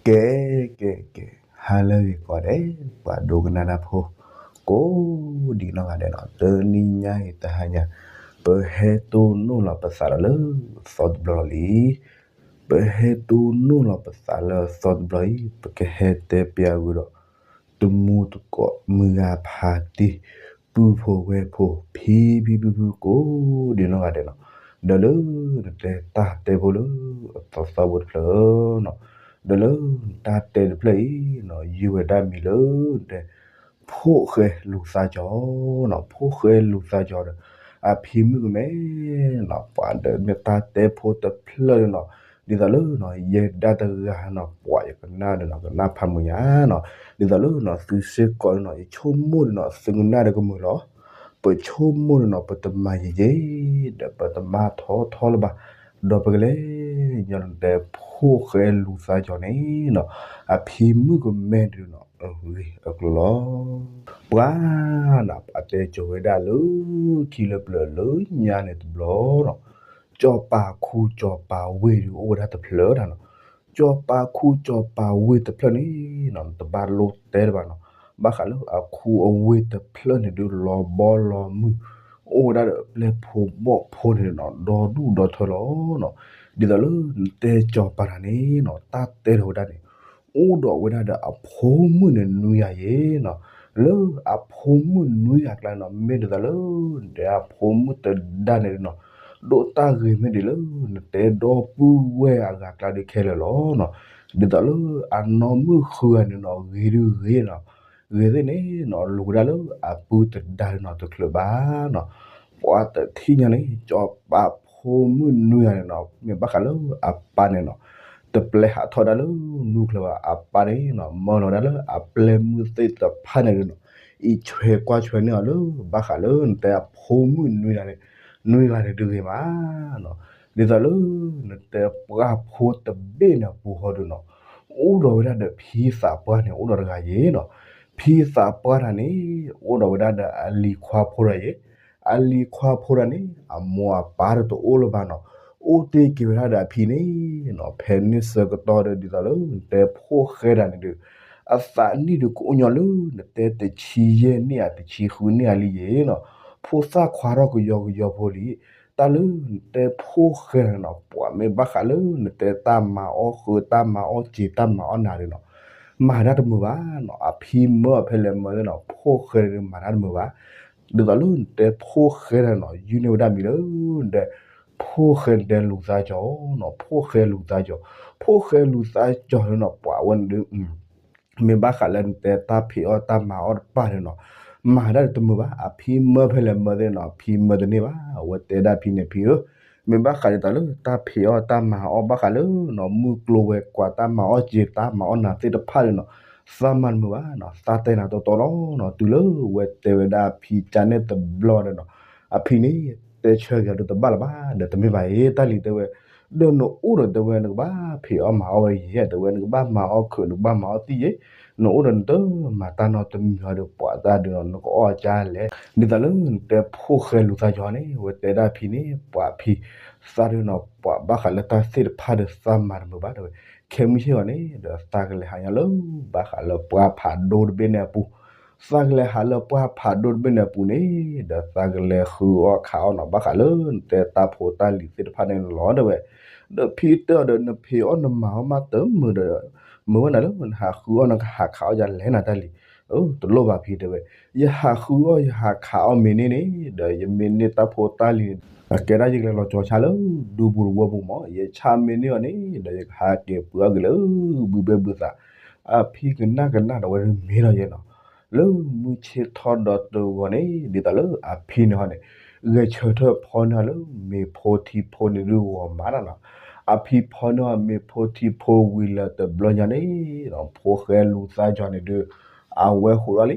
ကဲ ကဲ ကဲ ဟါလၢအဂ့ၤကိးဂၤဒဲး ပှၤဒိကနၣ်တၢ်ဖိ ကိးဒံးနီၢ်ဂၤဒဲးနီၤ, တနံၤညါအံၤတဟါညါ ပဟဲတိၢ်နီၣ်လီၤပသးဒီးလၢအသီတဘျီလီၤလံ. ပဟဲတိၢ်နီၣ်လီၤပသးလၢအသီတဘျီအံၤ ပကဟဲတဲပျးဝံၤဒီး တမူတကိးမုၢ်ဂၤဖးတံၢ် ပုၢ်ဖိဝဲၢ်ဖိ ဖံဖံဖုဖု ကိးဒံးနီၢ်ဂၤဒဲးနီၤ, ဒီးလၢနတဲတၢ်တဲဖိလၢအသီသီဖိတဖျၢၣ်နီၤ, ဒီးလၢနတၢ်တဲတဖျၢၣ်အံၤနီၤ ယုၢ်ဝဲဒၣ်မံၤလၢနတဲ ဖိၣ်ဃဲလူၤသးကၠီနီၤ, ဖိၣ်ဃဲလူၤသးကၠီဒီး အဖံမုၣ်ကမဲနီၤ, ပှၤဒီးမ့ၢ်တၢ်တဲဖိတဖျၢၣ်န့ၣ်နီၤ, ဒ်သိးလၢနီၤ ယဲဒၣ်တဂၤနီၤ ပှၤယကနၣ်န့ၣ်နီၤ ကနၣ်ဖးမုာ်ညါနီၤ, ဒ်သိးလၢနီၤ သုစ့ၢ်ကီးန့ၣ်နီၤ ယဆိကမိၣ်န့ၣ်နီၤ သုကနၣ်ဒီးကမုာ်လီၤ. ပဆိကမိၣ်န့ၣ်နီၤ ပတမၤယံာ်ယံာ် ဒီးပတမၤထီထီလၢၤဘၣ်, ဒီးပကလဲၤ ညီနတဲဖိၣ်ဃဲလူၤသးကၠီန့ၣ်နီၤ အဖံမုၣ်ကမဲဒုးနီၤ အဂ့ၢ်အကျိၤလီၤ. ပှၤနီၤ ပှၤတဲကၠိၤဝဲဒၣ်လၢ ခံလၢပျၢၤလၢညါန့ၣ်တဘျီနီၤ, ကၠီၤပၤခူကၠီၤပၤဝ့ၢ်ဒုးအိၣ်ဝဲဒၣ်တဖျၢၣ်ဒၣ်နီၤ, ကၠီၤပၤခူကၠီၤပၤဝ့ၢ်တဖျၢၣ်န့ၣ်နီၤ နတဘၣ်လိၣ်တဲလၢၤဘၣ်နီၤ, ဘၣ်ဃးလၢအခူအဝ့ၢ်တဖျၢၣ်န့ၣ်ဒုး လီၤဘီလီၤမုၢ် အိၣ်ဝဲဒၣ်ဒီးပျဲၢ်ဖိဘီၣ်ဖိန့ၣ်နီၤ ဒီဒူၣ်ဒီထၢလီၤနီၤ, ဒ်သိးလၢနတဲကၠီၤပၤတၢ်န့ၣ်နီၤ တၢ်တဲထီၣ်ဝဲဒၣ်န့ၣ် အိၣ်ဒီးဝဲဒၣ်ဒီးအဖိမုၣ်န့ၣ်နွံဂၤယဲနီၤ, လၢအဖိမုၣ်နွံဂၤကျါနီၤ မ့ၢ်ဒ်သိးလၢ နတဲအဖိမုၣ်တဒါန့ၣ်နီၤ ဒိၣ်တၢ်ဂ့ၤမ့ၢ်ဒ်လၢ နတဲဒီပုၢ်ဝဲၢ်အဂၤကျါဒုးခဲလၢာ်လီၤနီၤ, ဒ်သိးလၢအနီၢ်မုၣ်ဃုဂၤန့ၣ်နီၤ ဂ့ၤဒုးဂ့ၤနီၤ, ဂ့ၤသ့ၣ်န့ၣ်နီၤ လူၤဝဲဒၣ်လၢအပုၢ်တဒါန့ၣ်နီၤ တချုးဘၣ်နီၤ, ပှၤတထံၣ်ညါန့ၣ် ကၠီၤပၤဖိမုၣ်နွံဂၤန့ၣ်နီၤ မ့ၢ်ဘၣ်ဃးလၢအပၢ်န့ၣ်နီၤ တပျဲဟးထီၣ်ဒၣ်လၢနူကျၢၤဘၣ်, အပၢ်န့ၣ်နီၤ မၢလီၤဝဲဒၣ်လၢအပျဲၢ်မုၣ်သ့ၣ်တဖၣ်န့ၣ်ဒုးနီၤ အံးဆွဲကွၢ်ဆွဲန့ၢ်အီၤလၢ ဘၣ်ဃးလၢနတဲအဖိမုၣ်နွံဂၤန့ၣ် နွံဂၤန့ၣ်ဒုးဂ့ၤမးနီၤ, ဒ်သိးလၢ နတဲပှၢ်ဖိတဘ့ၣ်န့ၣ်အပူၤဃီဒုးနီၤ အိၣ်ဒီးဝဲဒၣ်ဒီးဖံသးပှၢ်န့ၣ် အိၣ်ဒီးတဂၤယဲနီၤ, ဖံသးပှၢ်တၢ်န့ၣ် အိၣ်ဒီးဝဲဒၣ်ဒီးအလံၤခွါဖိတဂၤယဲ, အလံၤခွါဖိတၢ်န့ၣ် အမိၢ်အပၢ်တအိၣ်လၢၤဘၣ်နီၤ, အိၣ်တ့ၢ်က့ၤဝဲဒၣ်ဒီးအဖံန့ၣ်နီၤ, ဖဲန့ၣ်ဆၢကတီၢ်ဒီး ဒ်သိးလၢနတဲဖိၣ်ဃဲတၢ်န့ၣ်ဒုး အသးနံၣ်ဒုးကအိၣ်ညီလၢ နတဲတဆံယဲၢ်နံၣ်ဧါ တဆံဃုနံၣ်ဧါလံယဲနီၤ, ဖိသၣ်ခွါထီၣ်ကယီကယီဖိလံ, တၢ်လၢနတဲဖိၣ်ဃဲတၢ်န့ၣ်နီၤ ပှၤမ့ၢ်ဘၣ်ဃးလၢနတဲတၢ်မၤအီၣ်ဃု တၢ်မၤအီၣ်စ့ၤ တၢ်မၤအီၣ်နၤဒုးနီၤ မၤတၢ်တမုာ်ဘၣ်နီၤ, အဖံမၢအီၤဖဲလဲၣ်မၢသ့ၣ်နီၤ ဖိၣ်ဃဲဒုးမၤတၢ်တမုာ်ဘၣ်, ဒ်သိးလၢနတဲဖိၣ်ဃဲတၢ်နီၤ ယုၢ်န့ၢ်ဝဲဒၣ်မံၤလၢ နတဲ ဖိၣ်ဃဲနတဲလူၤသးကၠီနီၤ, ဖိၣ်ဃဲလူၤသးကၠီ, ဖိၣ်ဃဲလူၤသးကၠီန့ၣ်နီၤ ပှၤဝဲန့ၣ်ဒုး မ့ၢ်ဘၣ်ဃးလၢနတဲတၢ်ဖံးအီၣ်တၢ်မၤအီၣ်တဖၣ်န့ၣ်နီၤ မၤတၢ်တမုာ်ဘၣ်, အဖံမၢဖဲလဲၣ်မၢသ့ၣ်နီၤ ဖံမၢတန့ၢ်ဘၣ်, အဝဲတဲဒၣ်ဖံန့ၣ် ဖံဧၢ, မ့ၢ်ဘၣ်ဃးဒ်သိးလၢတၢ်ဖံးအီၣ်တၢ်မၤအီၣ် ဘၣ်ဃးလၢနီၤ မုၢ်ကျိၤဝဲၤကွာ် တၢ်မၤအီၣ်စ့ၤ တၢ်မၤအီၣ်နၤသ့ၣ်တဖၣ်န့ၣ်နီၤ သးမၤတမုာ်ဘၣ်နီၤ, သးတဲနၤတီတီလီၤနီၤ, တုၤလၢဝဲတဲဝဲဒၣ်အဖံကန့ၣ်တဘျီဒီးနီၤ အဖံန့ၣ် တဲဆၢက့ၤအီၤဒုးတဘၣ်လၢၤဘၣ်, ဒီးတမ့ၢ်ဘၣ်အံၤ တၢ်လံၤတဲဝဲ, ဒီးနအိၣ်ဒီးတဲဝဲ နကဘၣ်ဖံးအီၣ်မၤအီၣ်ဝဲယဲ တဲဝဲ နကဘၣ်မၤအီၣ်ခုး နကဘၣ်မၤအီၣ်သံၣ်ယဲ, နအိၣ်ဒီးနတမၤတၢ်နီတမံၤအီၤဒီး ပှၤတၢ်ဒုးနီၤ နကအီၣ်ကါလဲၣ်, ဒ်သိးလၢနတဲဖိၣ်ဃဲလူၤသးကၠီန့ၣ် ဝဲတဲဒၣ်ဖံန့ၣ် ပှၤဖံ သးဒုးနီၤ ပှၤဘၣ်ဃးလၢတၢ်သ့ၣ်တဖၣ်ဒီးသးမၤတမုာ်ဘၣ် တဲဝဲ, ခဲမုၢ်ဆ့ၣ်ဂီၤန့ၣ် ဒီးသးကလဲၤဟးညီလၢ ဘၣ်ဃးလၢပှၢ်ဖးဒိၣ်တဘ့ၣ်န့ၣ်အပူၤ သးကလဲၤဟးလၢပှၢ်ဖးဒိၣ်တဘ့ၣ်န့ၣ်အပူၤန့ၣ် ဒီးသးကလဲၤဃုအီၣ်ခးအီၣ်နီၤ ဘၣ်ဃးလၢနတဲတၢ်ဖိတၢ်လံၤသ့ၣ်တဖၣ်န့ၣ်လီၤ တဲဝဲ, ဒီးဖံတဲအီၤဒီး နဖံးအီၣ်နမၤအီၣ်မးတမုာ်ဒီး မ့ၢ်ဝဲနၤလၢနဟးဃုအီၣ် နကဟးခးအီၣ်ယၤလဲၣ်နၤတၢ်လံၤ, တလိၣ်ဘၣ်ဖံတဲဝဲ, ယဟးဃုအီၣ်ယဟးခးအီၣ်မ့ၢ်န့ၢ်န့ၣ် ဒီးယမ့ၢ်န့ၢ်တၢ်ဖိတၢ်လံၤန့ၣ် အကဲဒၣ်ယကလဲၤလီၤကၠီၤဆါလၢ ဒူပူၤတဝီပူၤမး ယဆါမ့ၢ်န့ၢ်အီၤန့ၣ် ဒီးယကဟးက့ၤပှ့ၤအီၣ်က့ၤလၢ ဘုဘဲဘုသး, အဖံကနၣ်ကနၣ်ဒီးဝဲမ့ၢ်လီၤယဲနီၤ, လၢမုၢ်ဆ့ၣ်ထီၣ်ဒီးတဂီၤန့ၣ် ဒ်သိးလၢအဖံန့ၣ်ဟီန့ၣ် ဂဲၤဆၢထၢၣ်ဖီန့ၢ်အီၤလၢမ့ၤဖိထံဖိန့ၣ်ဒုးဂီၤမးနီၤ, အဖံဖီန့ၢ်အီၤမ့ၤဖိထံဖိဝံၤလၢတဘျီညါန့ၣ် ဖိၣ်ဃဲလူၤသးကၠီန့ၣ်ဒုး အဝဲဟိးထီၣ်လံ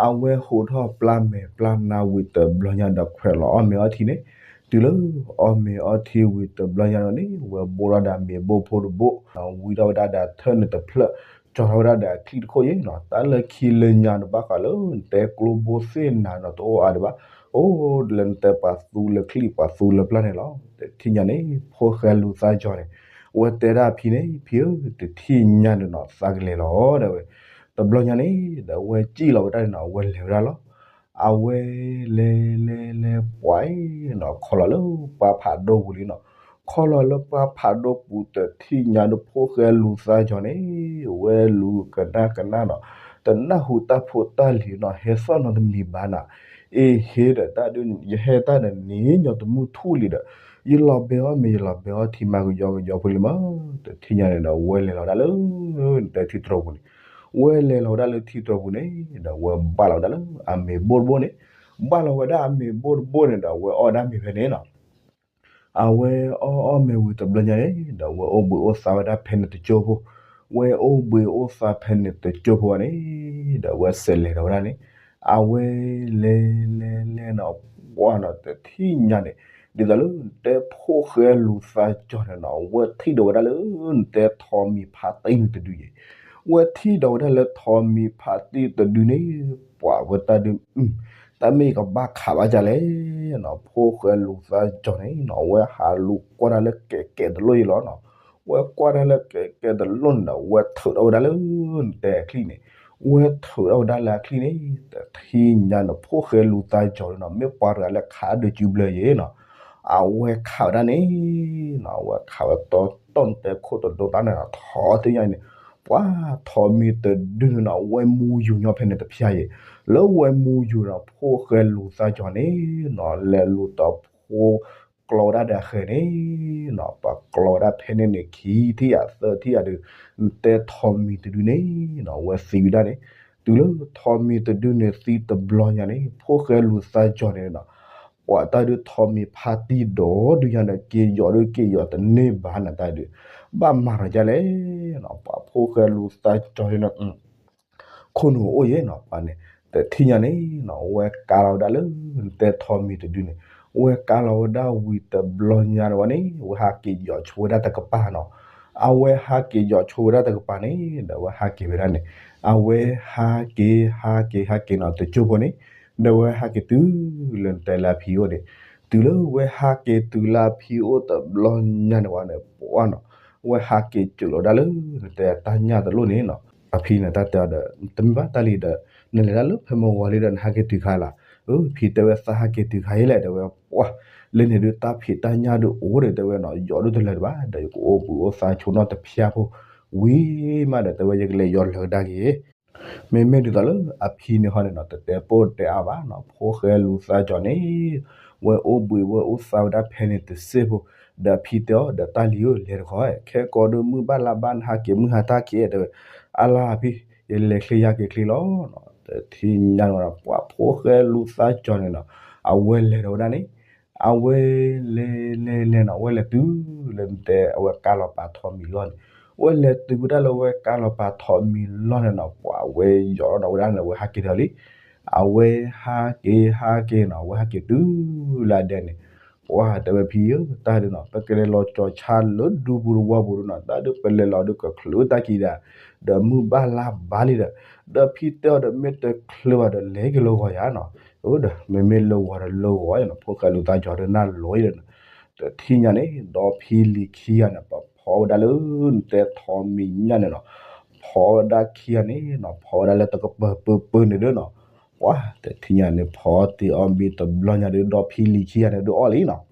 အဝဲဟိးထီၣ်ပျၢ်မဲာ်ပျၢ်နါဝံၤတဘျီညါဒီးခွဲးလီၤအီၣ်မ့ၤအီထံန့ၣ်, တုၤလၢအီၣ်မ့ၤအီထံဝံၤတဘျီညါဒီးန့ၣ် ဝဲဘိၣ်ထီၣ်ဒီးမ့ၤဘိၣ်ဖိတဘိၣ်, ဝံထီၣ်ဝဲဒၣ်ဒီးထၢၣ်န့ၣ်တဖျၢၣ်, ကၠီထီၣ်ဝဲဒၣ်ဒီးအချံၣ်တခိၣ်ယဲနီၤ, တၢ်လၢခံလၢညါန့ၣ် ဘၣ်ဃးလၢနတဲကျိဘိသ့ၣ်နၤနီၤ တအိၣ်အါဒံးဘၣ်, အိၣ်လၢနတဲပှၤသူလၢချံၣ်ပှၤသူလၢပျၢ်န့ၣ်လီၤ. တထံၣ်ညါန့ၣ် ဖိၣ်ဃဲလူၤသးကၠီန့ၣ် ဝဲတဲဒၣ်အဖံန့ၣ် ဖံဧၢ, တထံၣ်ညါန့ၣ်နီၤ သးကလဲၤလီၤ တဲဝဲ. တဘျီညါန့ၣ် ဒီးအဝဲစံၣ်လီၤဝဲဒၣ်န့ၣ်နီၤ အဝဲလဲၤဝဲဒၣ်လီၤ. အဝဲလဲၤလဲၤလဲၤပှၤအံၤနီၤ ခီလီၤလၢပှၢ်ဖးဒိၣ်ပူၤလံနီၤ. ခီလီၤလၢပှၢ်ဖးဒိၣ်ပူၤ တထံၣ်ညါဒီး ဖိၣ်ဃဲလူၤသးကီၤန့ၣ် ဝဲလူၤကနၣ်ကနၣ်နီၤ, တနၢ်ဟူတၢ်ဖိတၢ်လံၤနီၤ ဟဲသီၣ်နီတမံၤဘၣ်နၤ. အ့ဟ့ဒီး တၢ်ဒုး ယဟဲတၢ်ဒီးန့ၣ် ညီတမုၢ်ထူၣ်လံဒီး ယလီၤဘဲအီၣ်မ့ၤ ယလီၤဘဲအီၣ်ထံမၤကယီကယီဖိလံမး. တထံၣ်ညါန့ၣ်ဒီး ဝဲလဲၤလီၤဝဲဒၣ်လၢ နတဲထံတြိာ်ပူၤန့ၣ်, ဝဲလဲၤလီၤဝဲဒၣ်လၢထံတြိာ်ပူၤန့ၣ်ဒီး ဝဲဘၣ်လီၤဝဲဒၣ်လၢအမ့ၤဘိၣ်တဘိၣ်န့ၣ်, ဘၣ်လီၤဝဲဒၣ်အမ့ၤဘိၣ်တဘိၣ်န့ၣ်ဒီး အဝဲအီၣ်ဒၣ်မ့ၤဖဲန့ၣ်နီၤ. အဝဲအီၣ်အီၣ်မ့ၤဝံၤတဘျီညါန့ၣ်ဒီး ဝဲအိၣ်ဘှံးအိၣ်သါဝဲဒၣ်ဖဲန့ၣ်တကၠိဖိ, ဝဲအိၣ်ဘှံးအိၣ်သါဖဲန့ၣ်တကၠိဖိန့ၣ်ဒီး ဝဲစဲးလဲၤဒီးဝဲဒၣ်န့ၣ်, အဝဲလဲၤလဲၤလဲၤနီၤ ပှၢ်နီၤ တထံၣ်ညါန့ၣ် ဒ်သိးလၢတဲဖိၣ်ဃဲလူၤသးကီၤန့ၣ်နီၤ ဝဲထံၣ်ဒီးဝဲဒၣ်လၢ နတဲထိးမံၤဖးတံၢ်န့ၣ်တဒုယဲၢ်, ဝဲထံၣ်ဒီးဝဲဒၣ်လၢထိးမံၤဖးတံၢ်တဒုန့ၣ်, ပှၢ်ဝဲတၢ်ဒုး တၢ်မ့ၢ်ကဘၣ်ခးဘၣ်ဒ်လဲၣ်နီၤ ဖိၣ်ဃဲလူၤသးကီၤန့ၣ်နီၤ ဝဲဟးလူၤကွၢ်တၢ်လၢကဲးကဲးတလိၣ်ယဲၢ်လီၤနီၤ. ဝဲကွၢ်တၢ်လၢကဲးကဲးတလိၣ်န့ၣ်ဒီး ဝဲထုးထီၣ်ဝဲဒၣ်လၢ နတဲအချံၣ်န့ၣ်, ဝဲထုးထီၣ်ဝဲဒၣ်လၢအချံၣ်န့ၣ် တထံၣ်ညါန့ၣ် ဖိၣ်ဃဲလူၤသးကီၤန့ၣ်နီၤ မ့ၢ်ပှၤတဂၤလၢခးဒုးစုဘျၢယဲၢ်နီၤ. အဝဲခးဝဲဒၣ်န့ၣ်နီၤ အဝဲခးဝဲတီတီနတဲခိၣ်တဒိတၢ်န့ၣ်နီၤ ထိးတ့ၢ်ညါန့ၣ်, ပှၢ်ထိးမံၤတဒုန့ၣ်နီၤ ဝဲမူယူၤညီဖဲန့ၣ်တဖျါယဲၢ်, လၢဝဲမူယူၤဒီး ဖိၣ်ဃဲလူၤသးကီၤန့ၣ်နီၤ လဲၤလူၤတီၤဖိ ကျီဝဲဒၣ်ဒီးအဃဲၤန့ၣ်နီၤ ပှၤကျီဝဲဒၣ်ဖဲန့ၣ်န့ၣ် ခံထံၣ်ယၤသၢထံၣ်ယၤဒီး နတဲထိးမံၤတဒုန့ၣ်နီၤ ဝဲသံဝဲဒၣ်န့ၣ်, တုၤလၢထိးမံၤတဒုန့ၣ်သံတဘျီညါန့ၣ် ဖိၣ်ဃဲလူၤသးကီၤန့ၣ်နီၤ ပှၤတၢ်ဒုးထိးမံၤဖးတံၢ်ဒီးဒုးညါဒီး က့ၤယီၤဒုးက့ၤယီၤတန့ၢ်ဘၣ်န့ၣ် တၢ်ဒုး ဘၣ်မၤထီၣ်ဒ်လဲၣ်နီၤ ပှၤဖိၣ်ဃဲလူၤသးကီၤန့ၣ်နီၤ ခိၣ်နူာ်အိၣ်ယဲၢ်နီၤ ပှၤန့ၣ် တထံၣ်ညါန့ၣ်နီၤ ဝဲကါလီၤဝဲဒၣ်လၢ နတဲထိးမံၤတဒုန့ၣ်, ဝဲကါလီၤဝဲဒၣ်ဝံၤတဘျီညါန့ၣ်ဝဲန့ၣ် ဝဲဟးက့ၤယီၤဆိဝဲဒၣ်တကပၤနီၤ. အဝဲဟးက့ၤယီၤဆိဝဲဒၣ်တကပၤန့ၣ်ဒီး အဝဲဟးက့ၤဝဲဒၣ်န့ၣ်, အဝဲဟးက့ၤ ဟးက့ၤ ဟးက့ၤနီၤ တကၠိဖိန့ၣ်, ဒီးဝဲဟးက့ၤတုၤလၢနတဲလၢအဖံအိၣ်န့ၣ်, တုၤလၢဝဲဟးက့ၤတုၤလၢအဖံအိၣ်တဘျီညါန့ၣ်ဝဲန့ၣ် ပှၢ်နီၤ ဝဲဟးက့ၤစၢၤလီၤဝဲဒၣ်လၢ နတဲတၢ်ညၣ်တလိၣ်န့ၣ်နီၤ. အဖံန့ၣ်တၢ်တဲအီၤဒီး တမ့ၢ်ဘၣ်တၢ်လံၤဒီး နလဲၤဒၣ်လၢဖဲမုၢ်ဂီၤလံဒီး နဟးက့ၤတုၤခါလီၤ. အဖံတဲဝဲ သးဟးက့ၤတုၤခါအံၤလဲၣ် တဲဝဲ ပှၢ် လၢန့ၣ်ဒုးတၢ်ဖံးတၢ်ညၣ်ဒုးအိၣ်ဒီး တဲဝဲနီၤ ယီၤဒုးတလၢာ်တဘၣ် ဒီးယကအိၣ်ဘှံးအိၣ်သါဆိနီၣ်တဖျါဖိ ဝံၤမးဒီး တဲဝဲ ယကလဲၤယီၤလၢာ်ကဒါက့ၤ မ့မ့ၢ်ဒ်သိးလၢအဖံန့ၣ်ဟီန့ၣ်နီၤ တတဲပိၢ်တဲအါဘၣ်နီၤ ဖိၣ်ဃဲလူၤသးကီၤန့ၣ် ဝဲအိၣ်ဘှံးဝဲအိၣ်သါဝဲဒၣ်ဖဲန့ၣ်တစဲးဖိ, ဒီးအဖံတဲအီၤဒီး တၢ်လံၤဧၢ လဲၤတခီ ခဲကိးဒုးမုၢ်ဘၣ်လါဘၣ် နဟးက့ၤမုၢ်ဟါတၢ်က့ၤ တဲဝဲ, အါလါအဖံ ယလဲၤချ့ယဟးက့ၤချ့လီၤနီၤ. တထံၣ်ညါန့ၣ်ဝဲနီၤ ပှၤဖိၣ်ဃဲလူၤသးကီၤန့ၣ်နီၤ အဝဲလဲၤဒီးဝဲဒၣ်န့ၣ် အဝဲလဲၤလဲၤလဲၤနီၤ အဝဲလဲၤတုၤလၢနတဲ အဝဲကါလီၤပာ်ထိးမံၤလီၢ်န့ၣ်, အဝဲလဲၤတုၤဝဲဒၣ်လၢဝဲကါလီၤပာ်ထိးမံၤလီၢ်န့ၣ်နီၤ ပှၤဝဲယီၤဒီးဝဲဒၣ်န့ၣ် အဝဲဟးက့ၤဒီးလံ, အဝဲဟးက့ၤဟးက့ၤနီၤ အဝဲဟးက့ၤတုၤလၢအဒဲန့ၣ်, ပှၢ်တဲဝဲဖံဧၢ တၢ်ဒုးနီၤ ပကလဲၤလီၤကၠီၤဆါလၢဒူပူၤတဝီပူၤဒုးနီၤ တၢ်ဒုးပလဲၤလီၤဒုးကချုးတၢ်ခံဒီး ဒီးမုၢ်ဘၣ်လါဘၣ်လံဒီး, ဒီးဖံတဲအီၤဒီး မ့ၢ်တချုးဘၣ်ဒီး လဲၤက့ၤလၢဂီၤယၤနီၤ, ဒီးမ့မ့ၢ်လၢဂီၤဒီးလၢဂီၤနီၤ ဖိၣ်ဃဲလူၤသးကီၤဒီးနၢ်လိၤဒီး, တထံၣ်ညါန့ၣ် ဒီဖံလံၤခံဂၤန့ၣ် ပဖီဝဲဒၣ်လၢနတဲထိးမံၤညၣ်န့ၣ်နီၤ, ဖီဝဲဒၣ်ခံဂၤန့ၣ်နီၤ ဖီဝဲဒၣ်လၢတကပၤပၢပၢန့ၣ်ဒုးနီၤ, ပှၢ်တထံၣ်ညါန့ၣ် ဖီတ့ၢ်အီၣ်မ့ၤတဘျီညါဒီး ဒီဖံလံၤခံဂၤန့ၣ်ဒုးအီၣ်လံနီၤ အီၣ်အီၣ်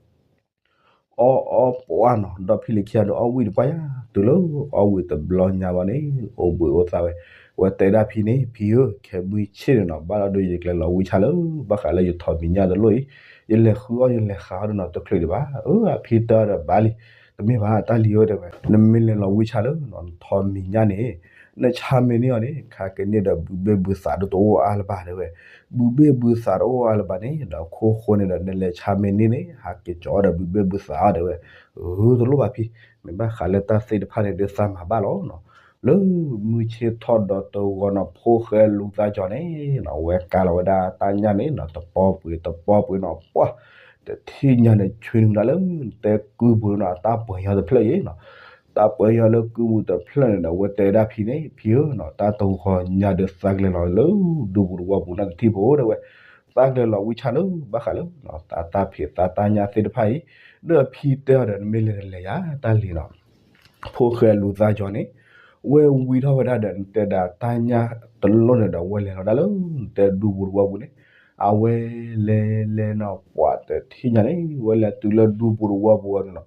ပှၢ်နီၤ ဒီဖံလံၤခံဂၤဒုးအီၣ်ဝံၤတပှၢ်ယၤ တုၤလၢအီၣ်ဝံၤတဘျီညါဘၣ်န့ၣ် အိၣ်ဘှံးအိၣ်သါဝဲ, ဝဲတဲဒၣ်ဖံန့ၣ် ဖံဧၢ ခဲမုၢ်ဆ့ၣ်န့ၣ်နီၤ ဘၣ်ဒီးဒုးယကလဲၤလီၤဝံဆၣ်လၢ ဘၣ်ဃးလၢယထိးမံၤညၣ်တလိၣ်အံၤ, ယလဲၤဃုအီၣ်ယလဲၤဃုအီၣ်ဒုးနီၤ တချုးဒံးဘၣ်, အဖံတဲအီၤဒီး ဘၣ်လံ, တမ့ၢ်ဘၣ်တၢ်လံၤဧၢ တဲဝဲ, နမ့ၢ်လဲၤလီၤဝံဆၣ်လၢ နထိးမံၤညၣ်န့ၣ် နဆါမ့ၢ်န့ၢ်အီၤန့ၣ် ခါက့ၤန့ၢ်ဒီးဘုဘ့ၣ်ဘုသးဒုးတအိၣ်အါလၢၤဘၣ် တဲဝဲ, ဘုဘ့ၣ်ဘုသးတအိၣ်အါလၢၤဘၣ်န့ၣ် ဒီးခိၣ်ဃိန့ၣ်ဒီး နလဲၤဆါမ့ၢ်န့ၢ်န့ၣ် ဟးက့ၤကၠီအီၣ်ဒီးဘုဘ့ၣ်ဘုသးအီၤ တဲဝဲ, အၢ တလိၣ်ဘၣ်ဖံ, မ့ၢ်ဘၣ်ဃးလၢတၢ်သ့ၣ်တဖၣ်န့ၣ်ဒုးသးမၤဘၣ်လီၤနီၤ, လၢမုၢ်ဆ့ၣ်ထီၣ်ဒီးတဂီၤနီၤ ဖိၣ်ဃဲလူၤသးကီၤန့ၣ်နီၤ ဝဲကါလီၤဝဲဒၣ်တၢ်ညၣ်န့ၣ်နီၤ တပီပှ့ၤတပီပှ့ၤနီၤ ပှၢ် တထံၣ်ညါန့ၣ် ဆွံနုာ်ဝဲဒၣ်လၢနတဲကုပူၤနီၤ တၢ်ပှဲၤညီတဖျၢၣ်အံၤနီၤ, တၢ်ပှဲၤညီလၢကုပူၤတဖျၢၣ်န့ၣ်ဒီး ဝဲတဲဒၣ်ဖံန့ၣ် ဖံဧၢနီၤ တၢ်တဂီၤညါဒီးသးကလဲၤလီၤလၢဒူပူၤတဝီပူၤနီၤ တထံၣ်ဖိ တဲဝဲ, သးကလဲၤလီၤဝံဆၣ်လၢ ဘၣ်ဃးလၢ တၢ်သးဖံးသးတၢ်ညၣ်သ့ၣ်တဖၣ်အံၤ, ဒီးဖံတဲအီၤဒီး နမ့ၢ်လဲၤတလဲၤယၤ တၢ်လံၤနီၤ ဖိၣ်ဃဲလူၤသးကၠီၤန့ၣ် ဝဲဝံထီၣ်ဝဲဒၣ်ဒီး နတဲဒၣ်တၢ်ညၣ်တလီၢ်န့ၣ်ဒီး ဝဲလဲၤလီၤဒၣ်လၢ နတဲဒူပူၤတဝီပူၤန့ၣ် အဝဲလဲၤလဲၤလဲၤနီၤ ပှၤတထံၣ်ညါန့ၣ် ဝဲလဲၤတုၤလၢဒူပူၤတဝီပူၤန့ၣ်နီၤ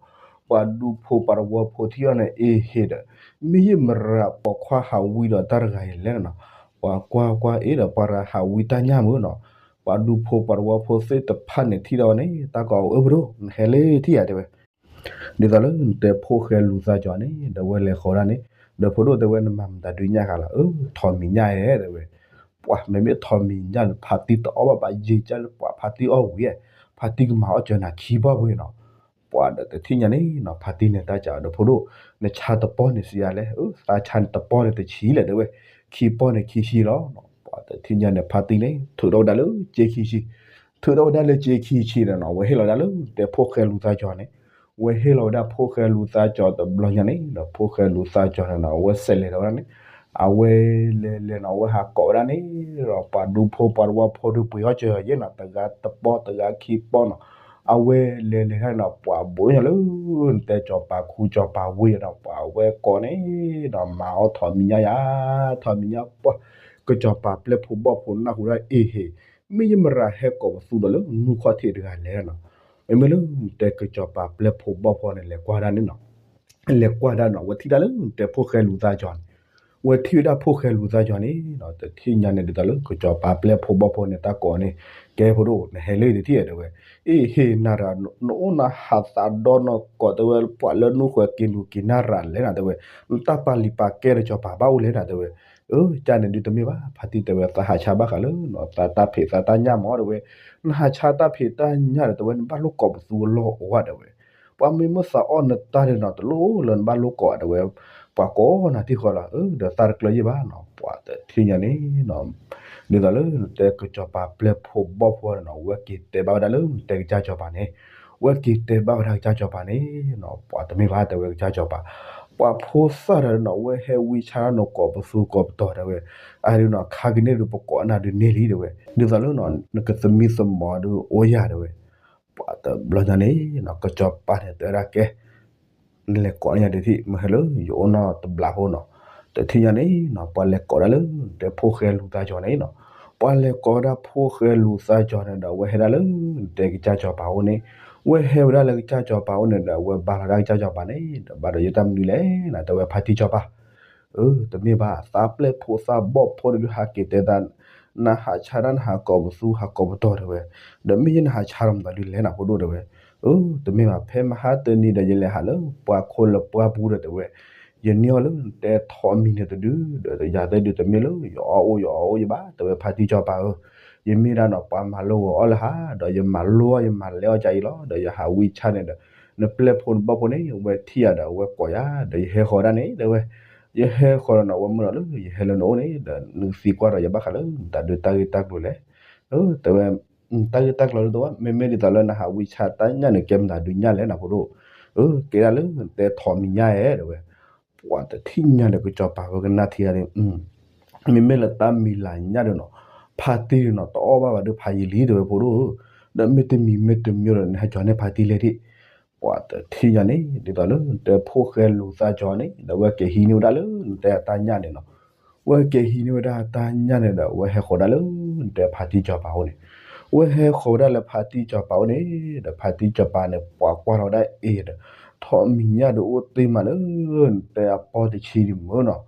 ပှၤဒူဖိပှၤတဝီဖိထံၣ်အီၤန့ၣ် အ့ဟ့ဒီး မ့ၢ်ယမရၤပိာ်ခွါဟးဝံဒီးတၢ်တဂၤအံၤလဲၣ်နီၤ ပှၤကွၢ်ကွၢ်အ့ဒီး ပှၤရၤဟးဝံတၢ်ညၣ်မုၢ်နီၤ ပှၤဒူဖိပှၤတဝီဖိသ့ၣ်တဖၣ်န့ၣ်ထံၣ်ဒီးဝဲန့ၣ် တၢ်ကိးအီၤ အၢ ပဒိၣ် နဟဲလၢထံၣ်ဧါ တဲဝဲ ဒ်သိးလၢနတဲဖိၣ်ဃဲလူၤသးကၠီၤန့ၣ် ဒီးဝဲလဲၤဃီၤဒၣ်န့ၣ် ဒီးဖိဒိၣ်တဲဝဲ နမၤမတၤဒုးညၣ်ဃာ်လီၤ အၢ ထိးမံၤညၣ်ဧါ တဲဝဲ ပှၤမ့မ့ၢ်ထိးမံၤညၣ်န့ၣ် ဖါတံၢ်တအီၣ်ဘၣ်ဘၣ် ယံာ်ကၢ်လၢပှၤဖါတံၢ်အီၣ်ဝံၤ ဖါတံၢ်ကမၤအီၣ်စၢၤနၤခံပီၢ်ပှ့ၤနီၤ ပှၤဒီးတထံၣ်ညါန့ၣ်နီၤ ဖါတံၢ်န့ၣ်တၢ်စံးဒီး ဖိဒိၣ် နဆါတပီၢ်န့ၣ်စံးယၤလဲၣ် အၢ သးဆါန့ၣ်တပီၢ်န့ၣ်တဆံလဲၣ် တဲဝဲ ခံပီၢ်န့ၣ်ခံဆံလီၤ ပှၤတထံၣ်ညါန့ၣ် ဖါတံၢ်န့ၣ် ထုးထီၣ်ဝဲဒၣ်လၢစ့ခံဆံ ထုးထီၣ်ဝဲဒၣ်လၢစ့ခံဆံန့ၣ်နီၤ ဝဲဟ့ၣ်လီၤဝဲဒၣ်လၢ နတဲဖိၣ်ဃဲလူၤသးကၠီၤန့ၣ် ဝဲဟ့ၣ်လီၤဝဲဒၣ်ဖိၣ်ဃဲလူၤသးကၠီၤတဘျီညါန့ၣ် ဒီးဖိၣ်ဃဲလူၤသးကၠီၤန့ၣ်နီၤ အဝဲစဲးလဲၤဒီးဝဲဒၣ်န့ၣ် အဝဲလဲၤလဲၤနီၤ အဝဲဟးကိးဝဲဒၣ်န့ၣ်ဒီး ပှၤဒူဖိပှၤတဝီဖိဒုးပှ့ၤအီၣ်စၢၤယဲနီၤ တဂၤတပီၢ်တဂၤခံပီၢ်နီၤ အဝဲလဲၤလဲၤဒၣ်န့ၣ်နီၤ ပှၤဘူးညါလၢ နတဲကၠီၤပၤခူကၠီၤပၤဝံၤဒီး ပှၤဝဲကိးန့ၣ်ဒီး မၤအီၣ်ထိးမံၤညၣ်ယၤ ထိးမံၤညၣ်ပှၢ် ကၠီၤပၤပျဲၢ်ဖိဘီၣ်ဖိနၢ်ဟူဒၣ်အ့ဟ့ မ့ၢ်ယမရၤဟဲကိးပသူဒီးလၢနူၢ်ခီၣ်ထံးတဂၤလဲၣ်နီၤ မ့မ့ၢ်လၢနတဲကၠီၤပၤပျဲၢ်ဖိဘီၣ်ဖိန့ၣ် လဲၤကွၢ်ဒၣ်န့ၣ်နီၤ လဲၤကွၢ်ဒၣ်နီၤ ဝဲထံၣ်ဒၣ်လၢနတဲဖိၣ်ဃဲလူၤသးကၠီၤန့ၣ် ဝဲထံၣ်ဝဲဒၣ်ဖိၣ်ဃဲလူၤသးကၠီၤန့ၣ်နီၤ တထံၣ်ညါန့ၣ် ဒ်သိးလၢကၠီၤပၤပျဲၢ်ဖိဘီၣ်ဖိန့ၣ် တၢ်ကိးန့ၣ် ကဲဖိဒိၣ် နဟဲလၢတထံၣ်ဧါ တဲဝဲ အ့ဟ့ နၤရၤ နအိၣ်နဟးသးဒီနီၢ်ကီၢ် တဲဝဲ ပှၤလၢနူၢ်ဃဲက့ၤလူၤက့ၤနၢ်ရၤလဲၣ်နၤ တဲဝဲ နတၢ်ပာ်လံၤပာ်ကဲဒီးကၠီၤပၤဘၣ်အိၣ်လဲၣ်နၤ တဲဝဲ အၢ ကန့ၣ်ဒုးတမ့ၢ်ဘၣ် ဖါတံၢ်တဲဝဲ သးဟးဆါဘၣ်ဃးလၢ သးတၢ်ဖံးသးတၢ်ညၣ်မး တဲဝဲ နဟးဆါတၢ်ဖံးတၢ်ညၣ်ဒီး တဲဝဲ နဘၣ်လိၣ်ကိးပသူအလီၢ်အိၣ်ဧါ တဲဝဲ ပှၤမ့ၢ်မ့ၢ်သးအီၣ်နတၢ်ဒီးနီၤ တလိၣ်လၢနဘၣ်လိၣ်ကိး တဲဝဲ ပှၤကိးနၤထံဃီလီၤ အၢ ဒီးသးတကျၢၤယံၣ်ဘၣ်နီၤ ပှၤတထံၣ်ညါန့ၣ်နီၤ ဒ်သိးလၢနတဲကၠီၤပၤပျဲၢ်ဖိဘီၣ်ဖိန့ၣ်နီၤ ဝဲက့ၤတဲဘၣ်ဝဲဒၣ်လၢနတဲကစၢ်ကၠီၤပၤန့ၣ် ဝဲက့ၤတဲဘၣ်ဝဲဒၣ်ကစၢ်ကၠီၤပၤန့ၣ်နီၤ ပှၤတမ့ၢ်ဘၣ် တဲဝဲကစၢ်ကၠီၤပၤ ပှၤဖိသၣ်ဒီးနီၤ ဝဲဟဲဝံဆါနီၤ ကိးပသူကိးပတီၤ တဲဝဲ အါဒုးနီၤ ခါကန့ၣ်ဒုး ပကိးနၤဒုးန့ၢ်လံ တဲဝဲ ဒ်သိးလၢနီၤ နကသမံသမိးဒုးအိၣ်ယၤ တဲဝဲ ပှၤတဘျီညါန့ၣ်နီၤ ကစၢ်ကၠီၤပၤန့ၣ် တဲဝဲဒၣ်ကဲ နလဲၤကိးန့ၢ်ယၤတထံၣ် မ့ၢ်ဟဲလၢယအိၣ်နီၢ်တဘျီဖိနီၤ တထံၣ်ညါန့ၣ်နီၤ ပှၤလဲၤကိးဒၣ်လၢနတဲဖိၣ်ဃဲလူၤသးကၠီၤန့ၣ်နီၤ ပှၤလဲၤကိးဝဲဒၣ်ဖိၣ်ဃဲလူၤသးကၠီၤန့ၣ်ဒီး ဝဲဟဲဒၣ်လၢနတဲကစၢ်ကၠီၤပၤအိၣ်န့ၣ် ဝဲဟဲဝဲဒၣ်လၢကစၢ်ကၠီၤပၤအိၣ်န့ၣ်ဒီး ဝဲဘါလီၤဒၣ်ကစၢ်ကၠီၤပၤန့ၣ်ဒီး ဘၣ်ဒီးယတၢ်မနုၤလဲၣ်နီၤ တဲဝဲဖါတံၢ်ကၠီၤပၤ အၢ တမ့ၢ်ဘၣ် သးပျဲၢ်ဖိသၣ်ဘီၣ်ဖိဒုးဟးက့ၤတဲသး နဟးဆါတၢ် နဟးကိးပသူ ဟးကိးပတီၤ တဲဝဲ ဒီးမ့ၢ်ယဲနဟးဆါဒီးမတၤဒုးလဲၣ်နၤ ဖိဒိၣ် တဲဝဲ အၢ တမ့ၢ်ဘၣ် ဖဲမဟါတနံၤဒီး ယလဲၤဟးလၢပှၤခိၣ်လၢပှၢ်ပူၤဒီး တဲဝဲ ယန့ၢ်အီၤလၢနတဲထိးမံၤန့ၣ်တဒု ဒီးယၤသ့ၣ်ဒုးတမ့ၢ်လၢယအီၣ်အိၣ်ယအီအိၣ်ယဘၣ် တဲဝဲဖါတံၢ်ကၠီၤပၤဧၢ ယမ့ၢ်ဒၣ်နီၤ ပှၤမၤလိဂီၤအီၣ်လၢဟါ ဒီးယမၤလိအီၣ် ယမၤလဲအီၣ်ကၢ်အံၤလီၤ ဒီးယဟးဝံဆါန့ၣ်ဒီး နပျဲၢ်ဖိနဘီၣ်ဖိန့ၣ် ဝဲထံၣ်ယၤဒီး အဝဲကိးယၤ ဒီးယဟဲဃီၤဒၣ်န့ၣ် တဲဝဲ ယဟဲဃီၤဒီးနီၤ ဝဲမုၢ်နီၤလၢယဟဲလၢနအိၣ်န့ၣ် ဒီးနကသံကွၢ်ဒီးယဘၣ်ဃးလၢ မတၤဒုးတၢ်ဂ့ၢ်တၢ်ကျိၤလဲၣ် တဲဝဲ တၢ်ဂ့ၢ်တၢ်ကျိၤဒုးတဲဝဲ မ့မ့ၢ်ဒ်သိးလၢနဟးဝံဆါတၢ်ညၣ်န့ၣ် ကဲမတၤဒုးညၣ်လဲၣ်နၤ ဖိဒိၣ် အၢ ကဲဒၣ်လၢနတဲထိးမံၤညၣ်ဧါ တဲဝဲ ပှၤတထံၣ်ညါဒီးကစၢ်ကၠီၤပၤဝဲကနၣ်ထံဂၤန့ၣ် မ့မ့ၢ်လၢတၢ်မံၤလၤညၣ်ဒီးနီၤ ဖါတံၢ်ဒီးနီၤ တအီၣ်ဘၣ်ဘၣ်ဒီးဖးယံာ်လံ တဲဝဲ ဖိဒိၣ်ဧၢ ဒီးမ့ၢ်တမံၤမ့ၢ်တမံၤဒီး နဟဲကၠီၤန့ၢ်ဖါတံၢ်လဲၣ်ဒံး ပှၤတထံၣ်ညါန့ၣ် ဒ်သိးလၢနတဲဖိၣ်ဃဲလူၤသးကၠီၤန့ၣ် ဒီးဝဲက့ၤဟံးန့ၢ်ဝဲဒၣ်လၢနတဲအတၢ်ညၣ်န့ၣ်နီၤ ဝဲက့ၤဟံးန့ၢ်ဝဲဒၣ်တၢ်ညၣ်န့ၣ်ဒီး ဝဲဟဲဃီၤဒၣ်လၢနတဲဖါတံၢ်ကၠီၤပၤအိၣ်န့ၣ် ဝဲဟဲဃီၤဝဲဒၣ်လၢဖါတံၢ်ကၠီၤပၤအိၣ်န့ၣ် ဒီးဖါတံၢ်ကၠီၤပၤန့ၣ် ပှၤကွၢ်လီၤဝဲဒၣ်အ့ၣ်ဒီး ထိးမံၤညၣ်ဒီးအိၣ်တ့ၢ်မးလၢ နတဲအပီၢ်တဆံန့ၣ်မ့ၢ်နီၤ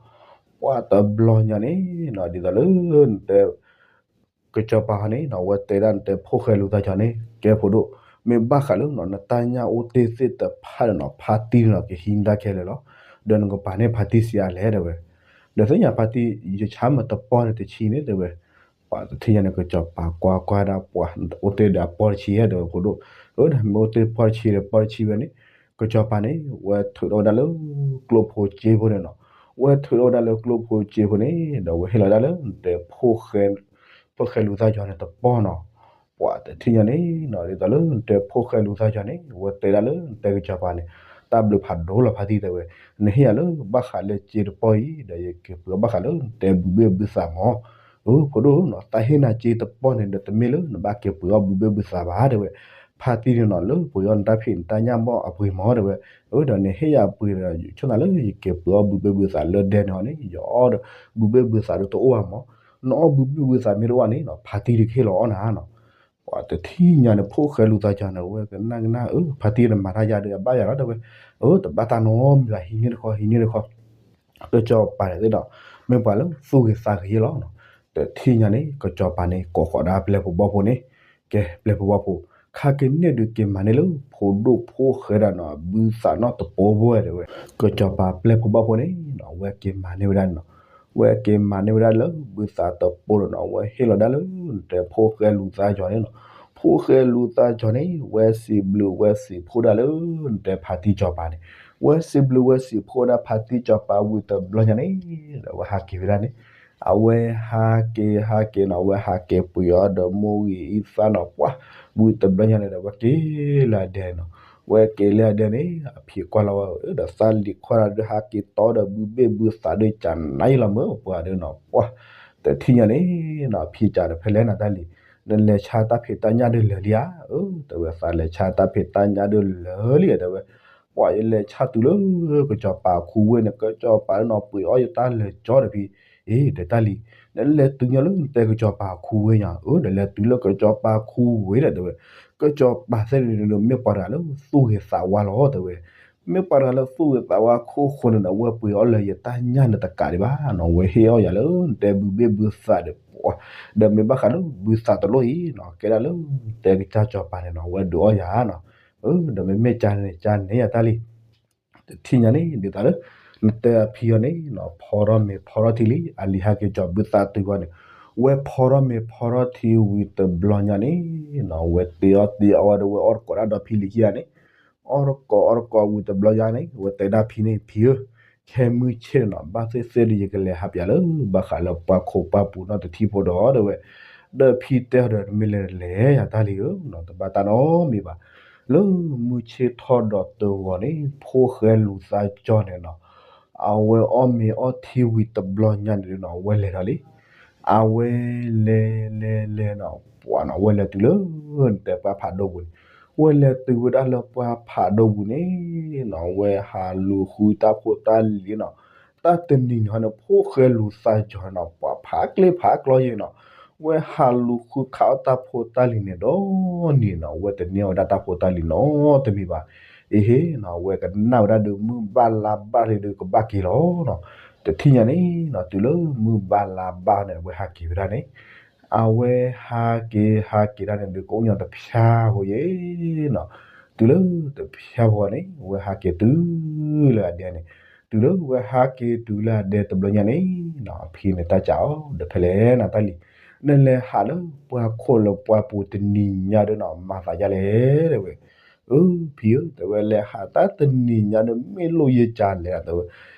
ပှၤတဘျီညါန့ၣ်နီၤ ဒ်သိးလၢနတဲ ကစၢ်ကၠီၤပၤန့ၣ်နီၤ ဝဲတဲဒၣ်နတဲဖိၣ်ဃဲလူၤသးကၠီၤန့ၣ် ကဲဖိဒိၣ် မ့ၢ်ဘၣ်ဃးလၢနီၤ နတၢ်ညၣ်အိၣ်တ့ၢ်သ့ၣ်တဖၣ်ဒီးနီၤ ဖါတံၢ်န့ၣ်နီၤ ကဟံးန့ၢ်တၢ်ခဲလၢာ်လီၤ. ဒီးနကပာ်န့ၢ်ဖါတံၢ်ဆံးအါလဲၣ် တဲဝဲ. ဒီးသ့ၣ်ညါဖါတံၢ် ယဆါမ့ၢ်တပီၢ်န့ၣ်တဆံန့ၣ် တဲဝဲ. ပှၤတထံၣ်ညါန့ၣ် ကစၢ်ကၠီၤပၤကွၢ်ကွၢ်ဒၣ်ပှၤ အိၣ်တ့ၢ်ဒီးအပီၢ်တဆံဧါ တဲဝဲဖိဒိၣ်. အၢ ဒီးမ့ၢ်အိၣ်တ့ၢ်ပီၢ်တဆံဒီးပီၢ်တဆံဝဲန့ၣ် ကစၢ်ကၠီၤပၤန့ၣ် ဝဲထုးထီၣ်ဝဲဒၣ်လၢ ကျိဖိစ့ဖိန့ၣ်နီၤ. ဝဲထုးထီၣ်ဝဲဒၣ်လၢကျိဖိစ့ဖိန့ၣ် ဒီးဝဲဟ့ၣ်လီၤဒၣ်လၢနတဲ ဖိၣ်ဃဲလူၤသးကၠီၤန့ၣ်တပီၢ်နီၤ. ပှၤတထံၣ်ညါန့ၣ်နီၤ ဒ်သိးလၢနတဲဖိၣ်ဃဲလူၤသးကၠီၤန့ၣ် ဝဲတဲဒၣ်လၢနတဲကစၢ်ကၠီၤပၤန့ၣ် တၢ်ဘျုးဖးဒိၣ်လီၤဖါတံၢ် တဲဝဲ. နဟ့ၣ်ယၤလၢဘၣ်ဃးလၢစ့တပီၢ်အံၤ ဒီးယက့ၤပှ့ၤအီၣ်ဘၣ်ဃးလၢနတဲဘုးဘ့ၣ်ဘုးသးမး. အၢ ဖိဒိၣ်နီၤ သးဟ့ၣ်နၤစ့တပီၢ်န့ၣ်ဒီး တမ့ၢ်လၢနဘၣ်က့ၤပှ့ၤအီၣ်ဘုးဘ့ၣ်ဘုးသးဘၣ် တဲဝဲ. ဖါတံၢ်န့ၣ်နီၤ လၢပှ့ၤအီၣ်နတၢ်ဖံးနတၢ်ညၣ်ဘၣ်အပှ့ၤမၢ် တဲဝဲ, အဝဲဒီးနဟ့ၣ်ယၤအပှ့ၤဒီး ဆိသးလၢယက့ၤပှ့ၤအီၣ်ဘုဘ့ၣ်ဘုသးလၢဒဲန့ၣ်ဟီန့ၣ် ယအီၣ်ဒီး ဘုဘ့ၣ်ဘုသးဒုးတအိၣ်ဘၣ်မၢ်, နအီၣ်ဘုဘ့ၣ်ဘုသးမ့ၢ်တအိၣ်ဘၣ်န့ၣ်နီၤ ဖါတံၢ်ဒုးကဟ့ၣ်လီၤအီၣ်နၤနီၤ. ပှၤတထံၣ်ညါန့ၣ် ဖိၣ်ဃဲလူၤသးကီၤန့ၣ် အဝဲကနၣ်ကနၣ် အၢ ဖါတံၢ်န့ၣ်မၤတၢ်ယါဒီးအဘၣ်ယၤလီၤ တဲဝဲ, အၢ တဘၣ်တၢ်နီတမံၤဘၣ် ဟံးန့ၢ်တခီ ဟံးန့ၢ်တခီ ကစီၤပၤန့ၣ်သ့ၣ်ဒီး မ့ၢ်ပှၤလၢသူၣ်ဂ့ၤသးဂ့ၤလီၤနီၤ. တထံၣ်ညါန့ၣ် ကစီၤပၤန့ၣ် ကိးဃီၤဒၣ်ပျဲၢ်ဖိဘီၣ်ဖိန့ၣ်, ကဲ ပျဲၢ်ဖိဘီၣ်ဖိ, ခါက့ၤန့ၢ်ဒုးက့ၤမၤန့ၢ်လၢ ဖိဒိၣ်ဖိၣ်ဃဲဒၣ်နီၤ ဘုသးနီတပိဘိ တဲဝဲ, ကစီၤပၤပျဲၢ်ဖိဘီၣ်ဖိန့ၣ်နီၤ အဝဲက့ၤမၤန့ၢ်ဝဲဒၣ်နီၤ, ဝဲက့ၤမၤန့ၢ်ဝဲဒၣ်လၢဘုသးတပိဒီးနီၤ အဝဲဟ့ၣ်လီၤဒၣ်လၢ နတဲဖိၣ်ဃဲလူၤသးကီၤန့ၣ်နီၤ, ဖိၣ်ဃဲလူၤသးကီၤန့ၣ် ဝဲစံးဘျုးဝဲစံးဖှိၣ်ဒၣ်လၢ နတဲဖါတံၢ်ကစီၤပၤန့ၣ်, ဝဲစံးဘျုးဝဲစံးဖှိၣ်ဒၣ်ဖါတံၢ်ကစီၤပၤဝံၤတဘျီညါန့ၣ် ဒီးအဝဲဟးက့ၤဝဲဒၣ်န့ၣ်, အဝဲဟးက့ၤဟးက့ၤနီၤ အဝဲဟးက့ၤပှ့ၤအီၣ်ဒီးမိၢ်ဂ့ၤအံသၣ်နီၤ ပှၤ ဝံၤတဘျီညါန့ၣ်ဒီး အဝဲက့ၤလၢအဒဲန့ၣ်, အဝဲက့ၤလၢအဒဲန့ၣ် အဖံကွၢ်လီၤဝဲ ဒီးသးလံၤခွါဒီးဟးက့ၤတီဒီးဘုဘ့ၣ်ဘုသးဒုးကနါယံလီၤမၢ် ပှၤဒုးနီၤ ပှၤ တထံၣ်ညါန့ၣ်နီၤ အဖံကးဒီး ဖဲလဲၣ်နၤတၢ်လံၤ, နလဲၤဆါတၢ်ဖံးတၢ်ညၣ်ဒုးလၢာ်လံဧါ, အၢ တဲဝဲ သးလဲၤဆါတၢ်ဖံးတၢ်ညၣ်ဒုးလၢာ်လံဧါ တဲဝဲ, ပှၤယလဲၤဆါတုၤလၢ ကစီၤပၤခူဝ့ၢ်န့ၣ် ကစီၤပၤဒုးနီၤ ပှ့ၤအီၣ်ယတၢ်လၢာ်ကၠီတဖံး, အ့ ဒီးတၢ်လံၤ, နလဲၤတုၤညီလၢနတဲကစီၤပၤခူဝ့ၢ်ညါ, အၢ ဒီးလဲၤတုၤလၢကစီၤပၤခူဝ့ၢ်ဒီး တဲဝဲ, ကစီၤပၤသ့ၣ်န့ၣ် မ့ၢ်ပှၤတဂၤလၢသူၣ်ဂ့ၤသးဝါလီၤ တဲဝဲ, မ့ၢ်ပှၤတဂၤလၢသူၣ်ဂ့ၤသးဝါခိၣ်ဃိန့ၣ်ဒီး အဝဲပှ့ၤအီၣ်လၢယတၢ်ညၣ်န့ၣ်တကးဒံးဘၣ်နီၤ အဝဲဟ့ၣ်အီၣ်ယၤလၢနတဲဘုဘ့ၣ်ဘုသးဒီး ပှၤ ဒီးမ့ၢ်ဘၣ်ဃးလၢဘုသးတလိၣ်အံၤနီၤ ကဲဒၣ်လၢတဲကစၢ်ကစီၤပၤန့ၣ်နီၤ အဝဲဒုးအီၣ်ယၤနီၤ, အၢ ဒီးမ့မ့ၢ်ကန့ၣ် ကန့ၣ်ယၤတၢ်လံၤ တထံၣ်ညါန့ၣ် ဒ်သိးလၢ နတဲအဖံအီၤန့ၣ်နီၤ ဖီထီၣ်မ့ၤဖီထီၣ်ထံလံ အလံၤဟဲက့ၤကၠီၤဘုသးတုၤဝဲန့ၣ်, ဝဲဖီထီၣ်မ့ၤဖီထီၣ်ထံဝံၤတဘျီညါန့ၣ်နီၤ ဝဲတ့အီၣ်တ့အီဝဲဒီး ဝဲအီၣ်တကိးဒၣ်ဒီးဖံလံၤခံဂၤန့ၣ်, အီၣ်တကိးအီၣ်တကိးဝံၤတဘျီညါန့ၣ် ဝဲတဲဒၣ်ဖံန့ၣ် ဖံဧၢ, ခဲမုၢ်ဆ့ၣ်န့ၣ်နီၤ ဘၣ်သ့ၣ်သ့ၣ်ဒီး ယကလဲၤဟးပၠးလၢ ဘၣ်ဃးလၢပှၤခိးပှၤပူၤနီတထံဖိဒီး တဲဝဲ, ဒီးဖံတဲအီၤဒီး တမ့ၢ်လဲၤလဲၤယၤတၢ်လံၤဧၢနီၤ တဘၣ်တၢ်နီတမံၤဘၣ်, လၢမုၢ်ဆ့ၣ်ထီၣ်ဒီးတဂီၤန့ၣ် ဖိၣ်ဃဲလူၤသးကၠီန့ၣ်နီၤ, အဝဲအီၣ်မ့ၤအီၣ်ထံဝံၤတဘျီညါန့ၣ်နီၤ အဝဲလဲၤဒီးလံ, အဝဲလဲၤလဲၤလဲၤနီၤ ပှၤနီၤ အဝဲလဲၤတုၤလၢ နတဲပှၤဖးဒိၣ်ပူၤန့ၣ်, ဝဲလဲၤတုၤဝဲဒၣ်လၢပှၤဖးဒိၣ်ပူၤန့ၣ်နီၤ ဝဲဟးလူၤဃုတၢ်ဖိတၢ်လံၤနီၤ, တၢ်တနံၤန့ၣ်ဟီန့ၣ် ဖိၣ်ဃဲလူၤသးကၠီန့ၣ်နီၤ ပှၤဖးကျ့ဖးကျီယဲနီၤ, ဝဲဟးလူၤဃုခးအီၣ်တၢ်ဖိတၢ်လံၤန့ၣ်ဒီးန့ၣ်နီၤ ဝဲတန့ၢ်ဝဲဒၣ်တၢ်ဖိတၢ်လံၤနီတမံၤဘၣ်, အ့ဟ့နီၤ ဝဲကနၣ်ဝဲဒၣ်ဒီးမုၢ်ဘၣ်လါဘၣ်လံဒီးကဘၣ်က့ၤလီၤနီၤ, တထံၣ်ညါန့ၣ်နီၤ တုၤလၢမုၢ်ဘၣ်လါဘၣ်န့ၣ် ဝဲဟးက့ၤဝဲဒၣ်န့ၣ် အဝဲဟးက့ၤဟးက့ၤဒၣ်န့ၣ်ဒီး ကအိၣ်ညီတဖျါဖိယဲနီၤ, တုၤလၢတဖျါဖိန့ၣ် ဝဲဟးက့ၤတုၤလၢအဒဲန့ၣ်, တုၤလၢဝဲဟးက့ၤတုၤလၢအဒဲတဘျီညါန့ၣ်နီၤ အဖံန့ၣ်တၢ်စံးအီၤ ဒီးဖဲလဲၣ်နၤတၢ်လံၤ, နလဲၤဟးလၢပှၤခိးလၢပှၤပူၤတနံၤညါဒီးနီၤ မၤသးဒ်လဲၣ် တဲဝဲ, အၢ ဖံဧၢ တဲဝဲ လဲၤဟးတၢ်တနံၤညါဒီး မ့ၢ်လိၣ်ယဲကလဲၣ် တဲဝဲ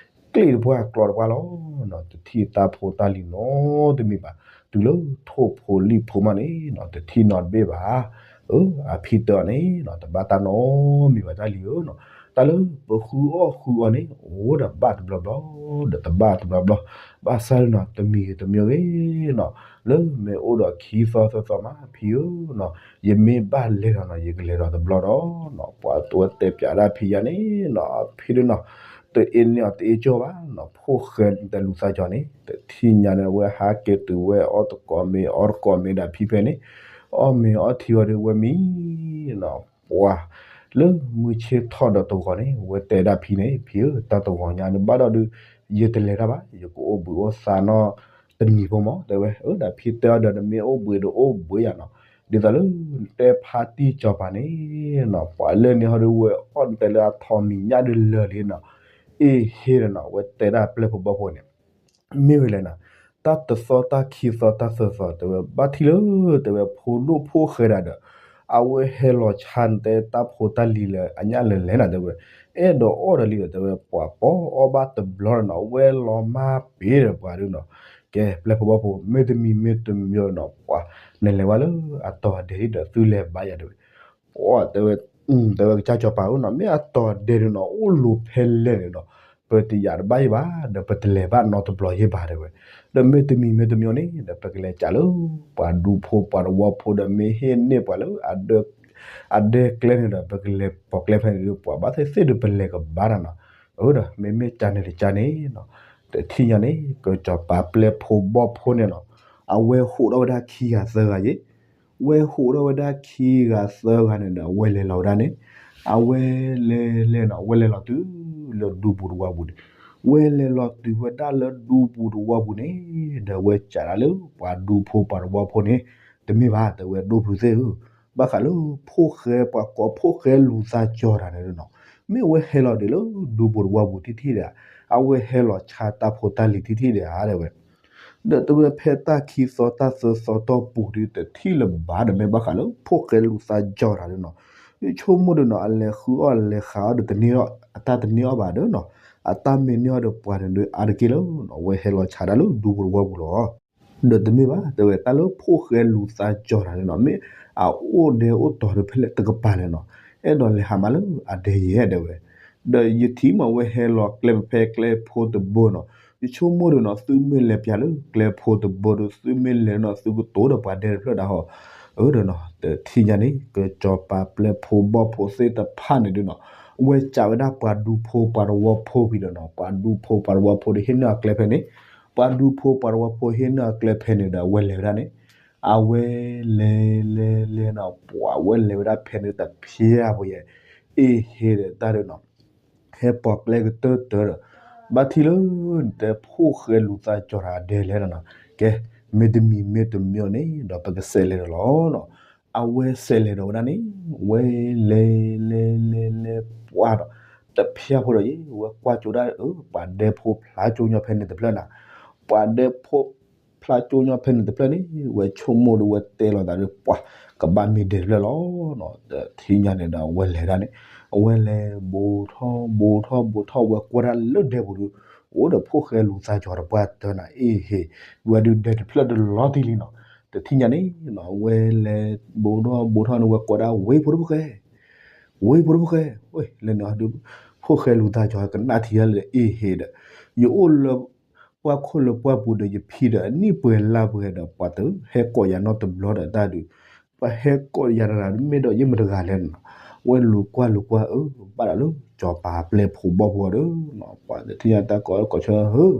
ကျ့တပှၢ်ကျီတပှၢ်လီၤနီၤ တထံၣ်တၢ်ဖိတၢ်လံၤနီတမံၤဘၣ်, တုၤလၢထိၣ်ဖိလံၣ်ဖိမးန့ၣ်နီၤ တထံၣ်နီတဘ့ၣ်ဘၣ်, အၢ အဖံတဲအီၤန့ၣ်နီၤ တဘၣ်တၢ်နီတမံၤဘၣ်တၢ်လံၤဧၢနီၤ, တၢ်လၢပဃုအီၣ်ဃုအီန့ၣ် အိၣ်ဒီးဘၣ်တဘျီဘျီ, ဒီးတဘၣ်တဘျီဘျီ, ဘၣ်ဆၣ်နီၤ တမံၤဂ့ၤတမံၤဂ့ၤနီၤ, လၢမ့ၢ်အိၣ်ဒီးခံသီသၢသီမး ဖံဧၢနီၤ, ယမ့ၢ်ဘၣ်လဲၤဒီးနီၤ ယကလဲၤဒီးတဘျီဒီးနီၤ, ပှၤတဝဲတဲပၠးဒၣ်ဖံယါန့ၣ်နီၤ ဖံဒုနီၤ တအ့န့ၢ်အီၤတအ့ကၠိၢ်ဘၣ်နီၤ, ဖိၣ်ဃဲတဲလူၤသးကၠီန့ၣ် တထံၣ်ညါန့ၣ် ဝဲဟးက့ၤတုၤဝဲအီၣ်တကိးမ့ၤအီတကိးမ့ၤဒၣ်ဖံဖဲန့ၣ်, အီၣ်မ့ၤအီထံဝဲဒီးဝဲမံနီၤ, ပှၤ လၢမုၢ်ဆ့ၣ်ထီၣ်ဒီးတဂီၤန့ၣ် ဝဲတဲဒၣ်ဖံန့ၣ် ဖံဧၢ တၢ်တဂီၤညါန့ၣ်ဘၣ်ဒီးဒုး ယတလဲၤတၢ်ဘၣ် ယကအိၣ်ဘှံးအိၣ်သါနီတနံၤဖိမး တဲဝဲ, အၢ ဒီးဖံတဲအီၤဒီး နမ့ၢ်အိၣ်ဘှံးဒီးအိၣ်ဘှံးယၤနီၤ, ဒ်သိးလၢ နတဲဖါတံၢ်ကၠီၤပၤန့ၣ်နီၤ ပှၤလၢန့ၣ်ဟီဒီးဝဲအီၣ်နတဲလၢအထိးမံၤညၣ်ဒုးလၢာ်လံနီၤ, အ့ဟ့ဒီးနီၤ ဝဲတဲဒၣ်ပျဲၢ်ဖိဘီၣ်ဖိန့ၣ် မ့ၢ်ဝဲလဲၣ်နီၤ, တၢ်တသီတၢ်ခံသီတၢ်သၢသီ တဲဝဲ ဘၣ်ထံၣ်လၢ တဲဝဲ ဖိဒိၣ်ဖိၣ်ဃဲဒၣ်ဒီး အဝဲဟဲလီၤဆါနတဲတၢ်ဖိတၢ်လံၤလၢအညၣ်လၢာ်လဲၣ်နီၤ တဲဝဲ, အဲၣ်ဒိးအီၣ်ဒီးလံဒီး တဲဝဲ ပှၤပိာ်အီၣ်ဘၣ်တဘျီဒီးနီၤ ဝဲလီၤမၢ်ပ့ၤဒီးပှၤဒုနီၤ, ကဲ ပျဲၢ်ဖိဘီၣ်ဖိ မ့ၢ်တမံၤမ့ၢ်တမံၤနီၤ ပှၤ နလဲၤဝဲလၢအတီၤဒဲးလံဒီး သုလဲၤဘါယၤ တဲဝဲ ပှၤတဲဝဲ, တဲဝဲကစၢ်ကၠီၤပၤဧၢနီၤ မ့ၢ်အတီၤဒဲးန့ၣ်နီၤ အိၣ်လိၤဖဲလဲၣ်န့ၣ်နီၤ ပတယာ်တဘၣ်ယဲဘၣ် ဒီးပတလဲၤဘၣ်နီတဘျီယဲဘၣ် တဲဝဲ, ဒီးမ့ၢ်တမံၤမ့ၢ်တမံၤန့ၣ် ဒီးပကလဲၤကးလၢ ပှၤဒူဖိပှၤတဝီဖိဒီး မ့ၢ်ဟ့ၣ်န့ၢ်ပှၤလၢအဒၢ အဒဲကျဲန့ၣ်ဒီး ပကလဲၤပိာ်ကျဲဖဲန့ၣ်ဒီး ပှၤဘၣ်သ့ၣ်သ့ၣ်ဒီးပလဲၤကဘၣ်တၢ်နီၤ. အၢဒီး မ့မ့ၢ်ကန့ၣ်တကန့ၣ်နီၤ, တထံၣ်ညါန့ၣ် ကစီၤပၤပျဲၢ်ဖိဘီၣ်ဖိန့ၣ်နီၤ, အဝဲဟူးထီၣ်ဝဲဒၣ်ခံဂၤသၢဂၤယဲၢ်, ဝဲဟူးထီၣ်ဝဲဒၣ်ခံဂၤသၢဂၤန့ၣ်ဒီး အဝဲလဲၤလီၤဝဲဒၣ်န့ၣ်, အဝဲလဲၤလဲၤနီၤ အဝဲလဲၤလီၤတုၤလၢဒူပူၤတဝီပူၤန့ၣ်, ဝဲလဲၤလီၤတုၤဝဲဒၣ်လၢဒူပူၤတဝီပူၤန့ၣ်, ဒီးဝဲစံးဒၣ်လၢပှၤဒူဖိပှၤတဝီဖိန့ၣ်, တမ့ၢ်ဘၣ် တဲဝဲဒိၣ်ဖုသ့ၣ်ဧၢ, ဘၣ်ဃးလၢဖိၣ်ဃဲပှၤကိးဖိၣ်ဃဲလူၤသးကီၤတၢ်န့ၣ်နီၤ, မ့ၢ်အဝဲဟဲလီၤဒံးလၢဒူပူၤတဝီပူၤထံထံၣ်ဒီး, အဝဲဟဲလီၤဆါတၢ်ဖိတၢ်လံၤထံထံၣ်ဒီးဧါ တဲဝဲ ဒီးတဲဝဲဖဲတၢ်ခံသီတၢ်သၢသီတီၢ်ပူၤဒီး တထံၣ်လၢၤဘၣ်ဒီး မ့ၢ်ဘၣ်ဃးလၢဖိၣ်ဃဲလူၤသးကီၤတၢ်န့ၣ်နီၤ, ယဆိကမိၣ်ဒီးနီၤ အလဲၤဃုအီၣ်လဲၤဃုအီၣ်ဒီးတန့ၢ်အီၣ် အတၢ်တန့ၢ်အီၣ်ဘၣ်ဒီးနီၤ, အတၢ်မ့ၢ်န့ၢ်အီၣ်ဒီးပှၤန့ၣ်ဒီး အါတက့ၢ်လၢနီၤ အဝဲဟဲလီၤဆါဒၣ်လၢဒူပူၤတဝီပူၤလီၤ. ဒီးတမ့ၢ်ဘၣ် တဲဝဲတၢ်လၢဖိၣ်ဃဲလူၤသးကီၤတၢ်န့ၣ်နီၤ မ့ၢ်အအိၣ်ဒဲးအိၣ်တီၤဒီးဖဲလဲၣ်တကပၤလဲၣ်နီၤ, အဲၣ်ဒိးလဲၤဟးမၤလၢအဒဲယဲၢ် တဲဝဲ ဒီးယထံၣ်မ့ၢ်ဝဲဟဲလီၤကျဲဖဲကျဲဖိတဘိနီၤ, ယဆိကမိၣ်ဒီးနီၤ သုမ့ၢ်လဲၤပၠးလၢကျဲဖိတဘိဒီး သုမ့ၢ်လဲၤနီၤ သုကတိၤဒီးပှၤဒဲတဖျၢၣ်ဒၣ်ဟီ, အၢဒီးနီၤ တထံၣ်ညါန့ၣ် ကစီၤပၤပျဲၢ်ဖိဘီၣ်ဖိသ့ၣ်တဖၣ်န့ၣ်ဒီးနီၤ, ဝဲစံးဝဲဒၣ်ပှၤဒူဖိပှၤတဝီဖိဖဲဒီးနီၤ ပှၤဒူဖိပှၤတဝီဖိဒီးဟ့ၣ်န့ၢ်အီၤကျဲဖဲန့ၣ်, ပှၤဒူဖိပှၤတဝီဖိဟ့ၣ်န့ၢ်အီၤကျဲဖဲန့ၣ်ဒီး အဝဲလဲၤဝဲဒၣ်န့ၣ် အဝဲလဲၤလဲၤလဲၤနီၤ ပှၤဝဲလဲၤဝဲဒၣ်ဖဲန့ၣ်တဖျၢၣ်ဖိယဲၢ်, အ့ၣ်ဟ့ဒီးတၢ်ဒီးနီၤ ဟဲပိာ်ကျဲကတၢၢ်တၢၢ်ဒီး ဘၣ်ထံၣ်လၢ နတဲဖိၣ်ဃဲလူၤသးကီၤတၢ်ဒဲလဲၣ်နီၤ, ကဲ မ့တမံၤမ့တမံၤန့ၣ်ဒီး ပကစးလဲၤဒီးလီၤနီၤ, အဝဲစးလဲၤဒီးဝဲဒၣ်န့ၣ် ဝဲလဲၤလဲၤလဲၤလဲၤပှၤဒီး တဖျၢၣ်ဖိဒီးယဲၢ် ဝဲကွၢ်ကၠိဒၣ် ပှၤဒဲဖိဖျါကၠိညီဖဲန့ၣ်တဖျၢၣ်နီၤ, ပှၤဒဲဖိ ဖျါကၠိညီဖဲန့ၣ်တဖျၢၣ်န့ၣ် ဝဲဆိကမိၣ်ဒီးဝဲတဲလီၤသးဒီး ပှၤကဘၣ်မ့ၢ်ဒဲတဖျၢၣ်လီၤ, တထံၣ်ညါန့ၣ်ဒီး အဝဲလဲၤဒၣ်န့ၣ် အဝဲလဲၤဘူးထီၣ်ဘူးထီၣ်ဘူးထီၣ် ဝဲကွၢ်ဒၣ်လၢဒဲပူၤဒီး အိၣ်ဒီးဖိၣ်ဃဲလူၤသးကီၤတပှၢ်တၢၢ်နီၤ အ့ၣ်ဟ့ ဝဲဒုးဒဲတဖျၢၣ်ဒီးလီၤတံၢ်လံနီၤ, တထံၣ်ညါန့ၣ် အဝဲလဲၤဘူးထီၣ်ဘူးထီၣ်န့ၣ် ဝဲကွၢ်ဒၣ်ဝ့ၢ်ဖိဒိၣ်ဖိၣ်ဃဲ ဝ့ၢ်ဖိဒိၣ်ဖိၣ်ဃဲ ဝ့ၢ်လၢန့ၣ်ဒီး ဖိၣ်ဃဲလူၤသးကီၤကနၣ်ထံလၢအ့ၣ်ဟ့ဒီး ယအိၣ်လၢ ပှၢ်ခိၣ်လၢပှၢ်ပူၤဒီး ယဖံဒီးအနံၣ်ပှဲၤလါပှဲၤဒီး ပှၤတဟဲကိးယၤနီတဘျီဒီးတၢ်ဒုး ပှၤဟဲကိးယၤတဂၤဒီး မ့ၢ်ဒီးယမတဂၤလဲၣ်နီၤ, ဝဲလူၤကွၢ်လူၤကွၢ် အၢ ဘၣ်ဒီးလၢ စီၤပၤပျဲၢ်ဖိဘီၣ်ဖိဒီး ပှၤတထံၣ်ညါတၢ်ကိးကိးဆၢ ဧၢ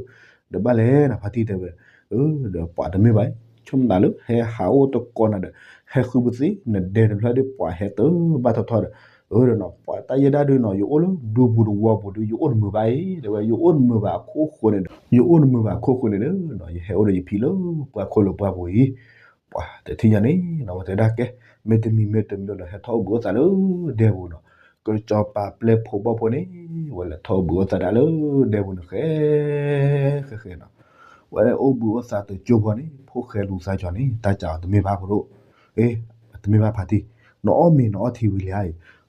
ဒီးဘၣ်လဲၣ်နီၤ ဖါတံၢ်တဲဝဲ အၢ ဒီးပှၤတမ့ၢ်ဘၣ်အံၤ ဆိကမိၣ်သးလၢ ဟဲဟးအိၣ်တကိးနၤဒီး ဟဲဃုပသ့ နဒဲတဖျၢၣ်ဒီး ပှၤဟဲတဘၣ်ထီၣ်ထီၣ်ဒီး အၢဒီးနီၤ ပှၤတၢ်ယဲဒၣ်ဒုးနီၤ ယအိၣ်လၢဒူပူၤတဝီပူၤဒီး ယအိၣ်တမုာ်ဘၣ်အံၤ တဲဝဲ ယအိၣ်တမုာ်ဘၣ်အခိၣ်ဃိန့ၣ်ဒီး ယအိၣ်တမုာ်ဘၣ်အခိၣ်ဃိန့ၣ်ဒီး ယဟဲအိၣ်ဒီးယဖံလၢပှၢ်ခိၣ်လၢပှၢ်ပူၤအံၤ ပှၤတထံၣ်ညါန့ၣ်နီၤ ဝဲတဲဒၣ်ကဲ မ့တမံၤမ့တမံၤဒီး ဟဲထီၣ်အိၣ်ဘှံးအိၣ်သးလၢဒဲပူၤနီၤ, ကစီၤပၤပျဲၢ်ဖိဘီၣ်ဖိန့ၣ် ဝဲလဲၤထီၣ်အိၣ်ဘှံးအိၣ်သးဒၣ်လၢဒဲပူၤန့ၣ် ဃဲ ဃဲဃဲနီၤ ဝဲအိၣ်ဘှံးအိၣ်သးတကၠိဖိန့ၣ် ဖိၣ်ဃဲလူၤသးကီၤန့ၣ် တၢ်စံးအီၤတမ့ၢ်ဘၣ်ဖိဒိၣ်, အ့ တမ့ၢ်ဘၣ်ဖါတံၢ်, နအီၣ်မ့ၤနအီထံဝံၤလံဧါ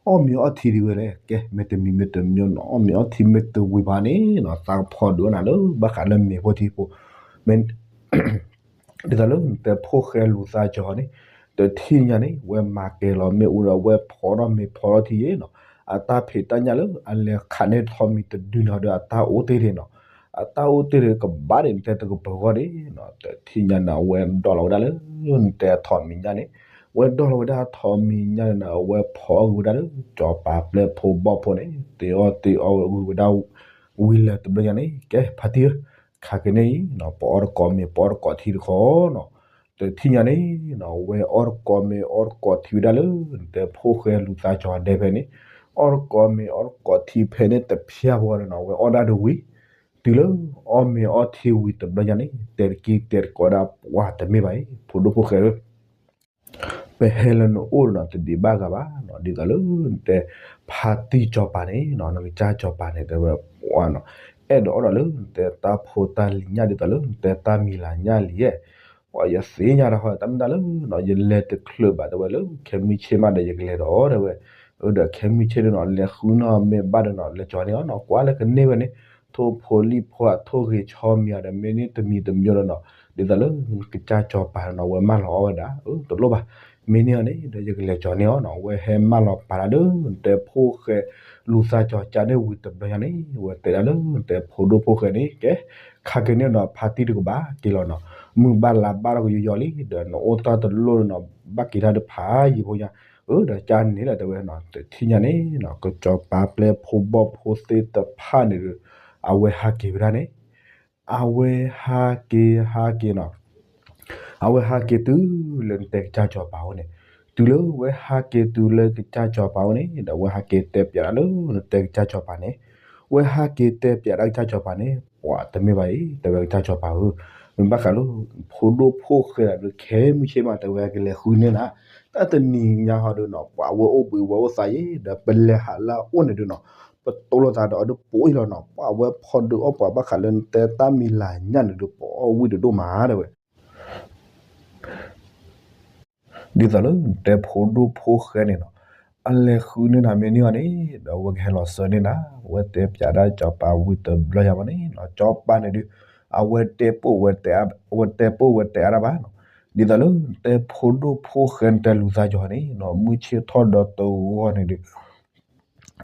အံၤ, အီၣ်မ့ၤအီထံဒံးဝဲလဲၣ်, ကဲ မ့တမံၤမ့တမံၤ နအီၣ်မ့ၤအီထံမ့တဝံၤဘၣ်န့ၣ်နီၤ သးကဖီဒုးနၤလၢဘၣ်ဃးလၢမ့ၤဖိထံဖိ, မ့ ဒ်သိးလၢနတဲဖိၣ်ဃဲလူၤသးကီၤန့ၣ် တထံၣ်ညါန့ၣ် ဝဲမၤကဲၤလီၤမ့ၣ်အူဒီး ဝဲဖီထီၣ်မ့ၤဖီထီၣ်ထံယဲၢ်နီၤ, အတၢ်ဖံးတၢ်ညၣ်လၢအလဲၤခးန့ၢ်ထီးမံၤတဒုန့ၣ်ဒီး အတၢ်အိၣ်တ့ၢ်ဒံးနီၤ, အတၢ်အိၣ်တ့ၢ်ဒံးကဘၣ်ဒံး နတဲတကပၤဂီၢ်ဒံးနီၤ, တထံၣ်ညါန့ၣ် အဝဲဒိးလီၤဝဲဒၣ်လၢ နတဲအထီးမံၤညၣ်န့ၣ်, ဝဲဒိးလီၤဝဲဒၣ်အထီးမံၤညၣ်န့ၣ်ဒီး အဝဲဖီအီၣ်ဂ့ၤဝဲဒၣ်လၢ စီၤပၤပျဲၢ်ဖိဘီၣ်ဖိန့ၣ် တ့အီၣ်တ့အီၣ်ဂ့ၤဝဲဒၣ် ဝံၤလၢတဘျီညါန့ၣ် ကဲ ဖါတံၢ်ဧၢ, ခါက့ၤန့ၣ်အံၤ ပအီၣ်တကိးမ့ၤ ပအီၣ်တကိးထံတခီနီၤ, တထံၣ်ညါန့ၣ် ဝဲအီၣ်တကိးမ့ၤ အီၣ်တကိးထံဝဲဒၣ်လၢ နတဲဖိၣ်ဃဲလူၤသးကီၤဒဲဖဲန့ၣ်, အီၣ်တကိးမ့ၤ အီၣ်တကိးထံဖဲန့ၣ် တဖျၢၣ်ဖိန့ၣ်နီၤ ဝဲအီၣ်ဒၣ်တဝံၤ, တုၤလၢအီၣ်မ့ၤအီထံဝံၤတဘျီညါန့ၣ် တဲတက့ၢ်တဲတကိးဒၣ်ပှၤတမ့ၢ်ဘၣ်အံၤ ဖိဒိၣ်ဖိၣ်ဃဲဧၢ ပဟဲလၢနအိၣ်ဒီးနီၤ တဒံးဘၣ်ဂၤဘၣ်နီၤ, ဒ်သိးလၢနတဲ ဖါတံၢ်စီၤပၤန့ၣ်နီၤ နကစၢ်စီၤပၤန့ၣ် တဲဝဲပှၤနီၤ, အဲၣ်ဒိးအီၣ်ဒီးလၢနတဲတၢ်ဖိတၢ်လံၤညၣ် ဒ်သိးလၢနတဲတၢ်မံၤလၤညၣ်လံဧဲ, ပှၤယသ့ၣ်ညါတၢ်ဃီ တၢ်မ့ၢ်တၢ်လၢနီၤ ယလဲၤတချုးဘၣ် တဲဝဲလၢ ခဲမုၢ်ဆ့ၣ်မးဒီးယကလဲၤဒီး တဲဝဲ, ဒီးခဲမုၢ်ဆ့ၣ်ဒီးနီၤ လဲၤဃုနီၤ မ့ၢ်ဘၣ်ဒီးနီၤ လဲၤကၠီၤန့ၢ်အီၤနီၤ ကွၢ်လၢကန့ၢ်ဝဲန့ၣ် ထိၣ်ဖိလံၣ်ဖိ အထိၣ်ဂ့ၤဆီမံၤဒီး မ့ၢ်န့ၢ်တမံၤတမံၤဒီးနီၤ ဒ်သိးလၢနကစၢ်စီၤပၤနီၤ ဝဲမၢလီၤအီၣ်ဝဲဒၣ် တလိၣ်ဘၣ်, မ့ၢ်န့ၢ်အီၤန့ၣ် ဒီးယကလဲၤကၠီၤန့ၢ်အီၤနီၤ ဝဲဟဲမၢလီၤပာ်ဒၣ်ဒီး နတဲဖိၣ်ဃဲလူၤသးကီၤကၢန့ၢ်ဝံၤတဘျီညါန့ၣ် ဝဲတဲဒၣ်လၢနတဲဖိဒိၣ်ဖိၣ်ဃဲန့ၣ် ကဲ ခါက့ၤန့ၣ်နီၤ ဖါတံၢ်တကဘၣ်က့ၤလီၤနီၤ, မုၢ်ဘၣ်လါဘၣ်ထီၣ်ကယီယီလံ ဒီးနအိၣ်တၢ်တလိၣ်နီၤ ဘၣ်က့ၤတၢ်တဖးယံၤဖိညါ အၢ ဒီးကန့ၣ်လီၤ တဲဝဲနီၤ တထံၣ်ညါန့ၣ်နီၤ ကစီၤပၤပျဲၢ်ဖိဘီၣ်ဖိသ့ၣ်တဖၣ်န့ၣ်ဒီး အဝဲဟးက့ၤဝဲဒၣ်န့ၣ် အဝဲဟးက့ၤဟးက့ၤနီၤ အဝဲဟးက့ၤတုၤလၢနတဲကစၢ်စီၤပၤအိၣ်န့ၣ်, တုၤလၢဝဲဟးက့ၤတုၤလၢကစၢ်စီၤပၤအိၣ်န့ၣ် ဒီးဝဲဟးက့ၤတဲပၠးဒၣ်လၢနတဲကစၢ်စီၤပၤန့ၣ်, ဝဲဟးက့ၤတဲပၠးဒၣ်ကစၢ်စီၤပၤန့ၣ် ပှၤတမ့ၢ်ဘၣ်အံၤ တဲဝဲကစၢ်စီၤပၤဧၢ, မ့ၢ်ဘၣ်ဃးလၢ ဖိဒိၣ်ဖိၣ်ဃဲဒီးခဲမုၢ်ဆ့ၣ်မး တဲဝဲကလဲၤဃုန့ၢ်နၤ, တၢ်တနံၤညါဟီဒုးနီၤ ပှၤဝဲအိၣ်ဘှံးဝဲအိၣ်သးယဲ ဒီးပလဲၤဟးလၢအအိၣ်န့ၣ်ဒုးနီၤ ပတိၢ်လိာ်သးဒီးအီၤဒုးပိာ်အံၤလီၤနီၤ, ပှၤဝဲဖီဒုးအီၣ်ပှၤဘၣ်ဃးလၢနတဲတၢ်မံၤလၤညါန့ၣ်ဒုး ပအီၣ်ဝံၣ်တဒိၣ်မးတဲဝဲ ဒ်သိးလၢနတဲဖိဒိၣ်ဖိၣ်ဃဲန့ၣ်နီၤ, အလဲၤဃုန့ၢ်နၤမ့ၢ်န့ၢ်အီၤန့ၣ် ဒီးအဝဲကဟဲလီၤစၢၤန့ၢ်နၤ, အဝဲတဲပၠးဒၣ်စီၤပၤဝံၤတဘျီညါဘၣ်န့ၣ်နီၤ စီၤပၤန့ၣ်ဒုး အဝဲတဲပိာ်ဝဲတဲ အဝဲတဲပိာ်ဝဲတဲအါဒၣ်ဘၣ်နီၤ, ဒ်သိးလၢနတဲဖိဒိၣ်ဖိၣ်ဃဲနတဲလူၤသးကီၤန့ၣ်နီၤ မုၢ်ဆ့ၣ်ထီၣ်ဒီးတဂီၢ်န့ၣ်ဒုး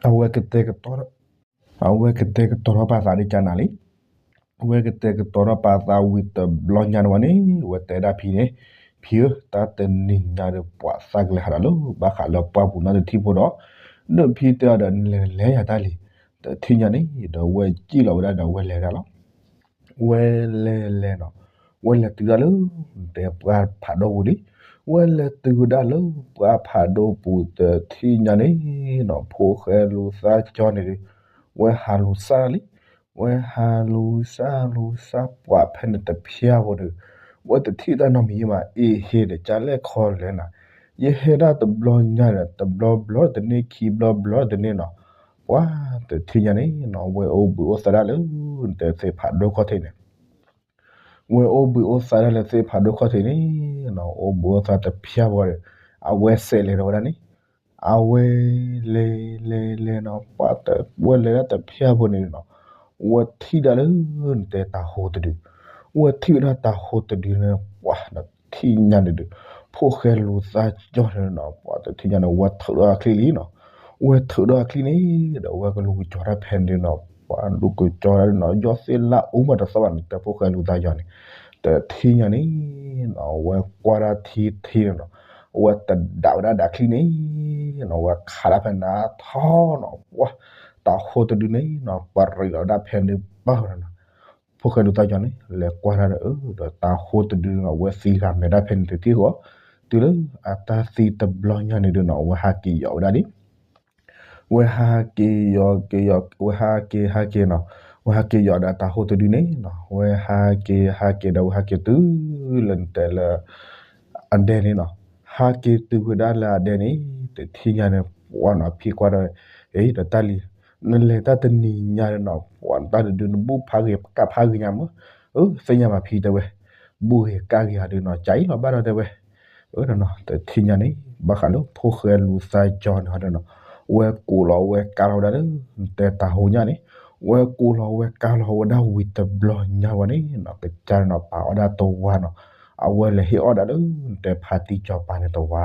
အဝဲကတဲကတီၤ အဝဲကတဲကတီၤထီၣ်ပာ်သးဒ်ကနၤလံ, အဝဲကတဲကတီၤထီၣ်ပာ်သးဝံၤတဘျီညါန့ၣ်ဝဲန့ၣ် အဝဲတဲဒၣ်ဖံန့ၣ်, ဖံဧၢ, တၢ်တနံၤညါဒီးပှၤသးကလဲၤဟးဒီးလၢ ဘၣ်ဃးလၢပှၢ်ပူၤနီတထံၣ်ဖိဒီး, ဒီးဖံတဲအီၤဒီး နလဲၤလဲၤယၤတၢ်လံ, တထံၣ်ညါန့ၣ် ဒီးဝဲစံၣ်လီၤဝဲဒၣ်ဒီးဝဲလဲၤဝဲဒၣ်လီၤ ဝဲလဲၤလဲၤနီၤ, ဝဲလဲၤတုၤဒၣ်လၢ တဲပှၢ်ဖးဒိၣ်ပူၤလံ, ဝဲလဲၤတုၤဝဲဒၣ်လၢပှၢ်ဖးဒိၣ်ပူၤတထံၣ်ညါန့ၣ်နီၤ ဖိၣ်ဃဲလူၤသးကီၤန့ၣ်ဒုး, ဝဲဟးလူၤစၢ်လံ, ဝဲဟးလူၤစၢ်လူၤစၢ်ပှၢ်ဖဲန့ၣ်တဖျၢၣ်ဖိဒီး, ဝဲတထံၣ်တၢ်နီတမံၤဘၣ် အ့ဟ့ဒီးကလဲၣ်ခီလဲၣ်နၤ, ယဟဲဒၣ်တဘျီညါဒီး တဘျီဘျီတန့ၢ်ခံဘျီဘျီတန့ၢ်နီၤ, ပှၢ်တထံၣ်ညါန့ၣ်နီၤ ဝဲအိၣ်ဘှံးအိၣ်သါဒၣ်လၢ နတဲသ့ၣ်ဖးဒိၣ်ခီၣ်ထံးန့ၣ် ဝဲအိၣ်ဘှံးအိၣ်သါဒၣ်လၢသ့ၣ်ဖးဒိၣ်ခီၣ်ထံးန့ၣ်နီၤ အိၣ်ဘှံးအိၣ်သါတဖျၢၣ်ဖိဒီး, အဝဲစဲးလဲၤဒီးဝဲဒၣ်န့ၣ်, အဝဲလဲၤလဲၤလဲၤနီၤ ပှၢ်တဝဲလဲၤဒၣ်တဖျၢၣ်ဖိန့ၣ်နီၤ, ဝဲထံၣ်ဒၣ်လၢ နတဲတၤဟိတဒု, ဝဲထံၣ်ဝဲဒၣ်တၤဟိတဒုန့ၣ် ပှၢ်တထံၣ်ညါန့ၣ်ဒုး, ဖိၣ်ဃဲလူၤသးကီၤန့ၣ်နီၤ ပှၢ်တထံၣ်ညါန့ၣ် ဝဲထုးဒီးအချံလံနီၤ, ဝဲထုးဒီးအချံန့ၣ် ဒီးဝဲကလူၤကစီၤတၢ်ဖဲန့ၣ်နီၤ ပှၢ်လူၤကစီၤတၢ်နီၤ ယီၢ်သ့ၣ်လၢအအိၣ်မးတသီဘၣ်န့ၣ် တဲဖိၣ်ဃဲလူၤသးကီၤန့ၣ်, တထံၣ်ညါန့ၣ်နီၤ ဝဲကွၢ်ဒၣ်ထံထံန့ၣ်နီၤ, ဝဲတဒးဝဲဒၣ်ဒးချံန့ၣ်နီၤ ဝဲခးဒၣ်ဖဲန့ၣ်ထီနီၤ ပှၢ်တၤဟိတဒုန့ၣ်နီၤ ပရံးလီၤဒၣ်ဖဲန့ၣ်ဘၣ်နီၤ ဖိၣ်ဃဲလူၤသးကီၤန့ၣ် လဲၤကွၢ်တၢ်ဒီး အၢ ဒီးတၤဟိတဒုနီၤ ဝဲသံဂၤမဲာ်ဒၣ်ဖဲန့ၣ်တထံၣ်ဃီ, တုၤလၢအတၢ်သံတဘျီညါန့ၣ်ဒုးနီၤ ဝဲဟးက့ၤယီၤဝဲဒၣ်လံ, ဝဲဟးက့ၤယီၤက့ၤယီၤ ဝဲဟးက့ၤဟးက့ၤနီၤ, ဝဲဟးက့ၤယီၤဒီးတၤဟိတဒုန့ၣ်နီၤ ဝဲဟးက့ၤဟးက့ၤဒီးဝဲဟးက့ၤတုၤလၢနတဲလၢ အဒဲန့ၣ်နီၤ, ဟးက့ၤတုၤဝဲဒၣ်လၢအဒဲန့ၣ် တထံၣ်ညါန့ၣ် ပှၢ်နီၤ ဖံကွၢ်ဒီး အ့ ဒီးတၢ်လံ နလဲၤတၢ်တနံၤညါဒီးနီၤ ပှၢ်တၢ်တဒု နဘူၣ်ဖးဂ့ၤကးဖးဂ့ၤညါမး, အၢ သ့ၣ်ညါဘၣ်ဖံတဲဝဲ, ဘူၣ်ဂ့ၤကးဂ့ၤဟီဒုးနီၤ ကၢ်အံၤလီၤဘၣ်ဒီးတဲဝဲ, အၢ တထံၣ်ညါန့ၣ် ဘၣ်ဃးလၢဖိၣ်ဃဲလူၤသးကီၤန့ၣ်ဟီဒုးနီၤ, ဝဲကိးလီၤဝဲကးလီၤဝဲဒၣ်လၢ နတဲတၤဟိညါန့ၣ်, ဝဲကိးလီၤဝဲကးလီၤဝဲဒၣ်ဝံၤတဘျီညါဝဲန့ၣ်နီၤ ကစၢ်န့ၣ်နီၤ ပာ်အီၣ်ဒၣ်တဝါနီၤ, အဝဲလဲၤဟ့ၣ်အီၣ်ဒၣ်လၢ နတဲဖါတံၢ်စီၤပၤန့ၣ်တဝါ,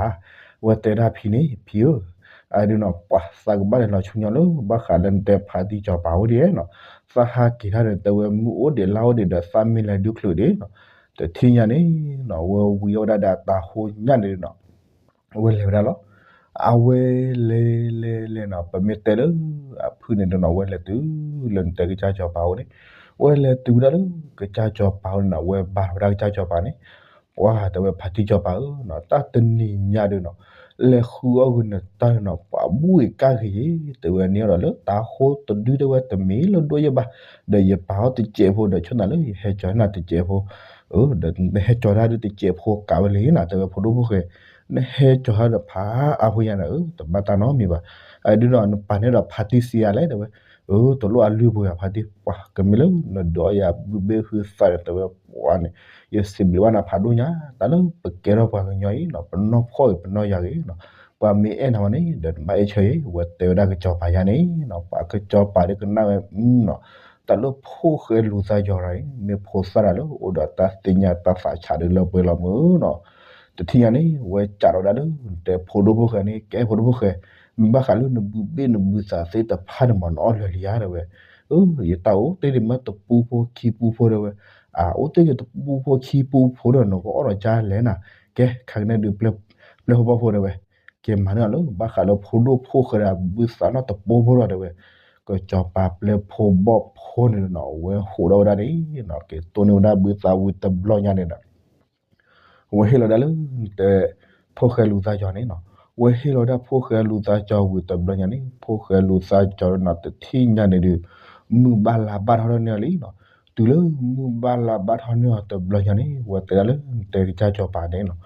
ဝဲတဲဒၣ်ဖံန့ၣ် ဖံဧၢ, အဒုးနီၤ ပှၤသးကဘၣ်လဲၤလီၤဆူညါလၢ ဘၣ်ဃးလၢနတဲဖါတံၢ်စီၤပၤအိၣ်ဒံးနီၤ, သးဟးက့ၤတၢ်ဒီးတဲဝဲမုၢ်အိၣ်ဒံးလါအိၣ်ဒံးဒီးသးမ့ၢ်လဲၤဒုးချုးဒံးနီၤ, တထံၣ်ညါန့ၣ်နီၤ ဝဲဝံၤအီၣ်ဝဲဒၣ်ဒီးတၤဟိညါန့ၣ်နီၤ အဝဲလဲၤဝဲဒၣ်လီၤ. အဝဲလဲၤလဲၤလဲၤနီၤ ပမ့ၢ်တဲလၢ အဖုၣ်န့ၣ်ဒီးနီၤ ဝဲလဲၤတုၤလၢနတဲကစၢ်စီၤပၤအိၣ်န့ၣ်, ဝဲလဲၤတုၤဝဲဒၣ်လၢကစၢ်စီၤပၤအိၣ်န့ၣ်နီၤ ဝဲဘါထီၣ်ဝဲဒၣ်ကစၢ်စီၤပၤန့ၣ်, ပှၤတဲဝဲဖါတံၢ်စီၤပၤဧၢနီၤ တၢ်တနံၤညါဒီးနီၤ လဲၤဃုအီၣ်ဂ့ၤနတၢ်န့ၣ်နီၤ ပှၤဘူၣ်ဂ့ၤကၢ်ဂ့ၤယဲ တဲဝဲန့ၢ်အီၤဒီးလၢတၤဟိတဒုတဲဝဲတမ့ၢ်လၢဒိၣ်ယဲဘၣ်, ဒီးယပာ်အီၤတစဲးဖိဒီးဆိၣ်နၤလၢယဟဲကၠီၤနၤတစဲးဖိ အၢ ဒီးနဟဲကၠီၤတၢ်ဒုးတစဲးဖိကးဝဲလံနီၤ တဲဝဲဖိဒိၣ်ဖိၣ်ဃဲ, နဟဲကၠီၤတၢ်ဒီးဖးအါဖိညါန့ၣ် အၢ တဘၣ်တၢ်နီတမံၤဘၣ်, အဒုးဒီးနပာ်န့ၢ်ဒီးဖါတံၢ်စံယါလဲၣ်တဲဝဲ, အၢ တလိၣ်အလုၢ်ပှ့ၤဘၣ်ဖါတံၢ် ပှၤကမ့ၢ်လၢနဒုးအီၣ်ယၤဘုဘ့ၣ်ဟုသးန့ၣ် တဲဝဲပှၤန့ၣ်, ယစံးဘျုးဘၣ်နၤဖးဒိၣ်ညါ တၢ်လၢပကဲထီၣ်ပှၤကညီအံၤနီၤ ပနီၢ်ဖှီၣ်ဂ့ၤပနီၢ်ယၤဂ့ၤနီၤ ပှၤမ့ၢ်အဲၣ်နၤဝဲန့ၣ် ဒီးနဘၣ်အဲၣ်ဆၢအံၤ ဝဲတဲဝဲဒၣ်ကစီၤပၤယါန့ၣ်နီၤ ပှၤကစီၤပၤဒီးကနၣ်ဝဲနီၤ တၢ်လၢဖိၣ်ဃဲလူၤသးယီၤရၤအံၤ မ့ၢ်ဖိသၣ်တၢ်လၢအိၣ်ဒီးတၢ်သ့ၣ်ညါတၢ်သးဆးဒုးလၢပှဲၤလီၤမုၢ်နီၤ, တထံၣ်ညါန့ၣ် ဝဲကးထီၣ်ဝဲဒၣ်လၢ နတဲဖိဒိၣ်ဖိၣ်ဃဲန့ၣ် ကဲဖိဒိၣ်ဖိၣ်ဃဲ, မ့ၢ်ဘၣ်ဃးလၢနဘုဘ့ၣ်နဘုသးသ့ၣ်တဖၣ်န့ၣ်မး နအီၣ်လၢာ်လံယါတဲဝဲ, အၢ ယတၢ်အိၣ်တ့ၢ်ဒံးမ့ၢ်တပူဖိခံပူဖိတဲဝဲ, အအိၣ်တ့ၢ်က့ၤတပူဖိခံပူဖိဒီး နကအီၣ်ဒီးကါလဲၣ်နၤ, ကဲ ခါကနဲဒုး ပျဲၢ်ဖိဘီၣ်ဖိတဲဝဲ က့ၤမၤန့ၢ်အီၤလၢ ဘၣ်ဃးလၢဖိဒိၣ်ဖိၣ်ဃဲဒီးဘုသးနီတပိဖိလီၤ တဲဝဲ. ကစီၤပၤပျဲၢ်ဖိဘီၣ်ဖိန့ၣ်နီၤ အဝဲဟးထီၣ်ဝဲဒၣ်န့ၣ်နီၤ က့ၤတိၢ်န့ၢ်ဝဲဒၣ်ဘုသးဝံၤတဘျီညါန့ၣ်ဒီး အဝဲဟ့ၣ်လီၤဒၣ်လၢ တဲ ဖိၣ်ဃဲလူၤသးကၠီၤန့ၣ်နီၤ. အဝဲဟ့ၣ်လီၤဒၣ်ဖိၣ်ဃဲလူၤသးကၠီၤဝံၤတဘျီညါန့ၣ် ဖိၣ်ဃဲလူၤသးကၠီၤနီၤ တထံၣ်ညါန့ၣ်ဒီး မုၢ်ဘၣ်လါဘၣ်ထီၣ်န့ၢ်အီၤလံနီၤ. တုၤလၢမုၢ်ဘၣ်လါဘၣ်ထီၣ်န့ၢ်အီၤတဘျီညါန့ၣ် အဝဲတဲဒၣ်လၢ တဲကစၢ်စီၤပၤန့ၣ်နီၤ.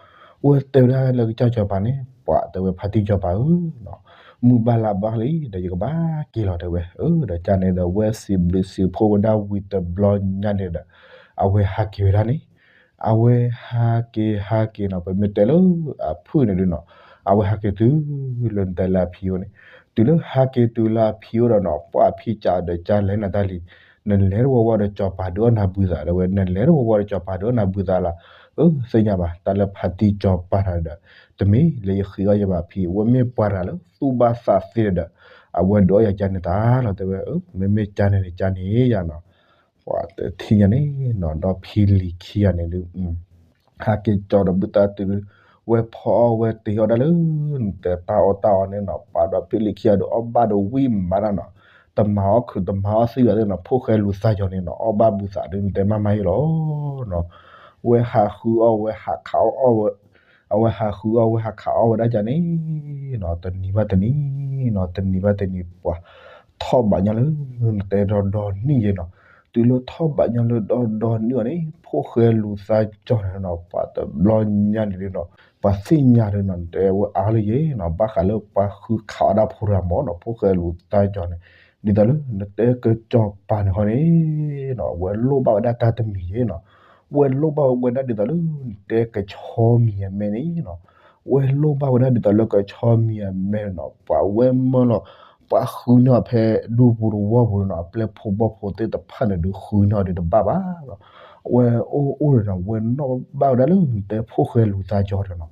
အဝဲတဲဝဲဒၣ်လၢကစၢ်စီၤပၤန့ၣ် ပှၤတဲဝဲဖါတံၢ်စီၤပၤဧၢနီၤ, မုၢ်ဘၣ်လါဘၣ်လံ ဒီးယကဘၣ်က့ၤလီၤတဲဝဲ. အၢ ဒီးကန့ၣ်ဒီး အဝဲစံးဘျုးစံးဖှိၣ်ဝဲဒၣ်ဝံၤတဘျီညါန့ၣ်ဒီး အဝဲဟးက့ၤဝဲဒၣ်န့ၣ် အဝဲဟးက့ၤဟးက့ၤနီၤ ပမ့ၢ်တဲလၢအဖုၣ်န့ၣ်ဒုးနီၤ, အဝဲဟးက့ၤတုၤလၢနတဲလၢအဖံအိၣ်န့ၣ်, တုၤလၢဟးက့ၤတုၤလၢအဖံအိၣ်ဒီးနီၤ ပှၢ်ဖံကးဒီးကလဲၤနၤတၢ်လံ, နလဲၤတဝီဝီဒီးစီၤပၤဒုးအီၣ်နၤဘုသး တဲဝဲ, နလဲၤတဝီဝီဒီးစီၤပၤဒုးအီၣ်နၤဘုသးလီၤ. အၢ သ့ၣ်ညါဘၣ် တၢ်လၢဖါတံၢ်စီၤပၤတၢ်ဒီး တမ့ၢ်လၢယဃ့အီၣ်ယၤဘၣ်ဖံ, အဝဲမ့ၢ်ပှၤတဂၤလၢသူၣ်ဘၣ်သးသ့ဒီး အဝဲဒုးအီၣ်ယၤကန့ၣ်တၢ်လီၤ တဲဝဲ. အၢ မ့မ့ၢ်ကန့ၣ်န့ၣ်ကန့ၣ်ယၤနီၤ ပှၤတထံၣ်ညါန့ၣ်နီၤ ဒီးဖံလံၤခံဂၤန့ၣ်ဒုး ဟးက့ၤကၠီၤဒီးဘုသးတုၤ ဝဲဖီအီၣ်ဝဲတ့ၤအီၣ်ဒၣ်လၢ နတဲတၢ်အီၣ်တၢ်အီန့ၣ်နီၤ ပာ်ဒီးဖံလံၤခံဂၤဒီးအီၣ်ဘၣ်ဒီးဝံၣ်မးဒၣ်နီၤ, တမၤအီၣ်ခုးတမၤအီၣ်သံဘၣ်သ့ၣ်နီၤ ဖိၣ်ဃဲလူၤသးကၠီၤန့ၣ်နီၤ အီၣ်ဘၣ်ဘုသးဒုးနတဲမၤမၤယ့ၢ်လီၤနီၤ, ဝဲဟးဃုအီၣ်ဝဲဟးခးအီၣ်အီၣ်ဝဲ အဝဲဟးဃုအီၣ်ဝဲဟးခးအီၣ်ဝဲဒၣ်ကန့ၣ်နီၤ တနံၤဘၣ်တနံၤနီၤ တနံၤဘၣ်တနံၤ ပှၤထီၣ်ဘးညီလၢ နတဲဒီဒီနံၣ်ယဲနီၤ, တုၤလၢထီၣ်ဘးညီလၢဒီဒီနံၣ်အီၤန့ၣ် ဖိၣ်ဃဲလူၤသးကၠီၤန့ၣ်နီၤ ပှၤတဘျီညါန့ၣ်ဒုးနီၤ ပှၤသ့ၣ်ညါဒုးနီၤ နတဲဝဲအါလၢယဲနီၤ ဘၣ်ဃးလၢပှၤဃုခးအီၣ်ဒၣ်ဖိတဂၤမ့ၢ်နီၤ ဖိၣ်ဃဲလူၤသးကၠီၤန့ၣ်, ဒ်သိးလၢနတဲကစီၤပၤန့ၣ်ဃီန့ၣ်နီၤ ဝဲလိၣ်ဘၣ်ဝဲဒၣ်တၢ်တမံၤယဲနီၤ, ဝဲလိၣ်ဘၣ်ဝဲဒၣ်ဒ်သိးလၢ နတဲကဆီမံၤအမဲန့ၣ်နီၤ ဝဲလိၣ်ဘၣ်ဝဲဒၣ်ဒ်သိးလၢကဆီမံၤအမဲန့ၣ်နီၤ ပှၤဝဲမၢလီၤ ပှၤဃုန့ၢ်အီၤဖဲဒူပူၤတဝီပူၤန့ၣ်နီၤ အပျဲၢ်ဖိဘီၣ်ဖိသ့ၣ်တဖၣ်န့ၣ်ဒုးဃုန့ၢ်အီၤဒုးတဘၣ်ဘၣ်နီၤ, ဝဲအိၣ်အိၣ်န့ၣ်နီၤ ဝဲနီၣ်ဘၣ်ဝဲဒၣ်လၢနတဲဖိၣ်ဃဲလူၤသးကၠီၤန့ၣ်နီၤ,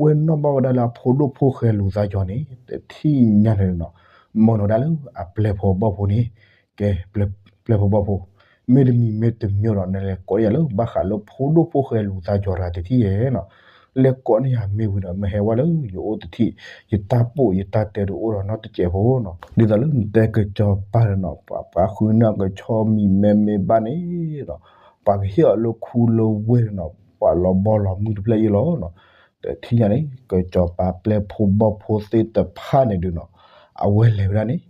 ဝဲနီၣ်ဘၣ်ဝဲဒၣ်လၢအဖိဒိၣ်ဖိၣ်ဃဲလူၤသးကၠီၤန့ၣ် တထံၣ်ညါန့ၣ်နီၤ, မၢလီၤဒၣ်လၢအပျဲၢ်ဖိဘီၣ်ဖိန့ၣ်, ကဲ ပျဲၢ်ဖိဘီၣ်ဖိ မ့တမံၤမ့တမံၤဒီး နလဲၤကိးန့ၢ်ယၤလၢ ဘၣ်ဃးလၢဖိဒိၣ်ဖိၣ်ဃဲလူၤသးကၠီၤတဂၤတထံၣ်ယဲနီၤ, လဲၤကိးန့ၢ်ယၤမ့ၢ်ဝံၤဒီး မ့ၢ်ဟဲဝဲလၢယအိၣ်တထံၣ် ယတၢ်ပိာ်ယတၢ်တဲဒုးအိၣ်ဒီးနီတစဲးဖိနီၤ, ဒ်သိးလၢနတဲကစီၤပၤန့ၣ်နီၤ ပှၤပှၤဃုန့ၢ်အီၤကဆီမံၤမဲမ့ၢ်ဘၣ်န့ၣ်နီၤ, ပှၤကဟ့ၣ်အီၤလၢခူလၢဝ့ၢ်န့ၣ်နီၤ ပှၤလီၤဘီလီၤမုၢ်တဖျၢၣ်အံၤလီၤနီၤ, တထံၣ်ညါန့ၣ် ကစီၤပၤပျဲၢ်ဖိဘီၣ်ဖိသ့ၣ်တဖၣ်န့ၣ်ဒုးနီၤ, အဝဲလဲၤဝဲဒၣ်န့ၣ်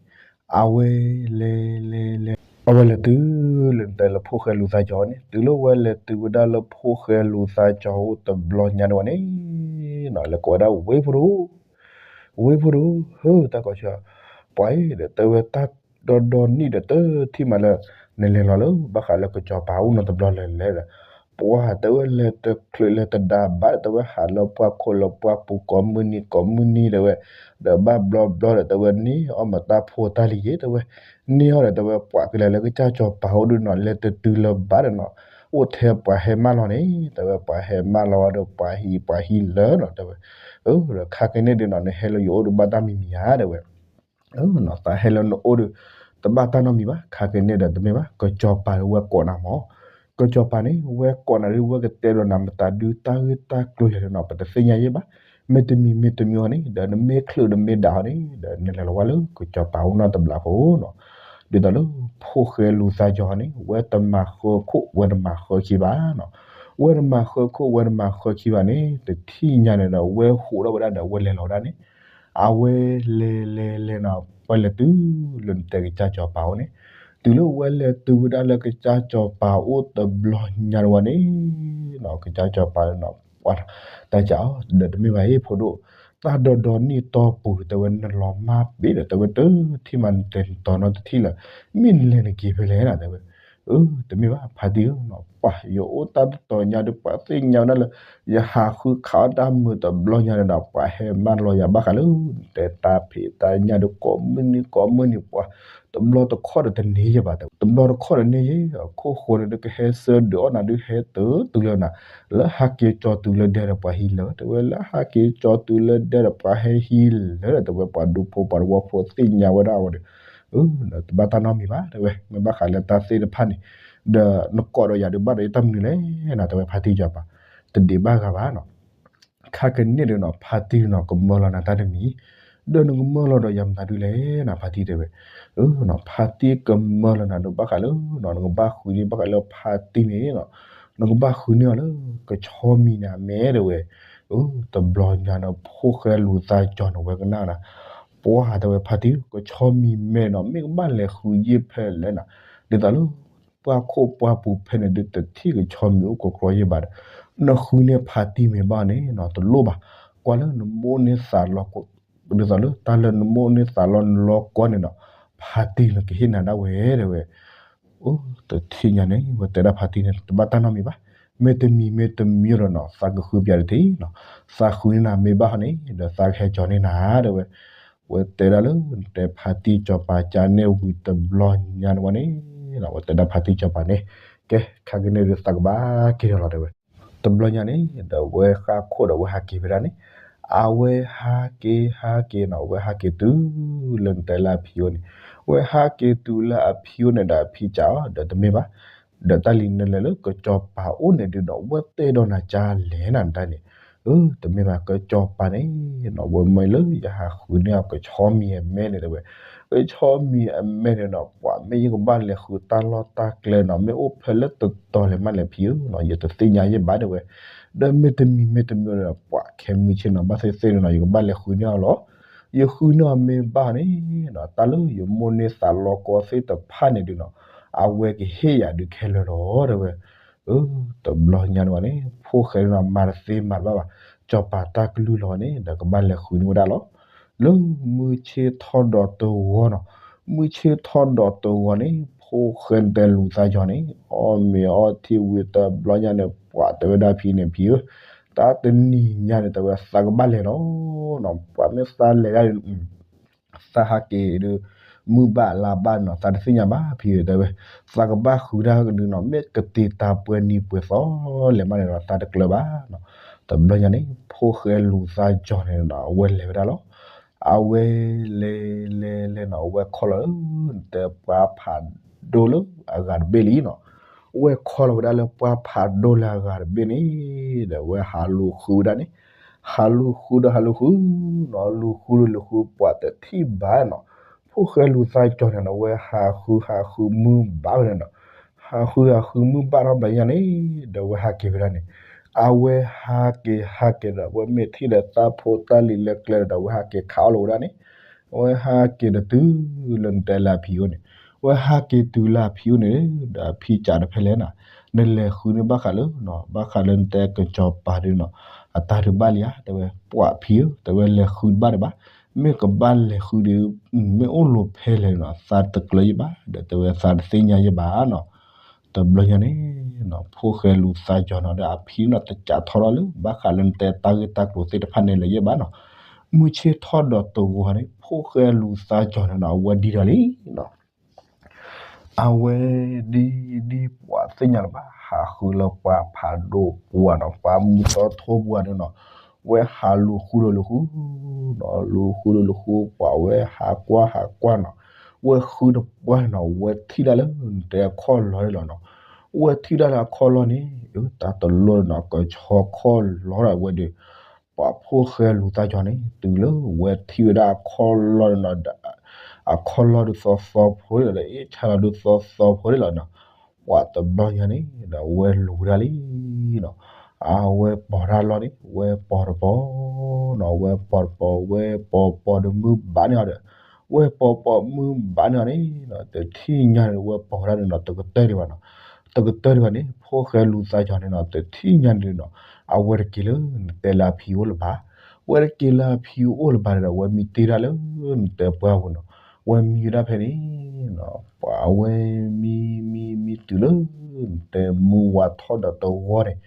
အဝဲလဲၤလဲၤလဲၤ အဝဲလဲၤတုၤလၢနတဲလၢဖိၣ်ဃဲလူၤသးကၠီၤန့ၣ် တုၤလၢဝဲလဲၤတုၤဝဲဒၣ်လၢဖိၣ်ဃဲလူၤသးကၠီၤအိၣ်တဘျီညါန့ၣ်ဝဲန့ၣ်နီၤ လဲၤကိးဝဲဒၣ်ဝ့ၢ်ဖိဒိၣ် ဝ့ၢ်ဖိဒိၣ်ဧၢ တၢ်ကိးဆၢ ပှၤအံၤဒီးတဲဝဲတၢ်ဒီဒီနံၣ်ဒီးတထံၣ်မးလၢ နလဲၤလီၤလၢ ဘၣ်ဃးလၢကစီၤပၤအိၣ်နီတဘျီလၢလဲၤဒီး ပှၤတဲဝဲလဲၤတချုးလဲၤတဒါဘၣ်ဒီး တဲဝဲဟးလၢပှၢ်ခိၣ်လၢပှၢ်ပူၤကိးမုၢ်နံၤကိးမုၢ်နံၤတဲဝဲ, ဒီးဘၣ်ဘျီဘျီဒီး တဲဝဲန့ၢ်အီၣ်မတၢ်ဖိတၢ်လံၤယဲ တဲဝဲ, န့ၢ်အီၣ်ဒီး တဲဝဲ ပှၤကလဲၤလၢကစၢ်စီၤပၤအိၣ်ဒုးနီၤ လဲၤတတုၤလၢၤဘၣ်ဒီးနီၤ, အိၣ်ထဲပှၤဟဲမၢလီၤန့ၣ် တဲဝဲ ပှၤဟဲမၢလီၤဝဲဒီး ပှၤဟံးပှၤဟံးလၢာ်နီၤ တဲဝဲ, ဒီးခါက့ၤန့ၣ်ဒုးနီၤ နဟဲလၢယအိၣ်ဒုးဘၣ်တၢ်မံၤမံၤဧါ တဲဝဲ နီၤ သးဟဲလၢနအိၣ်ဒီး တဘၣ်တၢ်နီတမံၤဘၣ် ခါက့ၤန့ၣ်ဒီးတမ့ၢ်ဘၣ် ကစီၤပၤဒီးဝဲကိးနၤမး, ကစီၤပၤန့ၣ် ဝဲကိးနၤဒုး ဝဲကတဲဒီးနၤမတၤဒုး တၢ်ဂ့ၢ်တၢ်ကျိၤလဲၣ်န့ၣ်နီၤ ပတသ့ၣ်ညါယဲဘၣ်, မ့တမံၤမ့တမံၤအီၤန့ၣ် ဒီးနမ့ၢ်ချုးနမ့ၢ်ဒၣ်အီၤန့ၣ် ဒီးနလဲၤလီၤဝဲလၢကစီၤပၤအိၣ်နီတဘျီဖိနီၤ, ဒ်သိးလၢဖိၣ်ဃဲလူၤသးကၠီၤန့ၣ် ဝဲတမၤဃၢခိၣ် ဝဲတမၤဃၢခံဘၣ်နီၤ, ဝဲတမၤဃၢခိၣ် ဝဲတမၤဃၢခံဘၣ်န့ၣ် တထံၣ်ညါန့ၣ်ဒီး ဝဲဟးထီၣ်ဝဲဒၣ်ဒီး ဝဲလဲၤလီၤဝဲဒၣ်န့ၣ် အဝဲလဲၤလဲၤလဲၤနီၤ ဝဲလဲၤတုၤလၢနတဲကစၢ်စီၤပၤအိၣ်န့ၣ်, တုၤလၢဝဲလဲၤတုၤဝဲဒၣ်လၢကစၢ်စီၤပၤအိၣ်တဘျီညါန့ၣ်ဝဲန့ၣ် ကစၢ်စီၤပၤနီၤ ပှၤတၢ်ကးအီၤ ဒီးတမ့ၢ်ဘၣ်အံၤဖိဒိၣ်, တၢ်ဒီဒီနံၣ်တီၢ်ပူၤဒီး တဲဝဲနလီၤမၢ်ပ့ၤဒီး တဲဝဲတထံၣ်မး နတဲနတီၤနီတထံၣ်လၢၤ, မ့ၢ်နလဲၤနက့ၤဖဲလဲၣ်နီၤ တဲဝဲ, အၢ တမ့ၢ်ဘၣ် ဖါတံၢ်ဧၢနီၤ ပှၤယအိၣ်တၢ်တတီၤညါဒီး ပှၤသ့ၣ်ညါဝဲဒၣ်လၢ ယဟးဃုခးအီၣ်တၢ်မုာ်တဘျီညါန့ၣ်ဒီး ပှၤဟဲမၢလီၤယၤဘၣ်ဃးလၢ တဲတၢ်ဖံးတၢ်ညၣ်ဒီး ကိးမုၢ်နံၤကိးမုၢ်နံၤ ပှၤတဘျီတခီၣ်ဒီးတန့ၢ်ယဲဘၣ် တဲဝဲ တဘျီတခီၣ်ဒီးန့ၢ်ယဲ, အခိၣ်ဃိန့ၣ်ဒီး ကဟဲဆၢဒုးအီၣ်နၤဒုး ဟဲတုၤတုၤလၢနၤ, လၢဟးက့ၤကၠီၤတုၤလၢဒဲဒီး ပှၤဟံးလၢာ် တဲဝဲ, လၢဟးက့ၤကၠီၤတုၤလၢဒဲဒီး ပှၤဟဲဟံးလၢာ် တဲဝဲ, ပှၤဒူဖိပှၤတဝီဖိသ့ၣ်ညါဝဲဒၣ်အဝဲဒီး အၢ တဘၣ်တၢ်နီတမံၤဘၣ် တဲဝဲ, မ့ၢ်ဘၣ်ဃးလၢတၢ်သ့ၣ်တဖၣ်န့ၣ် ဒီးနကိးဒီးယၤဒုးဘၣ်ဒီးယတၢ်မနုၤလဲၣ်နီၤ တဲဝဲ ဖါတံၢ်စီၤပၤ, တဒံးဘၣ်ဂၤဘၣ်နီၤ, ခါကန့ၣ်ဒီးနီၤ ဖါတံၢ်နီၤ ကမၢလီၤနၤတၢ်တမံၤ, ဒီးနကမၢလီၤဒီးယၤမတၤဒုလဲၣ်နီၤ ဖါတံၢ်တဲဝဲ, ဖါတံၢ်ကမၢလီၤနၤဒီးဘၣ်ဃးလၢနီၤ နကဘၣ်ဃုန့ၢ်ဘၣ်ဃးလၢဖါတံၢ်န့ၣ်နီၤ, နကဘၣ်ဃုန့ၢ်အီၤလၢ ကဆီမံၤန့ၣ်အမဲာ်တဲဝဲ, တဘျီညါန့ၣ် ဖိၣ်ဃဲလူၤသးကၠီၤန့ၣ် ဝဲကနၣ်နၤ, ပှၢ်တဲဝဲ ဖါတံၢ် ကဆီမံၤမဲာ်နီၤ မ့ၢ်ကဘၣ်လဲၤဃုယ့ၢ်ဖဲလဲၣ်နီၤ, ဒ်သိးလၢ ပှၢ်ခိၣ်ပှၢ်ပူၤဖဲန့ၣ်ဒုးတထံၣ်ကဆီမံၤအိၣ်ကကျီယ့ၢ်ဘၣ်ဒီး, နဃုန့ၢ်ဖါတံၢ်မ့ၢ်ဘၣ်န့ၣ်နီၤ တလိၣ်ဘၣ်, ကွၢ်လၢနမိၣ်န့ၢ်သးလီ ဒ်သိးလၢတၢ်လၢနမိၣ်န့ၢ်သးလီနလီၤကီန့ၣ်နီၤ, ဖါတံၢ်န့ၣ်ကဟ့ၣ်နၤဒၣ်ဝဲတဲဝဲ, အိၣ်တထံၣ်ညါန့ၣ် ဝဲတဲဒၣ်ဖါတံၢ်န့ၣ် တဘၣ်တၢ်နီတမံၤဘၣ်, မ့တမံၤမ့တမံၤဒီးနီၤ သးကဃုပၠးတထံၣ်နီၤ, သးဃုန့ၢ်နၤမ့ၢ်ဘၣ်ဟီန့ၣ် ဒီးသးကဟဲကၠီၤန့ၢ်နၤတဲဝဲ, ဝဲတဲဒၣ်လၢနတဲဖါတံၢ်စီၤပၤကန့ၣ်ဝံၤတဘျီညါန့ၣ်ဝဲန့ၣ်, ဝဲတဲဒၣ်ဖါတံၢ်စီၤပၤန့ၣ်, ကဲ ခါကန့ၣ်ဒုးသးကဘၣ်က့ၤဒီးလီၤတဲဝဲ, တဘျီညါန့ၣ် ဒီးဝဲဃါခိၣ်ဒီးဝဲဟးက့ၤဝဲဒၣ်န့ၣ်, အဝဲဟးက့ၤဟးက့ၤနီၤ ဝဲဟးက့ၤတုၤလၢနတဲလၢအဖံအိၣ်န့ၣ်, ဝဲဟးက့ၤတုၤလၢအဖံအိၣ်န့ၣ်ဒီးအဖံကးအီၤ ဒီးတမ့ၢ်ဘၣ်, ဒီးတၢ်လံၤနလဲၤလၢကစီၤပၤအိၣ်န့ၣ်ဒုးဒီး ဝဲတဲဒီးနၤကလဲၣ်နၤတၢ်န့ၣ်, တမ့ၢ်ဘၣ် ကစီၤပၤန့ၣ်နီၤ ဝဲမၢလၢယဟးဃုန့ၢ်အီၤကဆီမံၤအမဲာ်န့ၣ်တဲဝဲ, ကဆီမံၤအမဲာ်န့ၣ်နီၤ ပှၤမ့ၢ်ယကဘၣ်လဲၤဃုတၢ်လီၢ်တၢ်ကျဲနီၤ မ့ၢ်အိၣ်ဖဲလဲၣ်တတီၤလဲၣ်မးလဲၣ်ဖံဧၢနီၤ ယတသ့ၣ်ညါယ့ၢ်ဘၣ်တဲဝဲ, ဒီးမ့တမံၤမ့တမံၤဒီး ပှၤခဲမုၢ်ဆ့ၣ်နီၤ ဘၣ်သ့ၣ်သ့ၣ်န့ၣ်နီၤ ယကဘၣ်လဲၤဃုန့ၢ်အီၤလီၤ, ယဃုန့ၢ်အီၤမ့ၢ်ဘၣ်န့ၣ်နီၤ တၢ်လၢယမိၣ်န့ၢ်သးလီကီသ့ၣ်တဖၣ်န့ၣ်ဒုးနီၤ အဝဲကဟ့ၣ်ယၤဒုးခဲလၢာ်လီၤတဲဝဲ, တဘျီညါန့ၣ်ဝဲန့ၣ် ဖိၣ်ဃဲန့ၣ်နီၤ မၤတသ့မၤတဘၣ်ဘၣ်, စီၤပၤတၢ်ကလုၢ်လီၤဝဲန့ၣ် ဒီးကဘၣ်လဲၤဃုန့ၢ်ဝဲဒၣ်လီၤ, လၢမုၢ်ဆ့ၣ်ထီၣ်ဒီးတဂီၤနီၤ, မုၢ်ဆ့ၣ်ထီၣ်ဒီးတဂီၤန့ၣ် ဖိၣ်ဃဲတဲလူၤသးကၠီၤန့ၣ် အီၣ်မ့ၤအီထံဝံၤတဘျီညါန့ၣ် ပှၤတဲဝဲဒၣ်ဖံန့ၣ် ဖံဧၢ, တၢ်တနံၤညါန့ၣ် တဲဝဲသးကဘၣ်လဲၤလီၤနီၤ ပှၤမ့ၢ်သးလဲၤဒၣ် သးဟးက့ၤဒုး မုၢ်ဘၣ်လါဘၣ်နီၤ သးတသ့ၣ်ညါဘၣ်ဖံဧၢ တဲဝဲ, သးကဘၣ်ဃုတၢ်ဒုးနီၤ မ့ၢ်ကတ့ၤတၢ်ပှဲၤနံၤပှဲၤသီလဲၣ်မးန့ၣ်နီၤ သးတကျၢၤဘၣ်နီၤ, တဘျီညါန့ၣ် ဖိၣ်ဃဲလူၤသးကၠီၤန့ၣ်နီၤ အဝဲလဲၤဝဲဒၣ်လီၤ, အဝဲလဲၤလဲၤလဲၤနီၤ အဝဲခီလီၤလၢ နတဲပှၢ်ဖးဒိၣ်လၢအဂၤတဘ့ၣ်လံနီၤ, အဝဲခီလီၤဝဲဒၣ်လၢပှၢ်ဖးဒိၣ်လၢအဂၤတဘ့ၣ်န့ၣ် ဒီးအဝဲဟးလူၤဃုဝဲဒၣ်န့ၣ် ဟးလူၤဃုဒီးဟးလူၤဃုနီၤ လူၤဃုဒီးလူၤဃုပှၤတထံၣ်ဘၣ်နီၤ, ဖိၣ်ဃဲလူၤသးကၠီၤန့ၣ်နီၤ အဝဲဟးဃုဟးဃုမုၢ်ဘၣ်ဝဲန့ၣ်နီၤ, ဟးဃုဟးဃုမုၢ်ဘၣ်ထီၣ်ဘျီညါန့ၣ် ဒီးအဝဲဟးက့ၤဝဲဒၣ်န့ၣ်, အဝဲဟးက့ၤဟးက့ၤဒီး အဝဲမ့ၢ်ထံၣ်ဒီးတၢ်ဖိတၢ်လံၤလၢကျဲဒီး အဝဲဟးက့ၤခးအီၣ်လီၤဝဲဒၣ်န့ၣ်, အဝဲဟးက့ၤဒီးတုၤလၢနတဲလၢအဖံအိၣ်န့ၣ်, အဝဲဟးက့ၤတုၤလၢအဖံအိၣ်န့ၣ် ဒီးအဖံကးဒီးဖဲလဲၣ်နီၤ, နလဲၤဃုန့ၢ်ဘၣ်ဃးလၢနီၤ ဘၣ်ဃးလၢနတဲကစီၤပၤဒုးနီၤ, အတၢ်ဒုးဘၣ်လံဧါ တဲဝဲ ပှၤဖံဧၢ တဲဝဲလဲၤဃုတဘၣ်ဒံးဘၣ်, မ့ၢ်ကဘၣ်လဲၤဃုဒီး မ့ၢ်အိၣ်လိၤဖဲလဲၣ်နီၤ သးတကျၢၤယ့ၢ်ဘၣ် ဒီးတဲဝဲသးတသ့ၣ်ညါယ့ၢ်ဘၣ်နီၤ, တဘျီညါန့ၣ် ဖိၣ်ဃဲလူၤသးကၠီၤနီၤ ဒီးအဖံနီၤ တကးထီထီၣ်လၢ ဘၣ်ဃးလၢနတဲတၢ်ဂ့ၢ်တၢ်ကျိၤသ့ၣ်တဖၣ်န့ၣ်လၢၤယ့ၢ်ဘၣ်နီၤ, မုၢ်ဆ့ၣ်ထီၣ်ဒီးတဂီၤန့ၣ် ဖိၣ်ဃဲလူၤသးကၠီၤန့ၣ်နီၤ အဝဲဒံဒီးလံနီၤ အဝဲဒ်ဒ်ပှၤသ့ၣ်ညါလၢၤဘၣ် ဟးဃုလၢပှၢ်ဖးဒိၣ်ပူၤနီၤ ပှၢ်မုၢ်သီထိပူၤန့ၣ်နီၤ, ဝဲဟးလူၤဃုဒီးလူၤဃုနီၤ လူၤဃုဒီးလူၤဃု ပှၤဝဲဟးကွၢ်ဟးကွၢ်နီၤ, ဝဲဃုတပှၢ်န့ၣ်နီၤ ဝဲထံၣ်ဒၣ်လၢနတဲအခီၣ်လီၤန့ၣ်လီၤနီၤ, ဝဲထံၣ်ဒၣ်လၢအခီၣ်လီၤန့ၣ် တၢ်တလိၣ်န့ၣ်နီၤ ကဆီခီၣ်လီၤဒီးဝဲဒီး ပှၤဖိၣ်ဃဲလူၤသးကၠီၤန့ၣ် တုၤလၢဝဲထံၣ်ဝဲဒၣ်အခီၣ်လီၤန့ၣ်နီၤ အခီၣ်လီၤဒုးသီသီဖိန့ၣ်လီၤ ဒီးအ့ၣ်ဆါလီၤဒုးသီသီဖိန့ၣ်လီၤနီၤ, ပှၤတဘျီညါန့ၣ်ဒီးဝဲလူၤဝဲဒၣ်လံနီၤ, အဝဲပိာ်တၢ်လီၢ်န့ၣ် ဝဲပိာ်တပီၤနီၤ ဝဲပိာ်တပီၤ ဝဲပိာ်ပိာ်ဒီးမုၢ်ဘၣ်န့ၢ်အီၤဒီး ဝဲပိာ်ပိာ်မုၢ်ဘၣ်န့ၢ်အီၤန့ၣ်နီၤ တထံၣ်ညါန့ၣ် ဝဲပိာ်ဝဲဒၣ်န့ၣ်နီၤ တကတၢၢ်ဒံးဘၣ်နီၤ, တကတၢၢ်ဒံးဘၣ်န့ၣ် ဖိၣ်ဃဲလူၤသးကၠီၤန့ၣ်နီၤ တထံၣ်ညါန့ၣ်နီၤ အဝဲတက့ၤလၢနတဲလၢအဖံအိၣ်လၢၤဘၣ်, ဝဲတက့ၤလၢအဖံအိၣ်လၢၤဘၣ်ဒီး ဝဲမံတ့ၢ်ဒၣ်လၢနတဲပှၢ်ပူၤနီၤ, ဝဲမံဝဲဒၣ်ဖဲန့ၣ်နီၤ ပှၤအဝဲမံမံမံတုၤလၢ နတဲမုၢ်ဝါထီၣ်ဒီးတဂီၤန့ၣ်,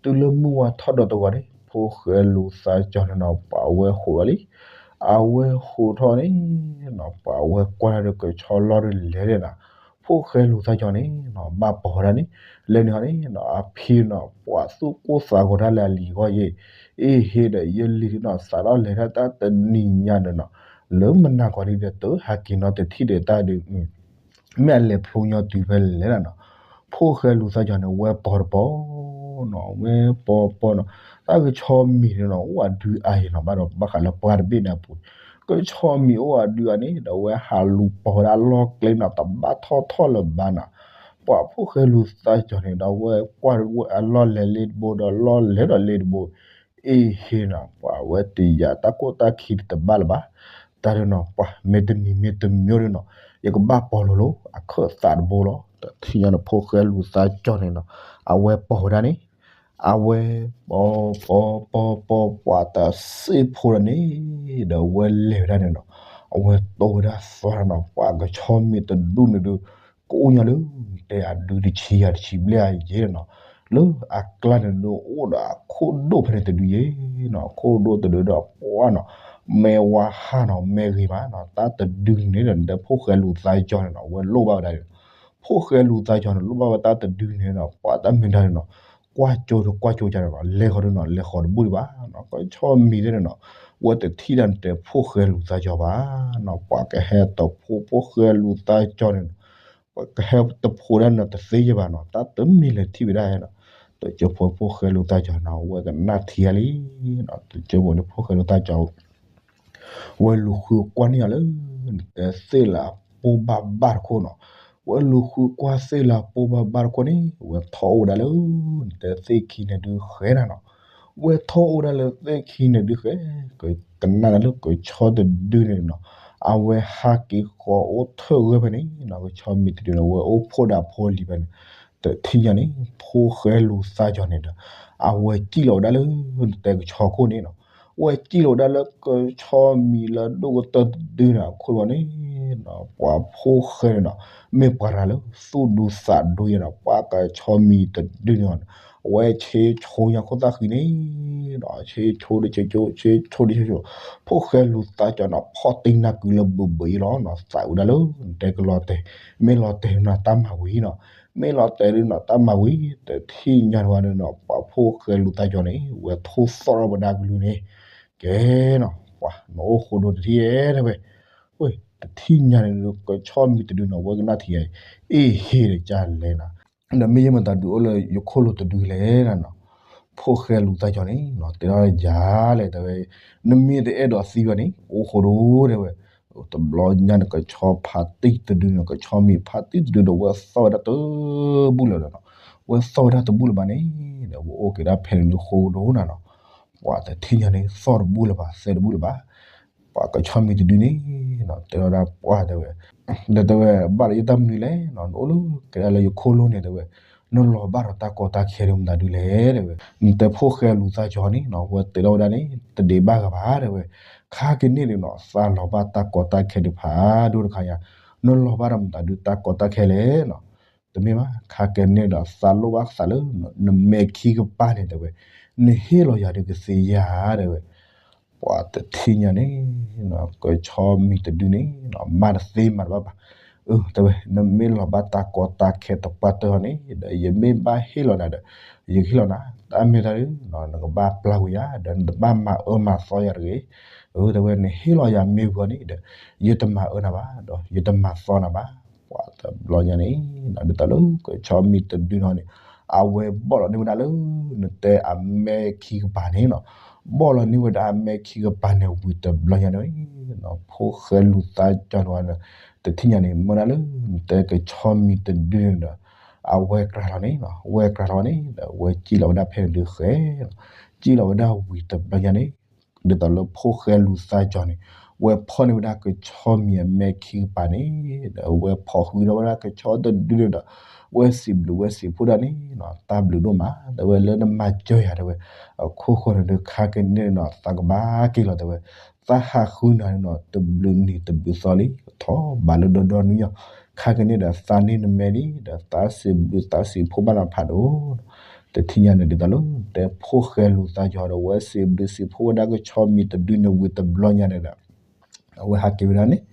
တုၤလၢမုၢ်ဝါထီၣ်ဒီးတဂီၤန့ၣ် ဖိၣ်ဃဲလူၤသးကၠီၤန့ၣ်နီၤ ပှၤအဝဲဟိးထီၣ်လံ, အဝဲဟိးထီၣ်န့ၣ်နီၤ ပှၤအဝဲကွၢ်တၢ်ဒီးကဆီလီၤဒုးလဲၤဒၣ်နီၤ, ဖိၣ်ဃဲလူၤသးကၠီၤန့ၣ်နီၤ ဘၣ်ပိာ်ဝဲဒၣ်န့ၣ်, လဲၤန့ၣ်ဟီန့ၣ်နီၤ အဖံနီၤ ပှၤသူၣ်ကိၢ်သးဂီၤတၢ်လၢအလံၤဂီၢ်ယ့ၣ်, အ့ၣ်ဟ့ဒီးယလံၤနီၤ စးထီၣ်လဲၤတၢ်တနံၤညါန့ၣ်နီၤ, လၢမနၤကီၤလံဒီး တဟဲက့ၤနီတထံၣ်ဒီးတၢ်ဒုး မ့ၢ်အလဲၤဖျိညီတုၤဖဲလဲၣ်လၢနီၤ, ဖိၣ်ဃဲလူၤသးကၠီၤန့ၣ် ဝဲပိာ်တပီၤ နီၤ အဝဲပီၤပီၤနီၤ တၢ်ကဆီမံၤန့ၣ်နီၤ အိၣ်အဒုအါအံၤနီၤ ဘၣ်ဒီးဘၣ်ဃးလၢပှၢ်တဘ့ၣ်န့ၣ်အပူၤ ကဆီမံၤအိၣ်အဒုအါန့ၣ် ဒီးအဝဲဟးလူၤပီၤဝဲဒၣ်အလီၢ်ကျဲနီၤ တဘၣ်ထီၣ်ထီၣ်လၢၤဘၣ်နီၤ ပှၤဖိၣ်ဃဲလူၤသးကၠီၤန့ၣ်ဒီး အဝဲကွၢ်ဝဲအလီၢ်လဲၤလ့တဘိ ဒီးလီၢ်လဲၤဒီးလ့တဘိ အ့ဟ့နီၤ ပှၤဝဲတယာ်တၢ်ကိၢ်တၢ်ခံတဘၣ်လၢၤဘၣ် တၢ်ဒ်နီၤ ပှၤမ့ၢ်တနံၤမ့ၢ်တမံၤဒ်နီၤ ယကဘၣ်ပီၤလိၤလိၤ အခၢၣ်သးတဘိလီၤ တထံၣ်ညါန့ၣ် ဖိၣ်ဃဲလူၤသးကၠီၤန့ၣ်နီၤ အဝဲပီၤဝဲဒၣ်န့ၣ် အဝဲပီၤပီၤပီၤပီၤ ပှၤတစ့ၢ်ဖိဒီးန့ၣ် ဒီးအဝဲလဲၤဝဲဒၣ်န့ၣ်နီၤ အဝဲတိၢ်ဝဲဒၣ်သွါနီၤ ပှၤကဆီမံၤတဒူၣ်န့ၣ်ဒုး ကအိၣ်ညီလၢ တဲအဒုတဆံယၤတဆံဘျဲၣ်အယဲၢ်နီၤ လၢအကျါန့ၣ်ဒုးအိၣ်ဒီးအခိၣ်ဒိၣ်ဖဲန့ၣ်တဒုယဲၢ်နီၤ အခိၣ်ဒိၣ်တဒုဒီးပှၢ်နီၤ မ့ၢ်ဝါဟးနီၤ မ့ၢ်ဂ့ၤမးနီၤ တၢ်တဒုန့ၣ်ဒီး နတဲဖိၣ်ဃဲလူၤသးကၠီၤန့ၣ်နီၤ အဝဲလိၣ်ဘၣ်ဝဲဒၣ်န့ၣ် ဖိၣ်ဃဲလူၤသးကၠီၤန့ၣ် လိၣ်ဘၣ်ဝဲတၢ်တဒုန့ၣ်နီၤ ပှၤတၢ်မ့ၢ်တၢ်န့ၣ်နီၤ ကွၢ်ကၠိတကွၢ်ကၠိကန့ၣ်နီၤ လဲၤဃီၤဒ်နီၤ လဲၤဃီၤတဘူၣ်ဒံးဘၣ်နီၤ ကဆီမံၤသ့ၣ်န့ၣ်နီၤ ဝဲတထံၣ်ဒၣ်နတဲဖိၣ်ဃဲလူၤသးကၠီၤဘၣ်နီၤ ပှၤကဟဲတဖိဖိၣ်ဃဲလူၤသးကၠီၤန့ၣ်နီၤ ပှၤကဟဲတဖိဒၣ်နီၤ တသ့ယဲၢ်ဘၣ်နီၤ တၢ်တမံၤလဲၤထံၣ်ဝဲဒၣ်နီၤ တကၠိဖိဖိၣ်ဃဲလူၤသးကၠီၤနီၤ ဝဲကနၣ်ထံအါလံနီၤ တကၠိဖိန့ၣ်ဖိၣ်ဃဲလူၤသးကၠီၤ ဝဲလူၤဃုကွၢ်န့ၢ်အီၤလၢ နတဲသ့ၣ်လၢအပိၢ်ဘၣ်ဘၣ်တခိၣ်နီၤ ဝဲလူၤဃုကွၢ်သ့ၣ်လၢအပိၢ်ဘၣ်ဘၣ်တခိၣ်န့ၣ် ဝဲထီၣ်အိၣ်ဝဲဒၣ်လၢ နတဲသ့ၣ်ခံန့ၣ်ဒုးဃဲနၤနီၤ ဝဲထီၣ်အိၣ်ဝဲဒၣ်လၢသ့ၣ်ခံန့ၣ်ဒုးဃဲ ကနၣ်လၢကဆီတဒုန့ၣ်နီၤ အဝဲဟးက့ၤဃီၤအိၣ်ထၢၣ်ဂၢၢ်ဖဲန့ၣ်နီၤ ကဆီမံၤတဒုန့ၣ် ဝဲအိၣ်ဖှိၣ်ဒၣ်ဖိလံၤဖဲန့ၣ် တထံၣ်ညါန့ၣ် ဖိၣ်ဃဲလူၤသးကၠီၤန့ၣ်ဒီး အဝဲစံၣ်လီၤဝဲဒၣ်လၢ နတဲကဆီခိၣ်န့ၣ်နီၤ ဝဲစံၣ်လီၤဝဲဒၣ်လၢကဆီမံၤလၢဒိၣ်ကတၢၢ်တဒုန့ၣ်အခိၣ်န့ၣ်နီၤ ပှၤဖိၣ်ဃဲန့ၣ်နီၤ မ့ၢ်ပှၤတဂၤလၢသူၣ်ဒူသးဒူယဲနီၤ ပှၤကဆီမံၤတဒုန့ၣ် အဝဲဆ့ဆိညါခိၣ်သၣ်ဃံန့ၣ်နီၤ ဆ့ဆိတဆ့ဆိ ဆ့ဆိတဆ့ဆိ ဖိၣ်ဃဲလူၤသးကၠီၤနီၤ ဖီၣ်တံၢ်နၢ်ကုလၢဘုးဘုးအံၤလီၤနီၤ သးဝဲဒၣ်လၢ နတဲကလီၤတဲာ် မ့ၢ်လီၤတဲာ်နီၤ တၢ်မၤဝံၤနီၤ မ့ၢ်လီၤတဲာ်ဒုးနီၤ တၢ်မၤဝံၤ တထံၣ်ညါတဝဲဒုးနီၤ ပှၤဖိၣ်ဃဲလူၤသးကၠီၤန့ၣ် ဝဲထိၣ်သီၣ်ထီၣ်ဝဲဒၣ်ကလုၢ်န့ၣ် ကဲနီၤ ပှၤနအိၣ်ဃိဒိတထံၣ်ဧဲတဲဝဲ တထံၣ်ညါန့ၣ်ဒုး ကဆီမံၤတဒုနီၤ ဝဲကနၣ်ထံအံၤ အ့ဟ့ၣ်ဒီးကလဲၤနီၤ ဒီးမ့ၢ်ယဲမတၤဒုး အိၣ်လၢယခိၣ်လိၤတဒုလဲၣ်နီၤ ဖိၣ်ဃဲလူၤသးကၠီၤန့ၣ်နီၤ တဲထီၣ်ယၤလဲၣ်တဲဝဲ နမ့ၢ်တအဲၣ်ဒိးသံဘၣ်န့ၣ် အိၣ်ဃိဒိတဲဝဲ တဘျီညါန့ၣ်ကဆီဖးတံၢ်တဒုန့ၣ် ကဆီမံၤဖးတံၢ်တဒုဒီး ဝဲသီၣ်ဝဲဒၣ်တဘူၣ်လၢၤဒီးနီၤ ဝဲသီၣ်ဝဲဒၣ်တဘူၣ်လၢၤဘၣ်န့ၣ် ဒီးဝဲအိၣ်က့ၤဒၣ်ဖဲန့ၣ်ဒုးဃိဒိနီၤနီၤ ပှၤတထံၣ်ညါန့ၣ် သီၣ်တဘူၣ်လၢၤဘၣ် သဲတဘူၣ်လၢၤဘၣ် ပှၤကဆီမံၤတဒုန့ၣ်နီၤ တဲထီၣ်ဒၣ်ပှၢ်တဲဝဲ ဒီးတဲဝဲ ဘၣ်ဒီးယတၢ်မနုၤလဲၣ်နီၤ နအိၣ်လၢကဲဒၣ်လၢယခိၣ်လိၤန့ၣ်တဲဝဲ နလီၤဘၣ်ဒီးတၢ်ကီတၢ်ခဲဒုးမတၤဒုလဲၣ်တဲဝဲ နတဲဖိၣ်ဃဲလူၤသးကၠီၤန့ၣ်နီၤ ဝဲတဲထီၣ်ဝဲဒၣ်န့ၣ် တဒ့ဘၣ်ဂၤဘၣ်တဲဝဲ ခါက့ၤန့ၣ်ဒုးနီၤ သးလီၤဘၣ်တၢ်ကီတၢ်ခဲဒုးဖးဒိၣ်တခါညါ နလီၤဘၣ်ဒီးမတၤဒုးတၢ်ကီတၢ်ခဲလဲၣ်နီၤ တမ့ၢ်ဘၣ် ခါကဲန့ၣ်ဒီးသးလိၣ်ဘၣ်သးလၢ နမဲာ်ခံကပၤန့ၣ်တဲဝဲ နဟ့ၣ်လီၤယၤဒုးကသ့ဧါတဲဝဲ ပှၤတထံၣ်ညါန့ၣ် ကဆီမံၤတဒုန့ၣ် မၤတသ့မၤတဘၣ်ဘၣ် အၢ တဲဝဲ နမ့ၢ်လီၤဘၣ်တၢ်ကီတၢ်ခဲတပှၢ်တၢၢ်အီၤန့ၣ် ဒီးယမ့ၢ်ဘၣ်ဟ့ၣ်လီၤနၤဒီး ယကဟ့ၣ်လီၤနၤ တၢ်မ့ၢ်တၢ်ဒုး နကဘၣ်ပျၢ်ကွံာ်ယၤ ဒီးနတဘၣ်မၤအၢမၤသီယၤတဂ့ၤ အၢ တဲဝဲ နဟ့ၣ်လီၤယၤမ့ၢ်ဝံၤအီၤန့ၣ်ဒီး ယတမၤအၢနၤဘၣ် ဒီးယတမၤသီနၤဘၣ် ပှၤတဘျီညါန့ၣ် ဒ်သိးလၢကဆီမံၤတဒုနီၤန့ၣ် အဝဲဘီၣ်လီၤန့ၢ်ဝဲဒၣ်လၢ နတဲအမဲာ်ခံကပၤန့ၣ်နီၤ ဘီၣ်လီၤန့ၢ်ဝဲဒၣ်အမဲာ်ခံကပၤန့ၣ်ဝံၤတဘျီညါန့ၣ် ဖိၣ်ဃဲလူၤသးကၠီၤန့ၣ် တထံၣ်ညါန့ၣ် မ့ၢ်ဒၣ်လၢ နတဲကဆီမံၤတဒုန့ၣ်ဒီး အဝဲကြၤလီၤန့ၣ် ဝဲကြၤလီၤန့ၣ်ဒီး ဝဲစံၣ်လီၤဝဲဒၣ်ဖဲန့ၣ်ဒုးဃဲ စံၣ်လီၤဝဲဒၣ်ဝံၤတဘျီညါန့ၣ် ဒ်သိးလၢဖိၣ်ဃဲလူၤသးကၠီၤန့ၣ် ဝဲဖီၣ်န့ၢ်ဝဲဒၣ်ကဆီမံၤအမဲာ်ခံကပၤန့ၣ် ဒီးဝဲဖီၣ်ဃုာ်ဒီးဝဲဒၣ်ကဆီတဒုန့ၣ်ဒီး ဝဲစံးဘျုးဝဲစံးဖှိၣ်ဒၣ်န့ၣ်နီၤ တၢ်ဘျုးဒိၣ်မး တဲဝဲလၢနမၤစၢၤယၤတဲဝဲ အခိၣ်ဃိန့ၣ်ဒီးခါကန့ၣ်နီၤ သးကဘၣ်က့ၤလီၤတဲဝဲ သးဟးဃုနၤန့ၣ်နီၤ တဘျုးနံၤတဘျုးသီလံ ထီၣ်ဘးလၢဒီဒီနွံယီၤ ခါကန့ၣ်ဒီးသးန့ၢ်နမဲာ်လံ ဒီးသးစံးဘျုးသးစံးဖှိၣ်ဘၣ်နၤဖးဒိၣ် တထံၣ်ညါန့ၣ်ဒ်သိးလၢ တဲဖိၣ်ဃဲလူၤသးကၠီၤဒီး ဝဲစံးဘျုးစံးဖှိၣ်ဝဲဒၣ်ကဆီမံၤတဒုန့ၣ်ဝံၤတဘျီညါန့ၣ်ဒီး အဝဲဟးက့ၤဝဲဒၣ်န့ၣ်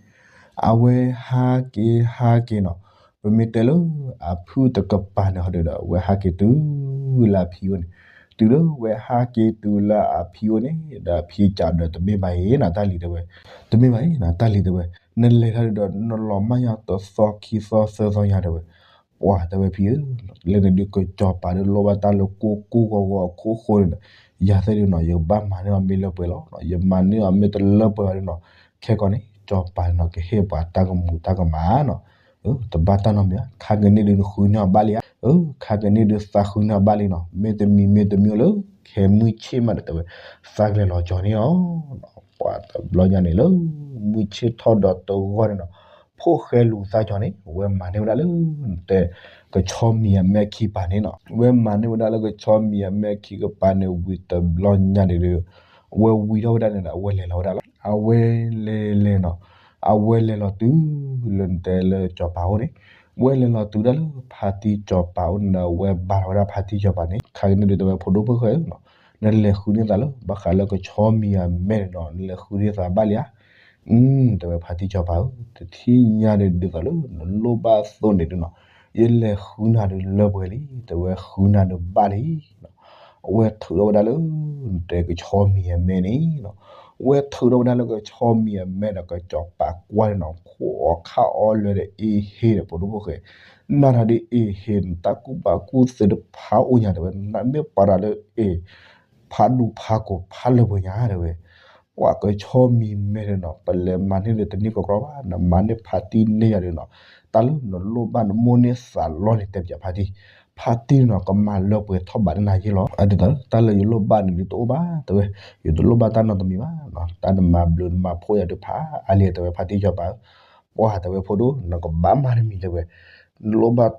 အဝဲဟးက့ၤဟးက့ၤနီၤ ပမ့ၢ်တဲလၢ အဖုၣ်တကပၤန့ၣ်ဟီဒီး အဝဲဟးက့ၤတုၤလၢအဖံအိၣ်န့ၣ် တုၤလၢဝဲဟးက့ၤတုၤလၢအဖံအိၣ်န့ၣ် ဒီးအဖံကးဒီးတမ့ၢ်ဘၣ်အံၤနၤတၢ်လံၤတဲဝဲ တမ့ၢ်ဘၣ်အံၤနၤတၢ်လံၤတဲဝဲ နလဲၤထီၣ်ဒီး နလီၤမၢ်ညါတသီခံသီသၢသီညါတဲဝဲ ပှၢ်တဲဝဲဖံဧၢ, လၢန့ၣ်ဒုးကစီၤပၤဒုးလိၣ်ဘၣ်တၢ်လၢကိၢ်ကိၢ်ဂီၤဂီၤအခိၣ်ဃိန့ၣ်ဒီး, ယၤသ့ၣ်ဒုးနီၤ ယကဘၣ်မၤန့ၢ်အီၤမ့ၢ်လၢပှဲၤလီၤ, ယမၤန့ၢ်အီၤမ့ၢ်တလၢပှဲၤဘၣ်ဒုးနီၤ, ခဲကီးန့ၣ် စီၤပၤန့ၣ်နီၤ ကဟ့ၣ်ပှၤတၢ်ကမူၤတၢ်ကမၣ်နီၤ, တဘၣ်တၢ်နီတမံၤဘၣ်, ခါကန့ၣ်ဒုးနဃုန့ၢ်အီၤဘၣ်လံဧါ, ခါကန့ၣ်ဒုးသးဃုန့ၢ်အီၤဘၣ်လံနီၤ, မ့တမံၤမ့တမံၤလၢ ခဲမုၢ်ဆ့ၣ်မးဒီးတဲဝဲ, သးကလဲၤလီၤကၠီၤန့ၢ်အီၤ ပှၢ်တဘျီညါန့ၣ်လၢ မုၢ်ဆ့ၣ်ထီၣ်ဒီးတဂီၢ်န့ၣ်နီၤ, ဖိၣ်ဃဲလူၤသးကၠီၤန့ၣ် အဝဲမၤန့ၢ်ဝဲဒၣ်လၢ တဲ ကဆီမံၤအမဲခံကပၤန့ၣ်နီၤ, အဝဲမၤန့ၢ်ဝဲဒၣ်လၢကဆီမံၤအမဲခံကပၤန့ၣ်ဝံၤတဘျီညါန့ၣ်ဒီး, အဝဲဝံၤထီၣ်ဝဲဒၣ်န့ၣ်ဒီး အဝဲလဲၤလီၤဝဲဒၣ်လီၤ, အဝဲလဲၤလဲၤနီၤ, အဝဲလဲၤလီၤတုၤ လၢနတဲလၢစီၤပၤအိၣ်န့ၣ်, အဝဲလဲၤလီၤတုၤဒၣ်လၢဖါတံၢ်စီၤပၤအိၣ်န့ၣ်ဒီး အဝဲဘါထီၣ်ဝဲဒၣ်ဖါတံၢ်စီၤပၤန့ၣ်, ခါကန့ၣ်ဒုးတဲဝဲဖိဒိၣ်ဖိၣ်ဃဲဧၢ, နလဲၤဃုန့ၢ်သးလၢ ဘၣ်ဃးလၢကဆီမံၤအမဲန့ၣ်နီၤ, နလဲၤဃုန့ၢ်သးဘၣ်လံဧါ, အ တဲဝဲဖါတံၢ်စီၤပၤဧၢ, တထံၣ်ညါဒုးဒ်သိးလၢနလိၣ်ဘၣ်အသိးန့ၣ်ဒုးနီၤ, ယလဲၤဃုနၤဒုးလၢပှဲၤလံ, တဲဝဲဃုနၤဒုးဘၣ်လံ အဝဲထုးထီၣ်ဝဲဒၣ်လၢ နတဲကဆီမံၤအမဲန့ၣ်နီၤ, အဝဲထုးထီၣ်ဝဲဒၣ်လၢကဆီမံၤအမဲဒီး ကစီၤပၤကွၢ်န့ၣ်နီၤ, ခိၣ်အီၤခါအီၤလၢာ်ဒီး အ့ဟ့ဒီး ဖိဒိၣ်ဖိၣ်ဃဲ, နၤတၢ်ဒ်အ့ဟ့ နတၢ်ကူၣ်ဘၣ်ကူၣ်သ့တဖၣ်အိၣ်ညါ တဲဝဲ, နမ့ၢ်ပှၤတၢ်လၢအ့ ဖးဒူဖးကိာ်ဖးလၢပှဲၤညါ တဲဝဲ, ပှၤကဆီမံၤမဲန့ၣ်နီၤ, ပလဲၤမၤန့ၢ်ဒီးတန့ၢ်ကီကီဘၣ်, နမၤန့ၢ်ဖါတံၢ်န့ၢ်ယၤဒီးနီၤ, တၢ်လၢနလိၣ်ဘၣ်နမိၢ်န့ၢ်သးလီန့ၣ် တဲပၠးဖါတံၢ်, ဖါတံၢ်နီၤ ကမၤလၢပှဲၤထီၣ်ဘးနၤယ့ၢ်လီၤ, အဒ်သိးလၢတၢ်လၢယလိၣ်ဘၣ်န့ၣ်ဒုးတအိၣ်ဘၣ် တဲဝဲ, ယတလိၣ်ဘၣ်တၢ်နီတမံၤဘၣ်, တၢ်နမၤဘျုးနမၤဖှိၣ်ယၤဒုးဖးအါလံ တဲဝဲဖါတံၢ်စီၤပၤဧၢ, ပှၢ်တဲဝဲဖိဒိၣ် နကဘၣ်မၤတမံၤ တဲဝဲ, နလိၣ်ဘၣ်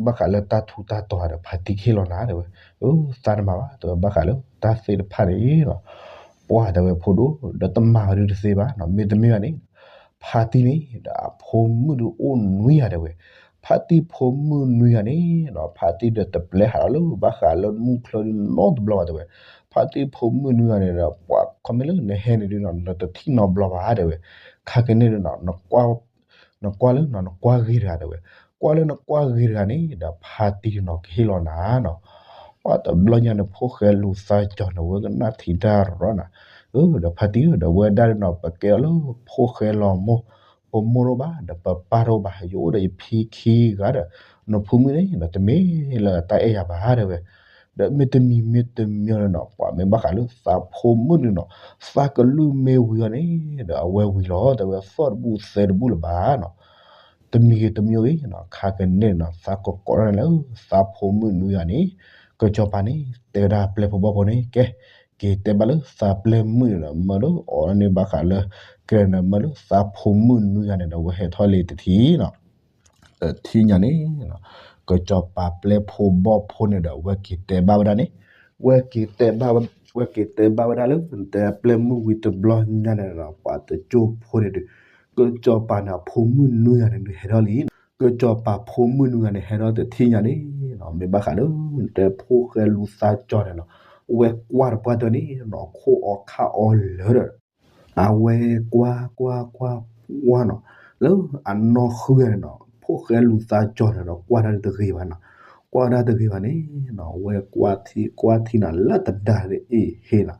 ဘၣ်ဃးလၢတၢ်ထူးတၢ်တီၤဒီး ဖါတံၢ်ကဟ့ၣ်လီၤနၤ တဲဝဲ, အ သးတမၤဘၣ် တဲဝဲ ဘၣ်ဃးလၢတၢ်သ့ၣ်တဖၣ်န့ၣ်လီၤ, ပှၢ်တဲဝဲဖိဒိၣ် ဒီးတမၤဝဲဒုးတသ့ဘၣ်နီၤ, မ့တမ့ၢ်ဘၣ်န့ၣ် ဖါတံၢ်န့ၣ်ဒီးအဖိမုၣ်ဒုးအိၣ်နွံဂၤ တဲဝဲ, ဖါတံၢ်ဖိမုၣ်နွံဂၤန့ၣ်ဒီး ဖါတံၢ်ဒီးတပျဲဟးလီၤလၢဘၣ်ဃးလၢမုၢ်ချၢဒုးနီတဘျီဘၣ် တဲဝဲ, ဖါတံၢ်ဖိမုၣ်နွံဂၤန့ၣ်ဒီး ပှၤခီမ့ၢ်လၢနဟဲန့ၣ်ဒုးနီၤ နတထံၣ်နီတဘျီဘၣ် တဲဝဲ, ခါကန့ၣ်ဒီးနီၤ နကွၢ်လၢနီၤ နကွၢ်ဂ့ၤတဂၤ တဲဝဲ, ကွၢ်လၢနကွၢ်ဂ့ၤတဂၤန့ၣ်ဒီး ဖါတံၢ်ဒုးနီၤ ကဟ့ၣ်လီၤနၤနီၤ, ပှၢ်တဘျီညါန့ၣ် ဖိၣ်ဃဲလူၤသးကၠီၤန့ၣ် ဝဲကနၣ်ထံတၢ်ရီနၤ, အ ဒီးဖါတံၢ်ဧၢ ဒီးဝဲဒၣ်ဒုးနီၤ ပကဲအီၤလၢဖိၣ်ဃဲလီၤမိၢ်, ပမိၢ်တအိၣ်ဘၣ် ဒီးပပၢ်တအိၣ်ဘၣ် ယအိၣ်ဒီးယဖံခံဂၤဒီး နဖိမုၣ်န့ၣ်ဒီး တမ့ၢ်လၢတၢ်အဲၣ်ယၤဘၣ် တဲဝဲ, ဒီးမ့တမံၤမ့တမံၤန့ၣ်နီၤ ပှၤမ့ၢ်ဘၣ်ဃးလၢသးဖိမုၣ်ဒုးနီၤ သးကလုၢ်မ့ၢ်ဝံၤအီၤန့ၣ်ဒီး အဝဲဝံၤလီၤ တဲဝဲ, သီၣ်တဘူၣ်သဲတဘူၣ်လၢၤဘၣ်နီၤ, တမံၤဂ့ၤတမံၤဂ့ၤနီၤ ခါကန့ၣ်နီၤ သးကကိးထီၣ်န့ၣ်လၢ သးဖိမုၣ်နွံဂၤန့ၣ်, ကစီၤပၤန့ၣ် တဲဝဲဒၣ်ပျဲၢ်ဖိဘီၣ်ဖိန့ၣ် ကဲ, က့ၤတဲဘၣ်လၢသးပျဲၢ်မုၣ်န့ၣ်ဒီး မၢလၢအီၤန့ၣ်ဘၣ်ဃးလၢ ကဲန့ၣ်မၢလၢသးဖိမုၣ်နွံဂၤန့ၣ်ဒီး ဝဲဟဲထီၣ်လံတထံၣ်နီၤ တထံၣ်ညါန့ၣ် ကစီၤပၤပျဲၢ်ဖိဘီၣ်ဖိန့ၣ်ဒီး ဝဲက့ၤတဲဘၣ်ဝဲဒၣ်န့ၣ်, ဝဲက့ၤတဲဘၣ်, ဝဲက့ၤတဲဘၣ်ဝဲဒၣ်လၢ တဲပျဲၢ်မုၣ်ဝံၤတဘျီညါန့ၣ်ဒီး ပှၤတကၠိဖိန့ၣ်ဒီး ကစီၤပၤန့ၣ် အဖိမုၣ်နွံဂၤန့ၣ်ဒုးဟဲထီၣ်လံ, ကစီၤပၤဖိမုၣ်နွံဂၤန့ၣ် ဟဲထီၣ်တထံၣ်ညါန့ၣ် မ့ၢ်ဘၣ်ဃးလၢ တဲဖိၣ်ဃဲလူၤသးကၠီၤန့ၣ်နီၤ, ဝဲကွၢ်တပှၢ်တၢၢ်န့ၣ်နီၤ ခိၣ်အီၤခါအီၤလၢာ်ဒီး အဝဲကွၢ်ကွၢ်ကွၢ်ကွၢ်နီၤ, လၢအနီၢ်ဃုဂၤန့ၣ်နီၤ ဖိၣ်ဃဲလူၤသးကၠီၤန့ၣ်ဒီး ကွၢ်တၢ်ဒုးတဂ့ၤဘၣ်နီၤ, ကွၢ်တၢ်တဂ့ၤဘၣ်န့ၣ်နီၤ ဝဲကွၢ်ထံ ကွၢ်ထံနၤလၢတဒါဒီးအ့ၣ်ဟ့နၤ,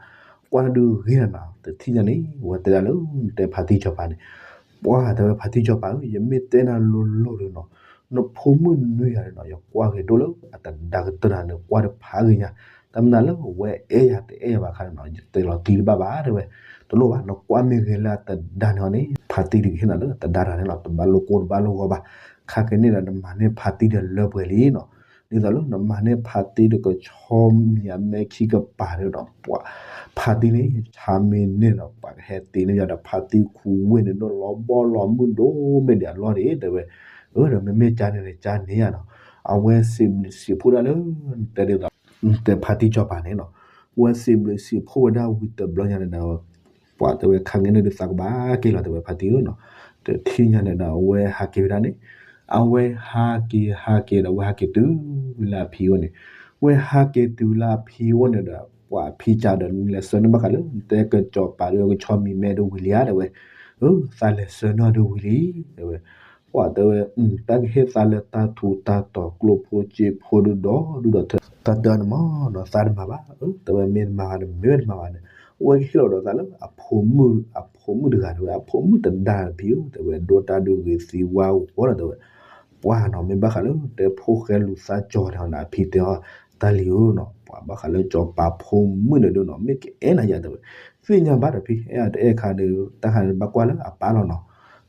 ကွၢ်တၢ်ဒုးဂ့ၤနၤနီၤ တထံၣ်ညါန့ၣ် ဝဲတဲဒၣ်လၢ တဲဖါတံၢ်စီၤပၤန့ၣ်, ပှၢ်တဲဝဲဖါတံၢ်စီၤပၤဧၢ ယမ့ၢ်တဲနၤလိၤလိၤဒီးနီၤ နဖိမုၣ်နွံဂၤန့ၣ်နီၤ ယကွၢ်ဂ့ၤဒိၣ်လၢအတဒါကတၢၢ်နၤန့ၣ် ကွၢ်တဖးဂ့ၤညါ, တၢ်မနုၤလၢအဝဲအဲၣ်ယၤတအဲၣ်ယၤဘၣ်ခါန့ၣ်နီၤ ယတဲလီၤတံၢ်တဘၣ်ဘၣ် တဲဝဲ, တလိၣ်ဘၣ် နကွၢ်မ့ၢ်ဂ့ၤလၢအတဒါန့ၣ်အီၤန့ၣ် ဖါတံၢ်ဒုးကဟ့ၣ်နၤလၢအတဒါတဂၤန့ၣ်လီၤ တဘၣ်လိၣ်ကိၢ်တဘၣ်လိၣ်ဂီၤဘၣ်, ခါက့ၤန့ၣ်ဒီး နမၤန့ၢ်ဖါတံၢ်ဒီးလၢပှဲၤလံနီၤ, ဒ်သိးလၢနမၤန့ၢ်ဖါတံၢ်ဒီးကဆီမံၤအမဲခံကပၤဒီး ပှၤ ဖါတံၢ်န့ၣ် ဆါမ့ၢ်န့ၢ်ဒီး ပှၤကဟဲတ့န့ၢ်ယၤဒီးဖါတံၢ်ခူဝ့ၢ်န့ၣ် ဒိၣ်လီၤဘီၣ်လီၤမုၢ်ဒိၣ်မ့ၢ်ဒံးအလီၢ်န့ၣ် တဲဝဲ, အၢ ဒီးမ့မ့ၢ်ကါန့ၣ်န့ၣ် ကါန့ၣ်ဧါနီၤ, အဝဲစံးဘျုးစံးဖှိၣ်ဒၣ်လၢ တဲဒ်သိး တဲဖါတံၢ်စီၤပၤန့ၣ်နီၤ, ဝဲစံးဘျုးစံးဖှိၣ်ဝဲဒၣ်ဝံၤတဘျီညါန့ၣ်ဒီး ပှၤတဲဝဲခါက့ၤန့ၣ်ဒုးသးကဘၣ်က့ၤလီၤ တဲဝဲဖါတံၢ်ဧၢနီၤ, တထံၣ်ညါန့ၣ်ဒီး အဝဲဟးက့ၤဝဲဒၣ်န့ၣ်, အဝဲဟးက့ၤဟးက့ၤဒီး အဝဲဟးက့ၤတုၤလၢအဖံအိၣ်န့ၣ်, ဝဲဟးက့ၤတုၤလၢအဖံအိၣ်န့ၣ်ဒီး ပှၤအဖံစံးဒီး နလဲၤဆှၢန့ၢ်ဘၣ်ဃးလၢ တဲကစီၤပၤဒီးကဆီမံၤမဲဒုးဝံၤလံဧါ တဲဝဲ, အၢ သးလဲၤဆှၢန့ၢ်အီၤဒုးဝံၤလံ တဲဝဲ, ပှၤတဲဝဲ တၢ်ကဟ့ၣ်သးလၢတၢ်ထူးတၢ်တီၤကျိဖိစ့ဖိဒုးဒီး ဒုးဒီးထၢ တၢ်တၢ်န့ၣ်မ့ၢ်နီၤ သးတမၤဘၣ် အၢ တဲဝဲမ့ၢ်တမၤဘၣ်န့ၣ် မ့ၢ်ဝဲတမၤဘၣ်န့ၣ်, အဝဲကဟ့ၣ်လီၤဒီးသးလၢအဖိမုၣ် အဖိမုၣ်တဂၤ တဲဝဲ အဖိမုၣ်တဒါဖံဧၢ တဲဝဲ ဒိၣ်တၢ်ဒုးဂ့ၤသံဝါဂီၤဒီး တဲဝဲ, ပှၤနီၤ မ့ၢ်ဘၣ်ဃးလၢတဲဖိၣ်ဃဲလူၤသးကၠီၤန့ၣ်နီၤ အဖံတဲအီၤ တၢ်လံၤဧၢနီၤ ပှၤဘၣ်ဃးလၢကၠီၤပၤဖိမုၣ်န့ၣ်ဒုးနီၤ မ့ၢ်ကအဲၣ်နၤယၤတဲဝဲ, သ့ၣ်ညါဘၣ်ဒီးဖံ အဲၣ်အတအဲၣ်ခါဒီး တၢ်ခါန့ၣ်ဘၣ်ကွၢ်လၢအပၢ်လီၤနီၤ.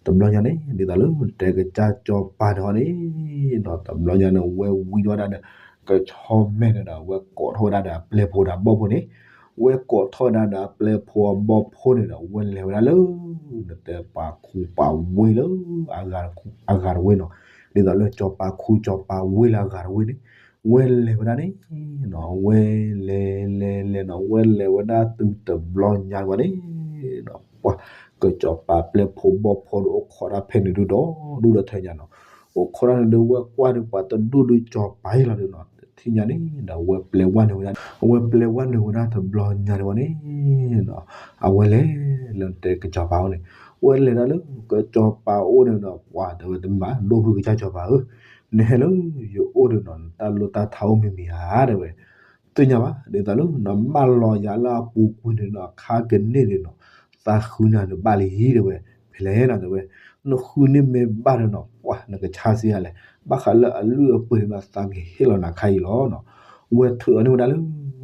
တဘျီညါန့ၣ် ဒ်သိးလၢတဲကစၢ်ကၠီၤပၤန့ၣ်ဟီန့ၣ်နီၤ တဘျီညါန့ၣ် ဝဲဝံၤဝဲဒၣ်ဒီး ကဆီမဲာ်န့ၣ်ဒီး ဝဲကိးထီၣ်ဝဲဒၣ်ဒီးအပျဲၢ်ဖိဒီးအဘီၣ်ဖိန့ၣ်, ဝဲကိးထီၣ်ဝဲဒၣ်ဒီးအပျဲၢ်ဖိအဘီၣ်ဖိန့ၣ်ဒီး ဝဲလဲၤဝဲဒၣ်လၢ နတဲပှၤခူပှၤဝ့ၢ်လၢ အဂၤတဝ့ၢ်နီၤ, ဒ်သိးလၢကၠီၤပၤခူကၠီၤပၤဝ့ၢ်လၢအဂၤတဝ့ၢ်န့ၣ်, ဝဲလဲၤဝဲဒၣ်န့ၣ်နီၤ ဝဲလဲၤလဲၤလဲၤနီၤ ဝဲလဲၤဝဲဒၣ်တုၤတဘျီညါဝဲန့ၣ် ပှၤ ကစၢ်စီၤပၤပျဲၢ်ဖိဘီၣ်ဖိဒီးအိၣ်ခိးတၢ်ဖဲန့ၣ်ဒုးဒီး ဒူၣ်ဒီးထၢညါနီၤ, အိၣ်ခိးတၢ်န့ၣ်ဒီးဝဲကွၢ်ဒီးပှၤတဒူၣ်ဒုးစီၤပၤအံၤလီၤဒုးနီၤ, တထံၣ်ညါန့ၣ်ဒီး ဝဲပျဲဝဲနုာ်ဝဲဒၣ် ဝဲပျဲဝဲနုာ်ဝဲဒၣ်တဘျီညါန့ၣ်ဝဲန့ၣ်နီၤ, အဝဲလဲၤလၢတဲကစၢ်စီၤပၤအိၣ်န့ၣ်, ဝဲလဲၤဒၣ်လၢကစၢ်စီၤပၤအိၣ်န့ၣ်ဒီး ပှၤတဲဝဲတမ့ၢ်ဘၣ် ဒိၣ်ဖုကစၢ်စီၤပၤဧၢ, နဟဲလၢယအိၣ်ဒီးနီၤ နတၢ်လိၣ်တၢ်ထါအိၣ်မံၤမံၤဧါတဲဝဲ သ့ၣ်ညါဘၣ် ဒ်သိးလၢနဘၣ်လီၤယၤလၢအပူၤကွံာ်န့ၣ်ဒီး ခါကန့ၢ်န့ၣ်နီၤ, သးဃုနၤန့ၣ်ဘၣ်လံတဲဝဲ, ဖဲလဲၣ်နီၤတဲဝဲ, နဃုန့ၢ်မ့ၢ်ဘၣ်ဒီးနီၤ ပှၤနကဆါစံးယၤလဲၣ်, ဘၣ်ဃးလၢအလုၢ်အပှ့ၤန့ၣ်ဒီး သးကဟ့ၣ်လီၤနၤခါအံၤလီၤနီၤ, ဝဲထုးအီၤန့ၢ်ဝဲဒၣ်လၢ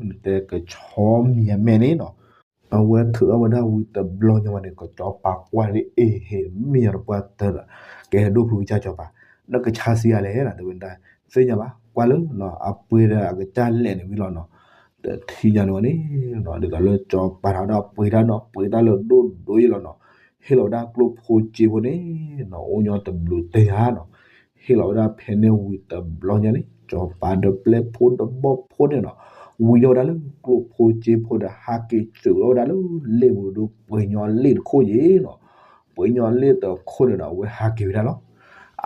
နတဲကဆီမံၤအမဲာ်န့ၣ်နီၤ အဝဲထုးထီၣ်ဝဲဒၣ်ဝံၤတဘျီညါဝဲန့ၣ် ကစၢ်စီၤပၤကွၢ်လၢအဟ့ၣ်မ့ၢ်ယၤတပှၢ်တၢၢ်ဒီး ကဲဒိၣ်ဖုကစၢ်စီၤပၤ, နကဆါစံးယၤလဲၣ်နီၤတဲဝဲဒၣ်, သ့ၣ်ညါဘၣ် ကွၢ်လၢနီၤ အပှ့ၤဒီးအကစၢ်လဲၣ်န့ၣ်ဝံၤလီၤနီၤ, တထံၣ်ညါန့ၣ်ဝဲန့ၣ်နီၤ ဒ်သိးလၢကစၢ်စီၤပၤဒီးပှ့ၤတၢ်နီၤ ပှ့ၤတၢ်လၢဒိၣ်ဒိၣ်အံၤလီၤနီၤ, ဟ့ၣ်လီၤဝဲဒၣ်ကျိၣ်ဖိစ့ဖိန့ၣ်နီၤ အိၣ်ညီတဘျုးတဲယၤနီၤ ဟ့ၣ်လီၤဝဲဒၣ်ဖဲန့ၣ်ဝံၤတဘျီညါန့ၣ် စီၤပၤဒီးပျဲၢ်ဖိဒီးဘီၣ်ဖိန့ၣ်နီၤ, ဝံၤညီဝဲဒၣ်လၢကျိၣ်ဖိစ့ဖိဒီး ဟးက့ၤစၢၤလီၤဝဲဒၣ်လၢလ့ၣ်ပူၤဒီး ပှ့ၤညီလ့ၣ်တခိၣ်ယံၤနီၤ, ပှ့ၤညီလ့ၣ်တခိၣ်န့ၣ်ဒီး အဝဲဟးက့ၤဝဲဒၣ်လီၤ.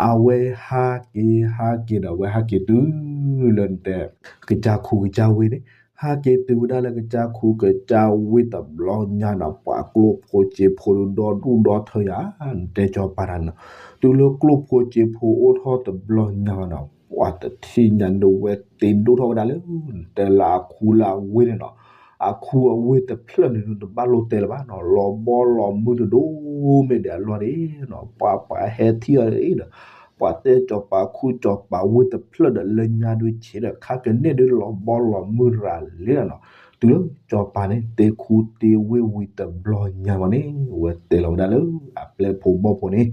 အဝဲဟးက့ၤ ဟးက့ၤဒီး အဝဲဟးက့ၤတုၤလၢနတဲ ကစၢ်ခူကစၢ်ဝ့ၢ်န့ၣ်, ဟးက့ၤတုၤဝဲဒၣ်လၢကစၢ်ခူကစၢ်ဝ့ၢ်တဘျီညါနီၤ ပှၤကျိၣ်ဖိစ့ဖိဒီးဒီဒူၣ်ဒီထၢယၤ နတဲစီၤပၤတၢ်န့ၣ်နီၤ, တုၤလၢကျိၣ်ဖိစ့ဖိအိၣ်ထီၣ်တဘျီညါနီၤ ပှၤတထံၣ်ညါဒီးဝဲတ့ဒိၣ်ထီၣ်ဝဲဒၣ်လၢ နတဲလၢအခူလၢအဝ့ၢ်န့ၣ်နီၤ, အခူအဝ့ၢ်တဖျၢၣ်န့ၣ်ဒုး တဘၣ်လိၣ်တဲလၢၤဘၣ်နီၤ လီၤဘီလီၤမုၢ်တဒိၣ်မ့ၢ်ဒဲးအလီၢ်န့ၣ်နီၤ ပှၤပှၤဟဲထံၣ်အီၤဒီး ပှၤတဲစီၤပၤခူစီၤပၤဝ့ၢ်တဖျၢၣ်ဒီး လၢညါဒုးဆံးဒီး ခါကန့ၢ်ဒုးလီၤဘီလီၤမုၢ်ရၤလံလီၤနီၤ, တုၤလၢစီၤပၤန့ၣ် တ့ခူတ့ဝ့ၢ်ဝံၤတဘျီညါမးန့ၣ် ဝဲတဲလီၤဝဲဒၣ်လၢအပျဲၢ်ဖိဘီၣ်ဖိန့ၣ်,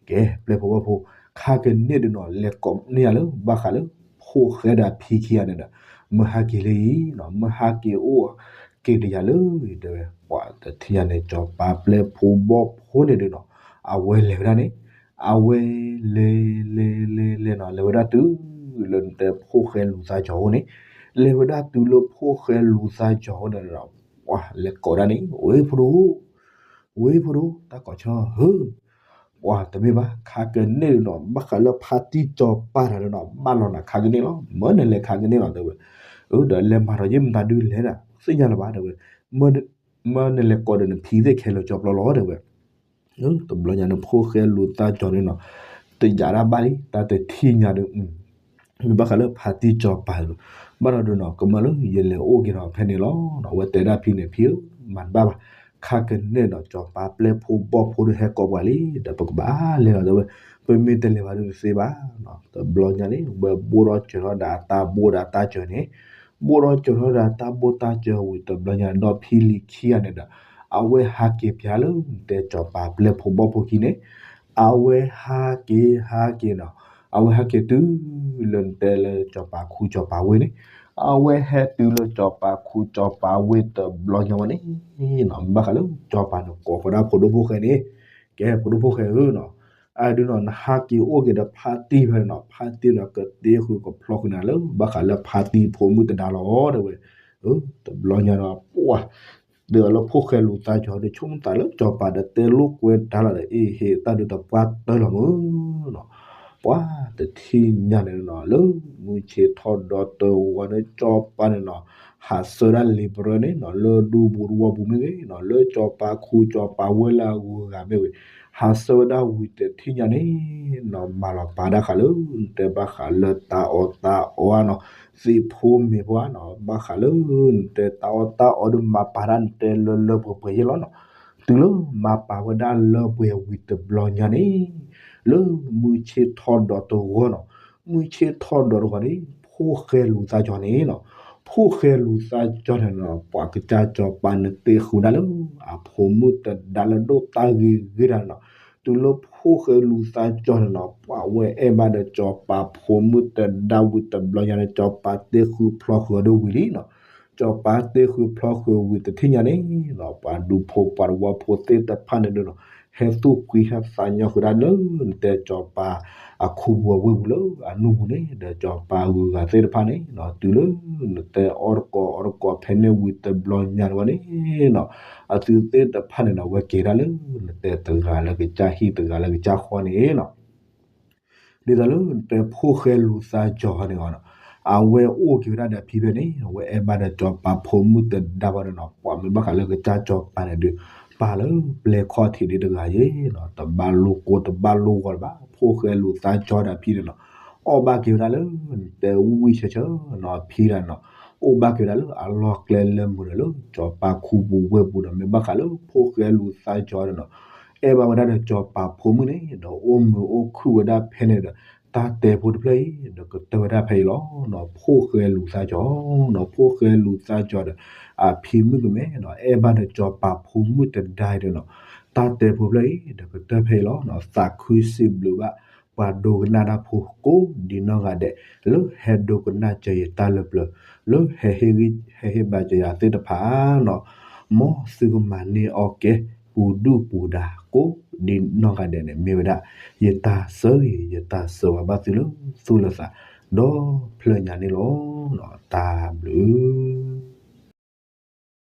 ကဲပျဲၢ်ဖိဘီၣ်ဖိ, ခါကန့ၢ်ဒုးနီၤ လဲၤကိးန့ၢ်ယၤလၢ ဘၣ်ဃးလၢ ဖိၣ်ဃဲဒီးဖံခံဂၤန့ၣ်ဒီး မ့ၢ်ဟးက့ၤလၢအံၤနီၤ မ့ၢ်ဟးက့ၤအိၣ်က့ၤဒီးယၤလၢ တဲဝဲ ပှၤတထံၣ်ညါန့ၣ် စီၤပၤပျဲၢ်ဖိဘီၣ်ဖိန့ၣ်ဒုးနီၤ အဝဲလဲၤဝဲဒၣ်န့ၣ် အဝဲလဲၤလဲၤလဲၤလဲၤနီၤ လဲၤဝဲဒၣ်တုၤလၢနတဲဖိၣ်ဃဲလူၤသးကၠီၤအိၣ်န့ၣ်, လဲၤဝဲဒၣ်တုၤလၢဖိၣ်ဃဲလူၤသးကၠီၤအိၣ်န့ၣ်ဒီး ပှၤလဲၤကိးဒၣ်န့ၣ် ဝ့ၢ်ဖိဒိၣ် ဝ့ၢ်ဖိဒိၣ် တၢ်ကိးဆၢဧၢ, ပှၤတမ့ၢ်ဘၣ် ခါကန့ၢ်နီၤ ဘၣ်ဃးလၢဖါတံၢ်စီၤပၤတၢ်ဒီးနီၤ ဘၣ်လီၤနၤခါကန့ၢ်လီၤ မၢနလဲၤခါကန့ၢ်လီၤတဲဝဲ, ဒီးလဲၤမၤထီၣ်ယ့ၢ်မတၤဒုလဲၣ်ဒီး သ့ၣ်ညါလၢၤဘၣ်တဲဝဲ, မၢနလဲၤကိးဒီးနဖံသ့ၣ်ခဲလၢာ်ကၠီပျီလီၤတဲဝဲ တဘျီညါန့ၣ် ဖိၣ်ဃဲလူၤသးကၠီၤန့ၣ်နီၤ, တယာ်တၢ်ဘၣ်လံ တၢ်တထံၣ်ညါဒီး မ့ၢ်ဘၣ်ဃးလၢဖါတံၢ်စီၤပၤလီၤ, ဘၣ်ဒီးဒုးနီၤ ကမၢလၢယလဲၤအိၣ်က့ၤဒီးဖဲန့ၣ်လီၤ. အဝဲတဲဒၣ်ဖံန့ၣ် ဖံဧၢ, မၤတဘၣ်ဘၣ်, ခါကန့ၢ်ဒီး စီၤပၤပျဲၢ်ဖိဘီၣ်ဖိဒီးဟဲကိးပှၤလံ, ဒီးပကဘၣ်လဲၤလီၤတဲဝဲ, ပမ့ၢ်တလဲၤဘၣ်ဒုးတသ့ဘၣ်. တဘျီညါန့ၣ် ဝဲဘိၣ်ထီၣ်စၢၤထီၣ်ဒီးအတၢ်ဘိၣ်ဒီးအတၢ်စၢၤန့ၣ်, ဘိၣ်ထီၣ်စၢၤထီၣ်ဒီးအတၢ်ဘိၣ်တၢ်စၢၤဝံၤတဘျီညါ ဒီးဖံလံၤခံဂၤန့ၣ်ဒီး အဝဲဟးက့ၤပၠးလၢ နတဲစီၤပၤပျဲၢ်ဖိဘီၣ်ဖိခံန့ၣ်, အဝဲဟးက့ၤဟးက့ၤနီၤ, အဝဲဟဲက့ၤတုၤလၢနတဲလၢစီၤပၤခူစီၤပၤဝ့ၢ်န့ၣ်, အဝဲဟဲတုၤလၢစီၤပၤခူစီၤပၤဝ့ၢ်တဘျီညါဝဲန့ၣ်နီၤ, ဘၣ်ဃးလၢစီၤပၤန့ၣ်ကိးဃီဒၣ်ဖိဒိၣ်ဖိၣ်ဃဲန့ၣ်, ကဲဖိဒိၣ်ဖိၣ်ဃဲဧၢနီၤ, အဒုးနီၤ နဟးက့ၤအိၣ်က့ၤဒီးဖါတံၢ်ဖဲန့ၣ်နီၤ, ဖါတံၢ်နီၤ ကတ့ဃုာ်ကဖျီဃုာ်နၤလၢ ဘၣ်ဃးလၢဖါတံၢ်ဖိမုၣ်တဒါလီၤတဲဝဲ, တဘျီညါနီၤ ပှၤ ဒ်သိးလၢဖိၣ်ဃဲလူၤသးကၠီၤဒီး ဆိကမိၣ်သးလၢစီၤပၤဒီးတဲလိာ်ကွဲတၢ်လီၤဒီး အ့ၣ်ဟ့ၣ်တၢ်ဒုးတပှၢ်တၢၢ်လီၤမုၢ်နီၤ, ပှၤတထံၣ်ညါန့ၣ်နီၤ လၢမုၢ်ဆ့ၣ်ထီၣ်ဒီတဝီန့ၣ် စီၤပၤန့ၣ်နီၤ ဟးဆှၢဒၣ်လံာ်ပရၢန့ၣ်နီၤ လၢဒူပူၤတဝီပူၤမ့ၢ်ဂ့ၤနီၤ လၢစီၤပၤခူစီၤပၤဝ့ၢ်လၢအဂုၤအဂၤမ့ၢ်ဂ့ၤ, ဟးဆှၢဝဲဒၣ်ဝံၤတထံၣ်ညါန့ၣ်နီၤ မၤလီၤပာ်ဒၣ်ဃးလၢ တဲဘၣ်ဃးလၢတၢ်အီၣ်တၢ်အီဧါနီၤ, သ့ၣ်ဖိမ့ၢ်ဖိဧါနီၤ, ဘၣ်ဃးလၢနတဲတၢ်အီၣ်တၢ်အီဒီးမၤပာ်ဒၣ်နတဲလၢလၢပှဲၤပှဲၤယဲၢ်လီၤနီၤ, တုၤလၢမၤပာ်ဝဲဒၣ်လၢပှဲၤဝံၤတဘျီညါန့ၣ် လၢမုၢ်ဆ့ၣ်ထီၣ်ဒီးတဂီၢ်နီၤ, မုၢ်ဆ့ၣ်ထီၣ်ဒီးတဂီၢ်န့ၣ် ဖိၣ်ဃဲလူၤသးကၠီန့ၣ်နီၤ, ဖိၣ်ဃဲလူၤသးကၠီန့ၣ်နီၤ ပှၤကစၢ်စီၤပၤန့ၣ်သ့ဃုာ်ဒၣ်လၢ အဖိမုၣ်တဒါလၢဒိၣ်တၢ်ဂ့ၤဂ့ၤတၢ်န့ၣ်နီၤ, တုၤလၢဖိၣ်ဃဲလူၤသးကၠီန့ၣ်နီၤ ပှၤဝဲအဲၣ်ဘၣ်ဒီးစီၤပၤဖိမုၣ်တဒါဝံၤတဘျီညါန့ၣ် စီၤပၤသ့ဃုာ်ဖျီဃုာ်အီၤဒီးဝံၤလံနီၤ, စီၤပၤသ့ဃုာ်ဖျီဃုာ်ဝံၤတထံၣ်ညါန့ၣ်နီၤ ပှၤဒူဖိပှၤတဝီဖိသ့ၣ်တဖၣ်န့ၣ်ဒီးနီၤ ဟဲသူၣ်ဖှံဟဲသးညီဃုာ်ဒၣ်လၢ နတဲစီၤပၤအခူပူၤအဝ့ၢ်ပူၤလၢအနူၢ်ပူၤန့ၣ် ဒီးစီၤပၤဂုၤဂၤသ့ၣ်တဖၣ်န့ၣ်နီၤ တုၤလၢ နတဲအီၣ်တကိးအီတကိးဖဲန့ၣ်ဝံၤတဘျီညါတဝီန့ၣ်နီၤ အသုသ့ၣ်တဖၣ်န့ၣ်နီၤ အဝဲက့ၤဒၣ်လၢ နတဲတဂၤလၢကစၢ်ဟံၣ်တဂၤလၢကစၢ်ဃီန့ၣ်နီၤ ဒ်သိးလၢနတဲဖိၣ်ဃဲလူၤသးကၠီန့ၣ်နီၤ အဝဲအိၣ်က့ၤဝဲဒၣ်ဒီးအဖံဖဲန့ၣ် အဝဲအဲၣ်ဘၣ်ဒီးစီၤပၤဖိမုၣ်တဒါဘၣ်ဒီးနီၤ ပှၤမ့ၢ်ဘၣ်ဃးလၢကစၢ်စီၤပၤန့ၣ်ဒီး ပာ်လၢပျဲၢ်ခီၣ်ထံးဒ်တဂၤယ့ၤနီၤ တဘၣ်လိာ်ကိတဘၣ်လိာ်ဂီၤလၢၤဘၣ် ဖိၣ်ဃဲလူၤသးကၠီဒီးအဖံန့ၣ်နီၤ အီၣ်ဘၣ်က့ၤဝဲဒၣ်လၢ နတဲဝံၣ်ဆၢဆၢနီၤ အဖံဒၣ်နီၤ အိၣ်ဘၣ်က့ၤဝဲဒၣ်လၢအလီၢ်ကျဲလၢမုာ်ဒီးလၢ စီၤပၤခူပူၤဝ့ၢ်ပူၤဒီး မ့ၢ်ဘၣ်ဃးလၢဖိၣ်ဃဲလူၤသးကၠီဒီးနီၤ အဲၣ်ဘၣ်ဝဲဒၣ်ဒီးစီၤပၤဖိမုၣ်န့ၣ်ဒီး အိၣ်မုာ်အိၣ်ခုၣ်ဝဲဒၣ်ဖဲန့ၣ်ဒီး တၢ်တဲဖိတဖျၢၣ်အံၤ ဒီးကတၢၢ်ဝဲဒၣ်ဖဲအံၤလီၤနီၤ ဖိၣ်ဃဲလူၤသးကၠီနီၤ ဖိၣ်ဃဲလူၤသးကၠီဒီး အဖံမုၣ်ကမဲနီၤ အဲၣ်ဘၣ်ဒီးစီၤပၤဖိမုၣ်တဒါအံၤဒီးနီၤ တၢ်တဲဖိဖျၢၣ်အံၤ ဒီးကတၢၢ်ဖဲအံၤလီၤနီၤ သးခုစံးဘျုးဘၣ် ပှၤဒိကနၣ်တၢ်ဖိကိးဒံးနီၢ်ဂၤဒဲး လၢဟဲဒိကနၣ်စၢၤယတၢ်လၢပျၢၤ လၢဟဲဟ့ၣ်ဂံၢ်ဟဲဟ့ၣ်ဘါစၢၤယၤသ့ၣ်တဖၣ်နီၤ မ်သုကမၤန့ၢ်အီၣ်ကဲ ပူၤဒုၣ်ပူၤဒါကိးဒံးနီၢ်ဂၤဒဲးန့ၣ် မ့ၢ်ဝဲဒၣ် ယတၢ်ဆၢဂ့ၤ ယတၢ်ဆၢဝါဘၣ်သုလၢသူၣ်လၢသး ဒီဖျၢၣ်ညါန့ၣ်လီၤ. တၢ်ဘျုး